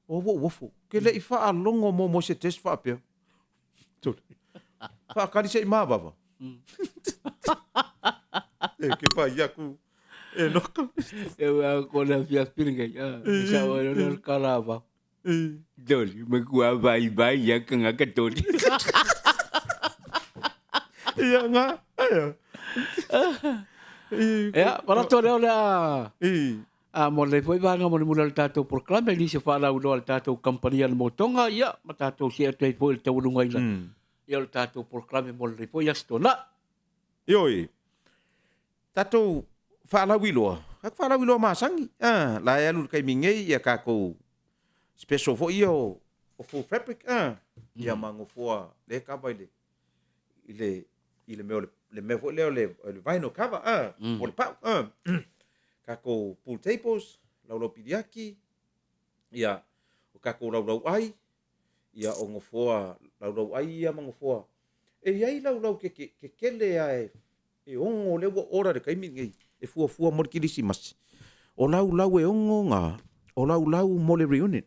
Speaker 2: o ua ou ofo, ke le i faalogo muamua i se test faapea. Sole, faakali se i mavava. E ke pai aku e noka.
Speaker 1: E ua ko le afiafi lenei, a, e sao ai loa le kalava. Toli, ma kua vai vai ia ka ngaka toli.
Speaker 2: Ia nga, aia.
Speaker 1: Ia, manatu lea o le a a mo lenei foi vaega mulimuli o le tatou polokalame, nisi o faalauiloa a le tatou kamupani a le Motoga, ia, ma tatou see atu ai foi i le taualugaina ia o le tatou polokalame mo lenei foi Aso Toonai.
Speaker 2: Ioe, tatou faalauiloa, tatou faalauiloa masani, a, la e alu i le taimi nei ia tatou special foi ia o, o full fabric, a, ia ma nofoa lea e kava i le, i le, i le mea o le, le mea foi lea o le, o le vinyl cover, a, po o le pau, a, tatou pool tables, laulau piliaki, ia, o tatou laulau ai, ia o nofoa laulau ai ia ma nofoa. E i ai laulau kekele lava e ono lea ua order i le taimi lenei e fuafua mo le Kerisimasi. O laulau e ono na, o laulau mo le reunion.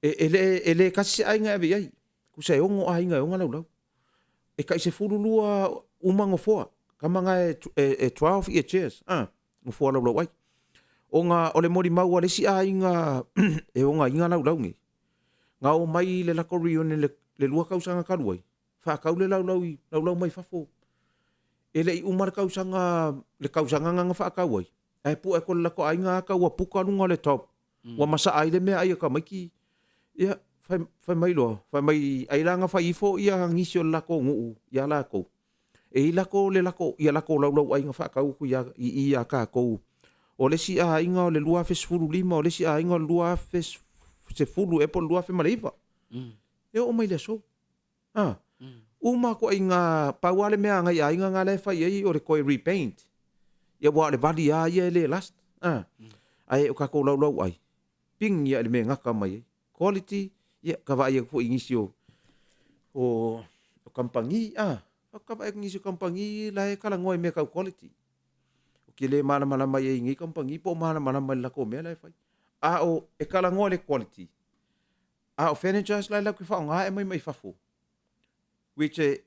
Speaker 2: E e le tasi se aiga e ave i ai. Tusa e ono aiga e ona laulau. E tai 12 uma nofoa. Tama na e 12 ia chairs, nofoa laulau ai. Ona o le molimau a le isi aiga e ogaiga laulau nei, na omai i le latou reunion i le 2 tausaga talu ai, faatau le laulau i laulau mai fafo. E le i uma le tausaga, le tausaga na na faatau ai, ae pue atu e le latou aiga ata ua puka luga o le top, ua masaa ai le meaai a tamaiti. Ia, fai, fai mai loa, fai mai ai la na fai ifo ia nisi o le latou nuu ia latou. E i latou le latou, ia latou laulauai na faatau atu ia, i i ia tatou. O le isi aiga o le 2015, o le isi aiga o le 2010 ea po o le 2009. E oo mai i le aso. A, uma ituaiga, pau lava le mea a nai aiga na la e fai ai o le toe repaint. Ia aua o le vali lava ia e le last. A, ae o tatou laulauai, ping ia i le mea e gata mai ai. Quality, ia ka vaai atu foi i nisi o o kamupani, a, ka vaai atu i nisi o kamupani la e talanoa i mea tau quality. Ou te le malamalama i ai i nei kamupani po o malamalama i le latou mea la e fai. A o e talanoa i le quality, A o furnitures la e latou te faaaoga e aumai mai fafo, which e,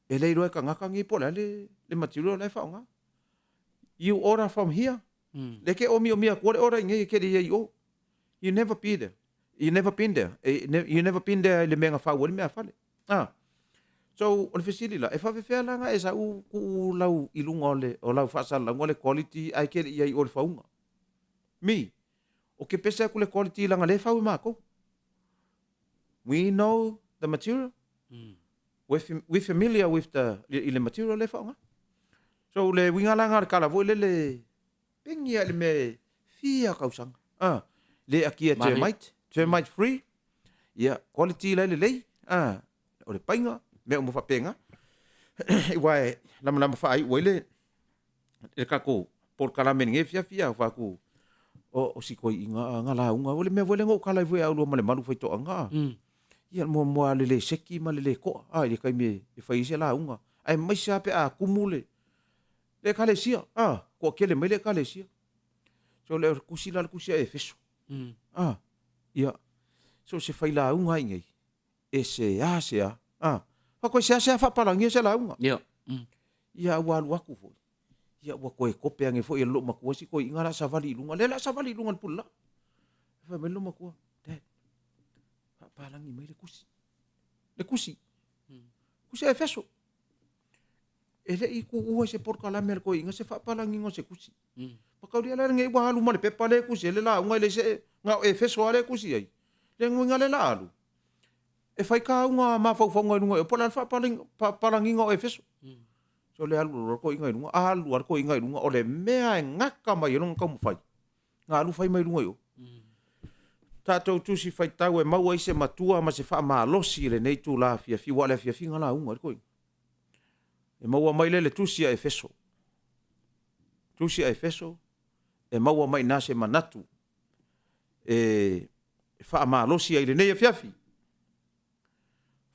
Speaker 2: e le iloa e tagata nei po o le a le, le material la e faaaoga. You order from here, mm. le ke omiomia atua le order i nei e ke le ia i o. You never be there. You never been there. You never been there i le mea na fau ai le mea fale. Ah. So, o le fesili la, e faafefea la na e sau kuu lau i luga o le, o lau faasalalauga le quality ae ke le i ai o le fauga. Me, O ke pese aku le quality langa le fau e makou. We know the material. Mm. We're, we're familiar with the i le material le whaonga. So le winga langa le kala voi le le pengi a le me fia kausanga. Ah, le akia termite, termite free. Ia, quality la le lei. Ah, o le painga, mea uma faapena. Aua e lamalama faaiu ai le le tatou polokalame i lenei afiafi a faaku o, o si toeaina nga lauga o le mea foi lea na ou tala ai foi ia oulua ma le malu faitoaga. Mm. Ia le muamua le le seki ma le le toa a i le taimi e fai ai se lauga. Aemaise lava pe a tumu le le ekalesia, a, toatele mai le ekalesia. So le tusi la le tusi a Efeso. Mm. A, ia, so se failauga ai nei. E seasea, a. Fa koe seasea faapalagia se lauga.
Speaker 1: Ia. Mm.
Speaker 2: Ia ua alu atu foi. Ia ua toe kope ane foi e le lou matua si toeaiina la savali i luga. Lea la savali i luga o le pulelaa. Fai mai le lou matua, Dad, faapalagi mai le tusi. Le tusi. Mm. Tusi a Efeso. E le i tuua i se polokalame a le toeaiina se faapalagiga o se tusi. Mm. Makaulia la lenei ua alu ma le pepa lea e tusi ai le lauga e le se na o Efeso lava lea e tusi ai. Le uiga lea la alu. E fai kāuga mafaufauga i luga i o, po o le a le faapalagiga o Efeso. Mm. So le alu loa le toeaina i luga, alu lava le toeaina i luga, o le mea e gata mai ai lona taumafai, na alu fai mai luga i o. Mm. Tatou tusi faitau e maua ai se matua ma se faamalosi i lenei itula afiafi, ua o le afiafiga lauga ai le toeaina. E maua mai lea i le tusi a Efeso. Tusi a Efeso, e maua mai i ina se manatu e faamalosi ai i lenei afiafi.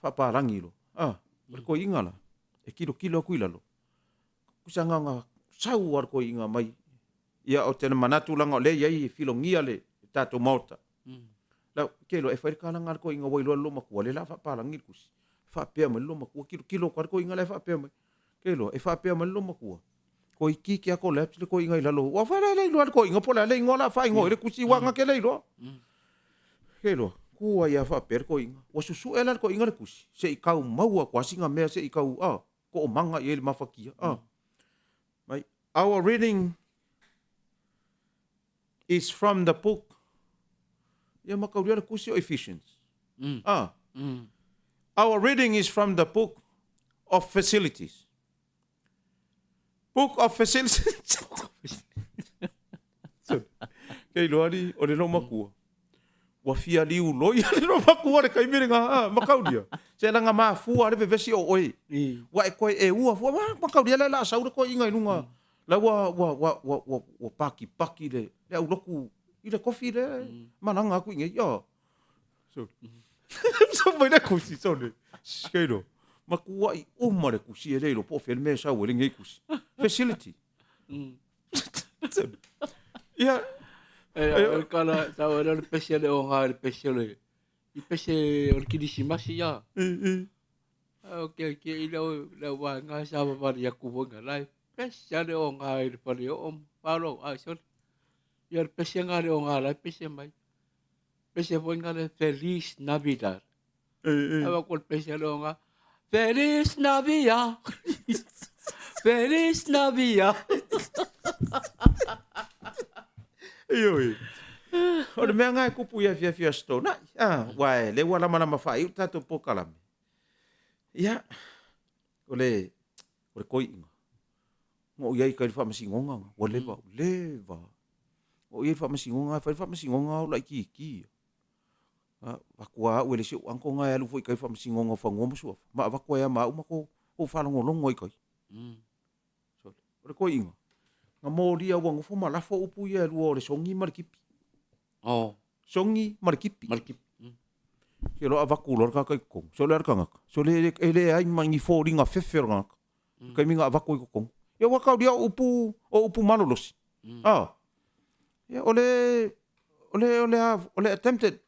Speaker 2: Faapalagi loa. Ah, o le toeaina la, e tilotilo atu i lalo. Kusa nga sau a le toeaina mai. Ia o te manatu langa o lea i ai e filogia le tatou maota. Mm. Lau, ke loa, e fai le kalaga a le toeaina ua iloa le loomatua, lea la a faapalagi le tusi. Faapea mai le loomatua, kilokilo atu lava le toeaina la e faapea mai. Ke loa, e faapea mai le loomatua, toeitiiti lava collapse le toeaina i lalo. Ua fai la le iloa le toeaina po o le a le igoa o le a faaigoa ai le tusi, ua gata le iloa. Ke loa, tu ai lava faapea le toeaina. Ua susue la le toeaina le tusi, se i tau maua atu lava sina mea se i tau, ah, toomaga i ai le mafatia. Ah. Mai, our reading is from the book ia makaulia le tusi o Ephesians. Mm. Ah. Mm. Our reading is from the book of facilities. Book of facilities. Kei loa ni, o le loomatua. Ua fia liu loia le loomatua le taimi lenā, a, makaulia. Se laga mafua le vevesi o oe. Ua e toe e ua fua, makaulia le la sau le toeaiina i luga. La ua, ua, ua, ua, ua, ua pakipaki le, le aulotu i le kofi le malaga atu i nei. Ia. So, sau mai le kusi, sau le, skeiro. Matuai uma le kusi e le iloa po o fea le mea e sau ai lenei kusi. Facility. Ia.
Speaker 1: E, o le kala, sau ai le pese le o ngā le pese o le, i pese o le kirisimasi ia. O ke ke i leo leo wa ngā sa wawari aku wanga lai. Pese le o ngā i le whare o o palo ai sole. Ia le pese nga le o nga la pese mai. Pese foi nga le Feliz Navidad. Awa ko le pese le o nga Feliz Navidad. Feliz Navidad.
Speaker 2: Ioe. O le mea nga e kupu i afiafi o Aso Toonai. Ah, ua e le ua lamalama faaiu le tatou polokalame. Ia, o le, o le koiʻiga. Na ou i ai i kai le faamasinoga, ua leva, leva. Na ou i ai i le faamasinoga, fai le faamasinoga o laitiiti ia. Avatu lava au e le isi ou uncle na e alu foi i tai i le faamasinoga o Fanua ma Suafa, ma avatu ai lava ma au matou ou faalogologo ai i tai. O le toeaina, na molia ua nofo ma lafo upu ia e lua o le sogi ma le tipi.
Speaker 1: Oh.
Speaker 2: Sogi ma le tipi.
Speaker 1: Ma le tipi.
Speaker 2: Se loa avatu loa le tagata i totonu. Se o le a le tagata. Se e leai ma ni foliga fefe o le tagata. Taimi na avatu i totonu. Ia ua taulia o upu, o upu malolosi. Ah. Ia o le, o le, o le, o le attempted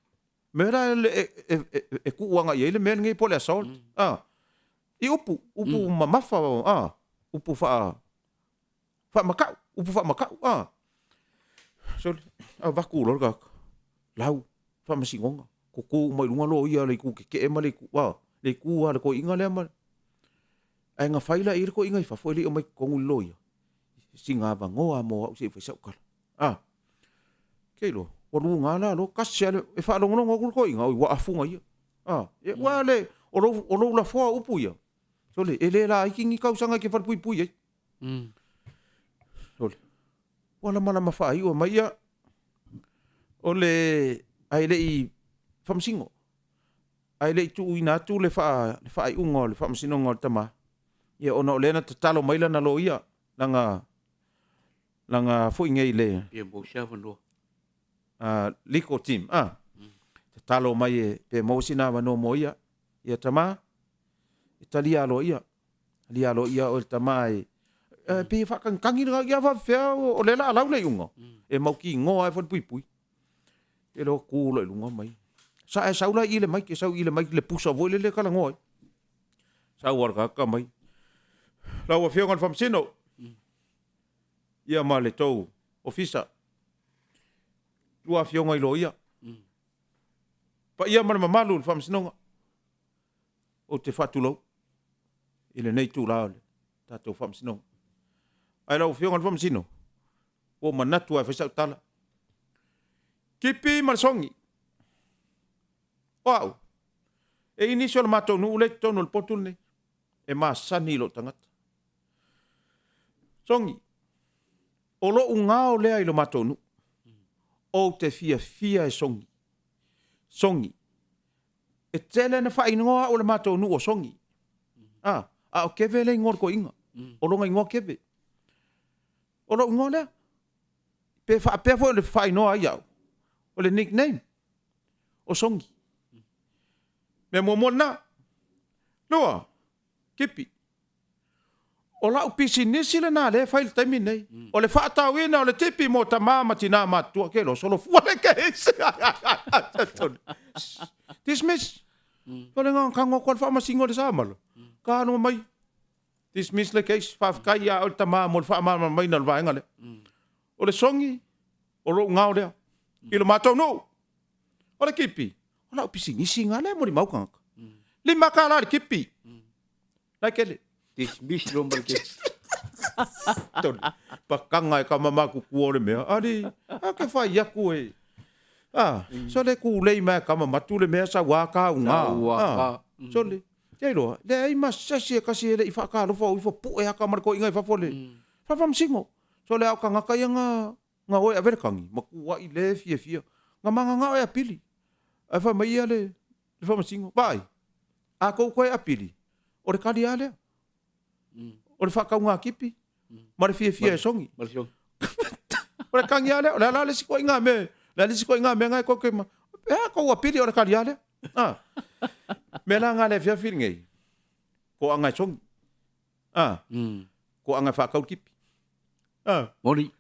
Speaker 2: murder e, e, e, e, e tuu agai i ai le mea lenei po o le assault. Ah. I upu, upu mamafa, ah, upu faa, faamakau, upu faamakau, ah. So, avatu loa le tagata, lau, faamasinoga, tutu uma i luga loia le itu tetee ma le itu, ah, le itu a le toeaina lea ma, ae na fai la i ai le toeaina i fafo e le i omai i totonu i le loia, sina avanoa mo au se i fai sau tala, ah. Ke iloa, ua luga la loa, tasi lava le, e faalogologo atu le toeaina, oi ua afuga ia, ah, ua le, o lou, o lou lafoa o upu ia, sole, e le laiti ni tausaga e te falepuipui ai. Sole, ua lamalama faaiu mai ia, o le, ae le i faamasino, ae le i tuuina atu le faa, le faaiuga o le faamasinoga o le tama, ia ona o lea na tatalo mai lana loia, lana, lana foi nei le,
Speaker 1: Ia maua se avanoa.
Speaker 2: legal team, tatalo mai e, pe maua sina avanoa mo ia, ia tama, e talia aloaia. Talia aloaia oe le tama e, e pei e faatagitagi le ia faapefea o lea o le a lau le iuga. E mautinoa ai foi le puipui. E le o tu loa i luga mai. Sa e sau la i le maiki, sau i le maiki le pusa foi lele e talanoa ai. Sau a le tagata mai. Lau Afioga i le Faamasino, ia ma le tou ofisa, lua afioga i loia, paia ma le mamalu o le Faamasinoga. Ou te faatulou i lenei itula o le tatou Faamasinoga. Ae lau Afioga i le Faamasino, ua ou manatu lava e fai sau tala. Tipi ma le sogi. O au, e i ai nisi o le matou nuu lea i totonu o le potu lenei, e masani i lou tagata. Sogi, o lou gao lea i lo matou nuu. Ou te fiafia e sogi. Sogi, E tele na faaigoa au e le matou nuu o Sogi. A, a o Keve le igoa o le toeaina. O lona igoa Keve. O lou igoa lea. Pe faapea foi o le faaigoa ai au, o le nickname, o Sogi. Mea muamua lena. Lua, Kipi. O lau pisinisi lena lea e fai i le taimi lenei. O le faatauina o le tipi mo tama ma tina matutua. Ke loa solofua le case. Dismiss. O le gagakago atu a le faamasino i le samala. Ka alu mai. Dismiss le case. Faafetai ia oe le tama mo le faamalamalamaina o le vaega lea. O le sogi, o lou gao lea. I lo matou nuu. O le kipi, o lau pisinisi nga lea molimau tagata. $5 le kipi. Lai kele.
Speaker 1: Dismiss lo ma le case.
Speaker 2: Tolu. Pakanga e ka mama kukua o le mea. Ali, a ke whai aku e. Ah, so le ku lei mai ka mama tu le mea sa wā ka unga.
Speaker 1: Sa wā
Speaker 2: Ah,
Speaker 1: ka.
Speaker 2: so le, te iloa, le ai ma sasi e kasi e le i whaakalofa o ifo pu'e haka ma le koinga i fafo le. Whawhamsingo. So le au ka ngaka ia nga, nga oe ave le kangi, ma kua'i le fiafia. Nga manganga oe a pili. Ae fai mai ia le, le faamasino, vaai, a kou koe apili, o le kali a lea. O le faakauga kipi, ma le fiafia e sogi.
Speaker 1: Ma le sogi.
Speaker 2: O le kangi a lea, o le a la le isi koiga mea, le a le isi koiga mea nga e kou ke ma, e a kou apili o le kali a lea. Ah. Mea la nga le afiafi lenei, ko anga e sogi. Ah. Ko anga e faakau le kipi. Ah.
Speaker 1: Moni.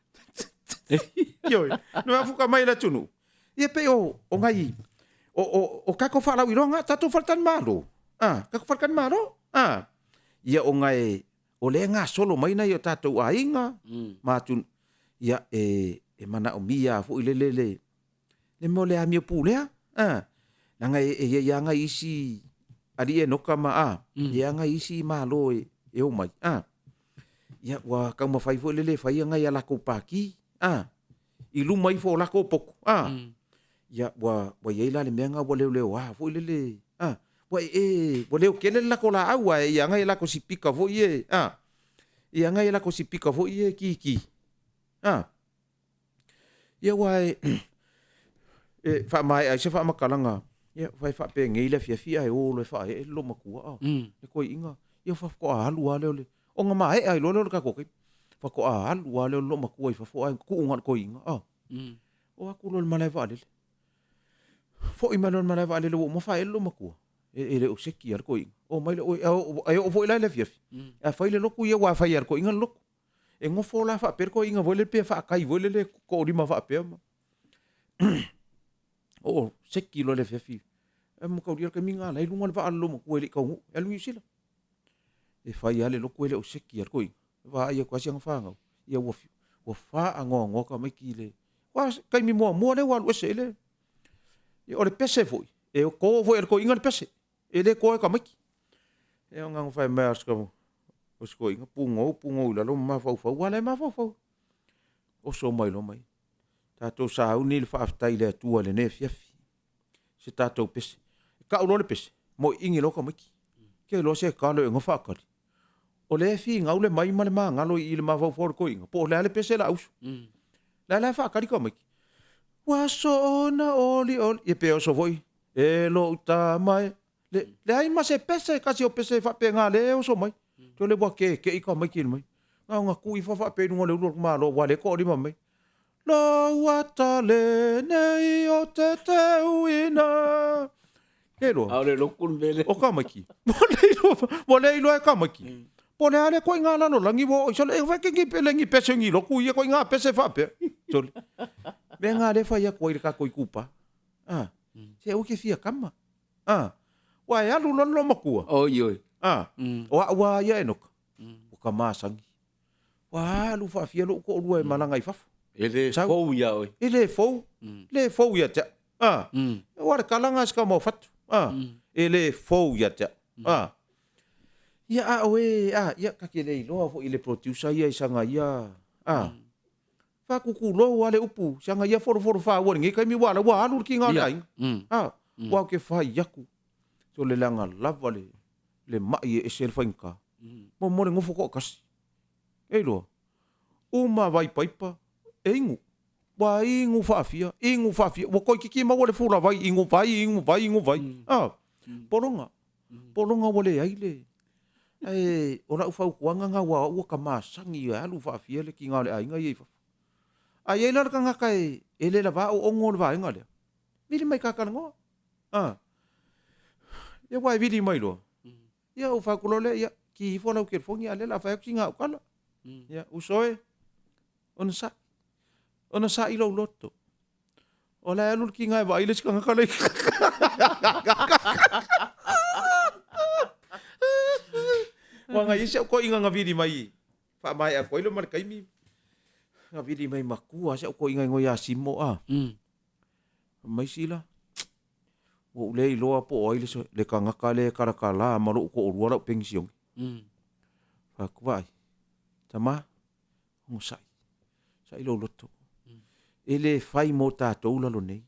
Speaker 2: Ioe. No e afuka mai le atunuu. Ia pei o, o ngai, o, o, o kako whaalauiloa ngā, tātou whaletani mālo. Ah, kako whaletani mālo. Ah. Ia o ngai, o le ngā solo mai nei o tātou aiga, mātu, ia e, e manaomia foi le le le le mea o le amio pulea. A, leaga e i ai lava nai isi alii Enoka ma a, e i ai lava nai isi Malo e omai, a, ia ua taumafai foi lele e fai nai a latou pati, a, i luma ifo o latou potu, a, ia ua i ai la le mea lena ua leoleoa foi lele, a, ua ee, ua leo tele le latou laau, ae i ai lava nai a latou sipika foi ia, a, e i ai lava nai a latou sipika foi ia e kiki, a. Ia aua e e faamaea ai se faamatalaga, ia fai faapenei le afiafi ae o loa e faaee le loomatua a le toeaina, ia faatoa alu lava lea o le, ona maea ai loa lea o le tatou taimi, faatoa alu lava lea o le loomatua i fafo ae tuu na o le toeaina a. O atu loa i le malae vaalele, foi mai loa i le malae vaalele ua uma faaee le loomatua, e le o seki lava le toeaina. Omai lea, e oo foi la i le afiafi, ae fai le lotu ia aua e fai lava e le toeaina le lotu. E nofo la faapea le toeaina foi lele pe faatai foi lele toolima faapea ma oo seki loa le afiafi. E mataulia le taimi lena la e i luga le vaa a le loomatua e le i taunuu e alu i Niu Sila. E fai lava le lotu e le o seki lava le toeaina. E vaai atu lava si ana fanau, ia ua ua faanoanoa tamaiti i le aua taimi muamua lea ua alu ese ai le Ia o le pese foi, e to foi e le toeaina le pese. E le toa e tamaiti. Ia ona fai mai a o si toeaina, pugou, pugou i lalo ma mafaufau, aua o la e mafaufau. Oso mai loa mai. Tatou sauni le faafetai i le Atua i lenei afiafi. Se tatou pese. E tau loa le pese, moiini loa tamaiti. Te iloa se talo e ona faatali. O lea e finau le mai ma le magalo i le mafaufau o le toeaina, po o le a le pese o le a usu. La la e faatali tamaiti. Ua soona olioli. Ia pe oso foi. E lou tama e. Le, leai ma se pese, kasi o pese faapena lea e oso mai. Tole ua keke'i tamaiti mai. Na ona tuu ifo faapea i luga o le ulu o le malo, ua le toalima mai. Lou ata lenei o te teuina. Ke iloa?
Speaker 1: A o le lotu le mea lea.
Speaker 2: O tamaiti. Ua le iloa, ua le iloa e tamaiti. Po o le a le ituaiga lalolagi ua oo i sole. E fai ke ni pese ni lotu ia ituaiga pese faapea. Sole. Mea na lea e fai atu ai i le tatou itupa. A, se aua e te fia kama. A, ua e alu loa le loomatua.
Speaker 1: Oi oi.
Speaker 2: A, o au lava ia Enoka, ua ka masani. Ua alu faafia lou toalua e malaga i fafo.
Speaker 1: E le fou ia oe.
Speaker 2: E le fou. Le fou ia te au. A, aua o le tala lena a si tama o Fatu. A, e le fou ia te au. A, ia a o e, a, ia ta te le iloa foi i le producer ia i sana ia, a, Faatutulou lava le upu, siaga ia folofolo faaua i lenei taimi ua ala ua alu le kiga o le aiga. A, ua ou te fai atu, sole leaga lava le, le mai e ese le faigata. Mo mo le nofo toatasi. E iloa, uma vai paipa, e inu. Ua inu faafia, inu faafia, ua toeitiiti maua le fula vai, inu vai, inu vai, inu vai. A, pologa, pologa ua leai le, Ae o lau fautuaga na aua o au ua ta masani e alu faafia le tiga o le aiga ia i fafo. A i ai la le tagata e le lava aoaoga o le vaega lea, vili mai ta talanoa. A. Ia aua e vili mai loa. Ia ou fai atu loa lea, ia ki ifo lau telefoni a o lea o le a fai atu sina au tala. Ia uso e, onosai. Onosai lou loto. O la e alu le kiga e vaai le isi tagata le Ua ngai isi au toeaiina na vili mai faamaea atu ai le ma le taimi na vili mai matua si au toeaina igoa ia Simo a. Fai mai Sila, ua ou le iloa po o ai le tagata lea e talatala ma lou toalua lau penisione. Fai atu, vaai, tama, Onosai. Sai lou loto. E le fai mo tatou lalo nei.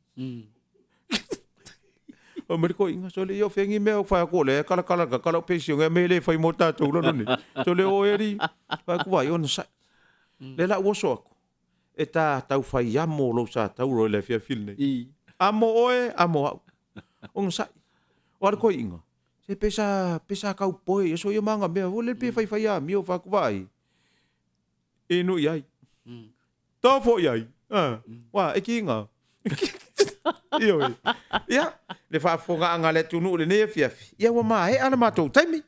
Speaker 2: Fai mai le toeaina, sole ia o fea ni mea o fai atu o lea e kalakala kaka lau penisione a mea e le fai mo tatou lalo nei. Sole o e alii. Fai atu vaai, onosai. Lea la ua oso atu, e ta tau fai amo lou sa tauro i le afiafi lenei. Amo oe, amo au. Onosai. O a le toeaina, se pe sa, pe sa tau poe ia so ia ma ana mea foi lele pe faifai amio fai atu vaai. Inu i ai. Tofo i ai. Wa, e kiga. Ioe. Ia, le faafofogaaga a le atunuu i lenei afiafi, ia ua maea le matou taimi.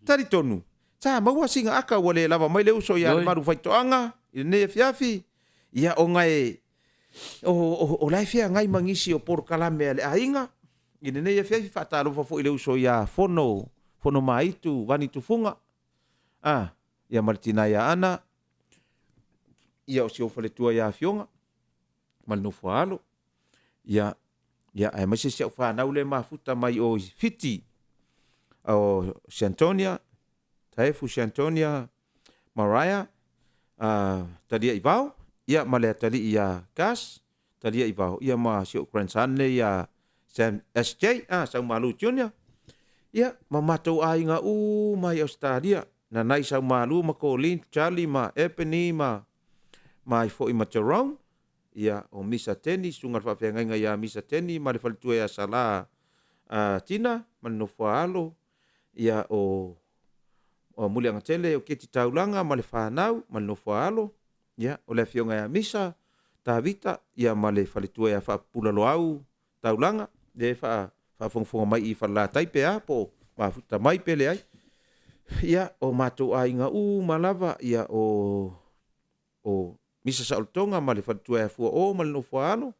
Speaker 2: Talitonu, sa maua sina aka ua le lava mai le uso ia Lemalu Faitoaga i lenei afiafi, ia ona e o la e feagai ma nisi o polokalame a le aiga i lenei afiafi. Faatalofa foi i le uso ia Fono, Fono Maitu, Vani Tufuga. Ia ma le tina ia Ana, ia o si ou faletua ia Afioga. ma le nofo a alo. Ia, ia aemaise si au fanau lea e mafuta mai o i Fiti, o Siantonia, Taefu Siantonia Mariah, Taliaivao, ia ma le atalii ia Gus Taliaivao, ia ma si ou grandson lea ia Sam SJ, Saumalu Junior, ia ma matou aiga uma i Ausetalia, Nanai Saumalu ma Colleen, Charlie ma Ebony ma ma ai foi ma Jerome, ia o Misa Tenny, susuga i le faafeagaiga ia Misa Tenny ma le faletua ia Sala Tina ma le nofo a alo, ia o Muliagatele o Keti Taulaga ma le fanau ma le nofo a alo, ia o le afioga ia Misa Tavita ia ma le faletua ia Faapupula Loau Taulaga, lea e faafogafoga mai i Falelatai pe a, po o mafuta mai pe leai. Ia, o matou aiga uma lava, ia o Misa Saolotoga ma le faletua ia Fuaoo ma le nofo a alo,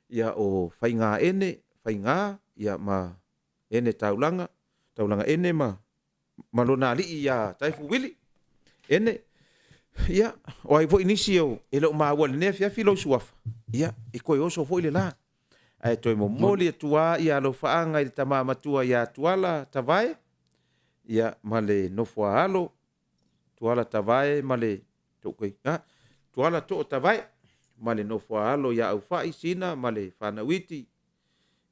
Speaker 2: ia o Faigaene, Faiga, ia ma Ene Taulaga, Taulaga Ene ma ma lona alii ia Taefu Wili, Ene. Ia, o ai foi nisi o, e le o maua i lenei afiafi lou suafa, ia, e toe oso foi le la. Ae toe momoli atu lava ia alofaaga i le tama matua ia Tuala Tavae, ia, ma le nofo a alo, Tuala Tavae ma le, Tuala Too Tavae, ma le nofo a alo ia Aufai Sina ma le fanau iti,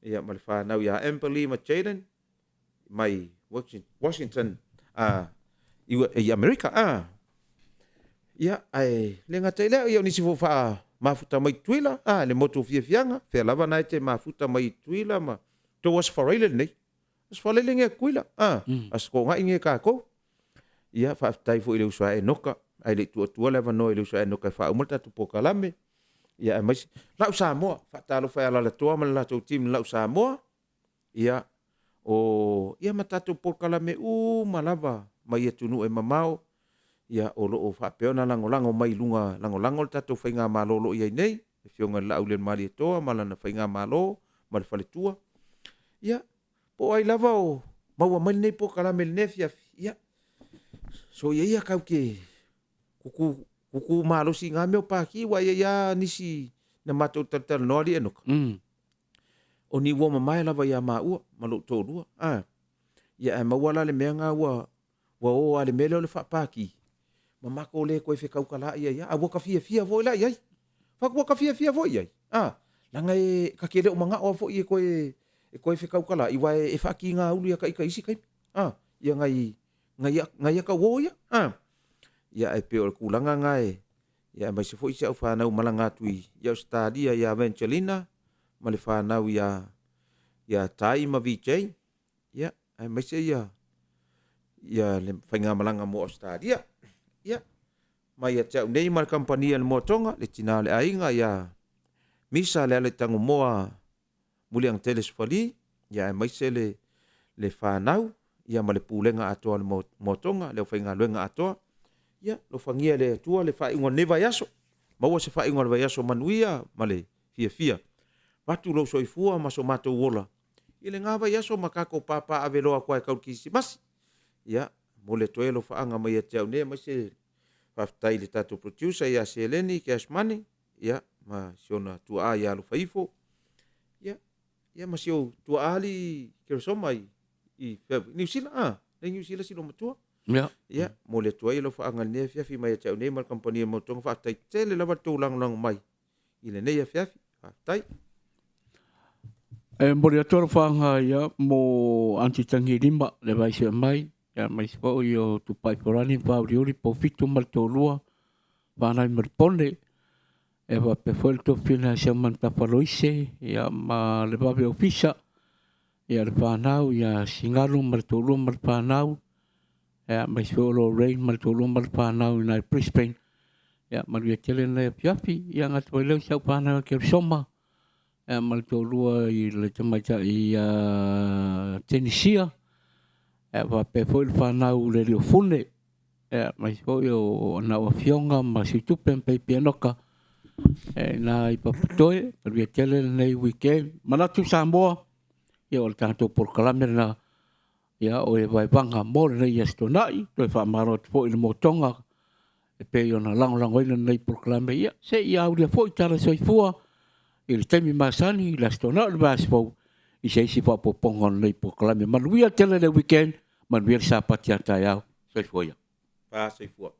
Speaker 2: ia, ma le fanau ia Amberly ma Jayden, mai Washington i Amerika. Ia, ae le gata i lea, ia o nisi foi faamafuta mai Tutuila, le motu o fiafiaga, fea lava na e te mafuta mai Tutuila ma tou Aso Faraile lenei. Aso Faraile lenei a Tutuila, Aso Toonai lenei a tatou. Ia, faafetai foi i le uso a Enoka, ae le i tuu atua le avanoa i le uso a Enoka e faauma le tatou polokalame. Ia, aemaise lau Samoa, faatalofa i Alalatoa ma le latou team lau Samoa. Ia, o, ia ma tatou polokalame uma lava mai atunuu e mamao, ia, o lo o faapea ona lagolago mai i luga, lagolago le tatou faigamalo o lo o i ai nei, le Afioga i le Laaulialemalietoa ma lana faigamalo ma le faletua. Ia, po o ai lava o maua mai lenei polokalame i lenei afiafi, ia, soia ia tatou te tutu, tutu malosi i na mea o pati, aua e i ai lava nisi na matou talatalanoa alii Enoka. O ni ua mamae lava ia maua ma lou toalua. A, ia ae maua la le mea na ua, ua o lava i le mea lea o le faapati, ma matou le toe fetaukalaai ai lava. A ua ta fiafia foi la i ai. Fai atu ua ta fiafia foi i ai. A, leaga e, ta te le o manao lava foi e toe, e toe fetaukalaai, aua e faatiga ulu ia ta ita i isi taimi. A, ia nai, nai, nai ata uo ia. A, ia ae pei o le tulaga na e, ia aemaise foi si au fanau malaga atu i Ausetalia ia Evangelina ma le fanau ia ia Tai ma VJ, ia aemaise ia ia le faigamalaga mo Ausetalia. Ia mai ia te au nei ma le kamupani a le Moatoga, le tina o le aiga ia Misa Lealaitagomoa Muliagatele Sefali, ia aemaise le, le fanau, ia ma le pulega atoa o le Moatoga, le aufaigaluega atoa. Ia, alofagia e le Atua le faaiuga o lenei vaiaso. Maua se faaiuga o le vaiaso manuia ma le fiafia. Avatu lou soifua ma so matou ola i lena vaiaso ma tatou pāpā aveloa atu ai e tau le Kirisimasi. Ia, momoli atu ai alofaaga mai ia te au nei, aemaise faafetai i le tatou producer ia Seleni Cash Money, ia, ma si ona tuaa ia Alofaifo, ia, ia ma si ou tuaa alii Keresoma i, i, i Niu Sila, ah, i Niu Sila si matua.
Speaker 1: Ia.
Speaker 2: Ia, momoli atu ai alofaaga i lenei afiafi mai ia te au nei ma le kamupani a Mautoga. Faafetai tele lava le tou lagolago mai i lenei afiafi. Faafetai.
Speaker 1: E momoli atu alofaaga ia mo Aunty Tagilima le vaisea mai, ia aemaise foi o Tupai Polani ma Faauriuri Pofitu ma le toalua, Fanai ma le Pone, e faapea foi le Tofina Siamani Tafaloise, ia ma le vave ofisa, ia le fanau ia Sigalu ma le toalua ma le fanau, ia aemaise foi o Lorraine ma le toalua ma le fanau i ina i Brisbane. Ia manuia tele lenei afiafi. Ia gata mai lea si au fanau ia Kerisoma, ia ma le toalua i le tamaitai ia Tenisia, ia faapea foi le fanau i le Aliiofune, ia aemaise foi o ana afioga ma Siutupe ma Peipi Enoka, ia ina i Papatoe. Manuia tele lenei weekend. Manatu Samoa, ia o le tatou polokalame lena, ia o e vaevaga mo lenei Aso Toonai, toe faamalo atu foi i le motoga e pei ona lagolagoina lenei polokalame. Ia, se i aulia foi tala soifua. i le taimi masani i le Aso Toonai o le vaiaso fou i se isi faaopoopoga o lenei polokalame. Manuia tele le weekend, manuia le Sapati a taeao. Soifua ia.
Speaker 2: Fa soifua.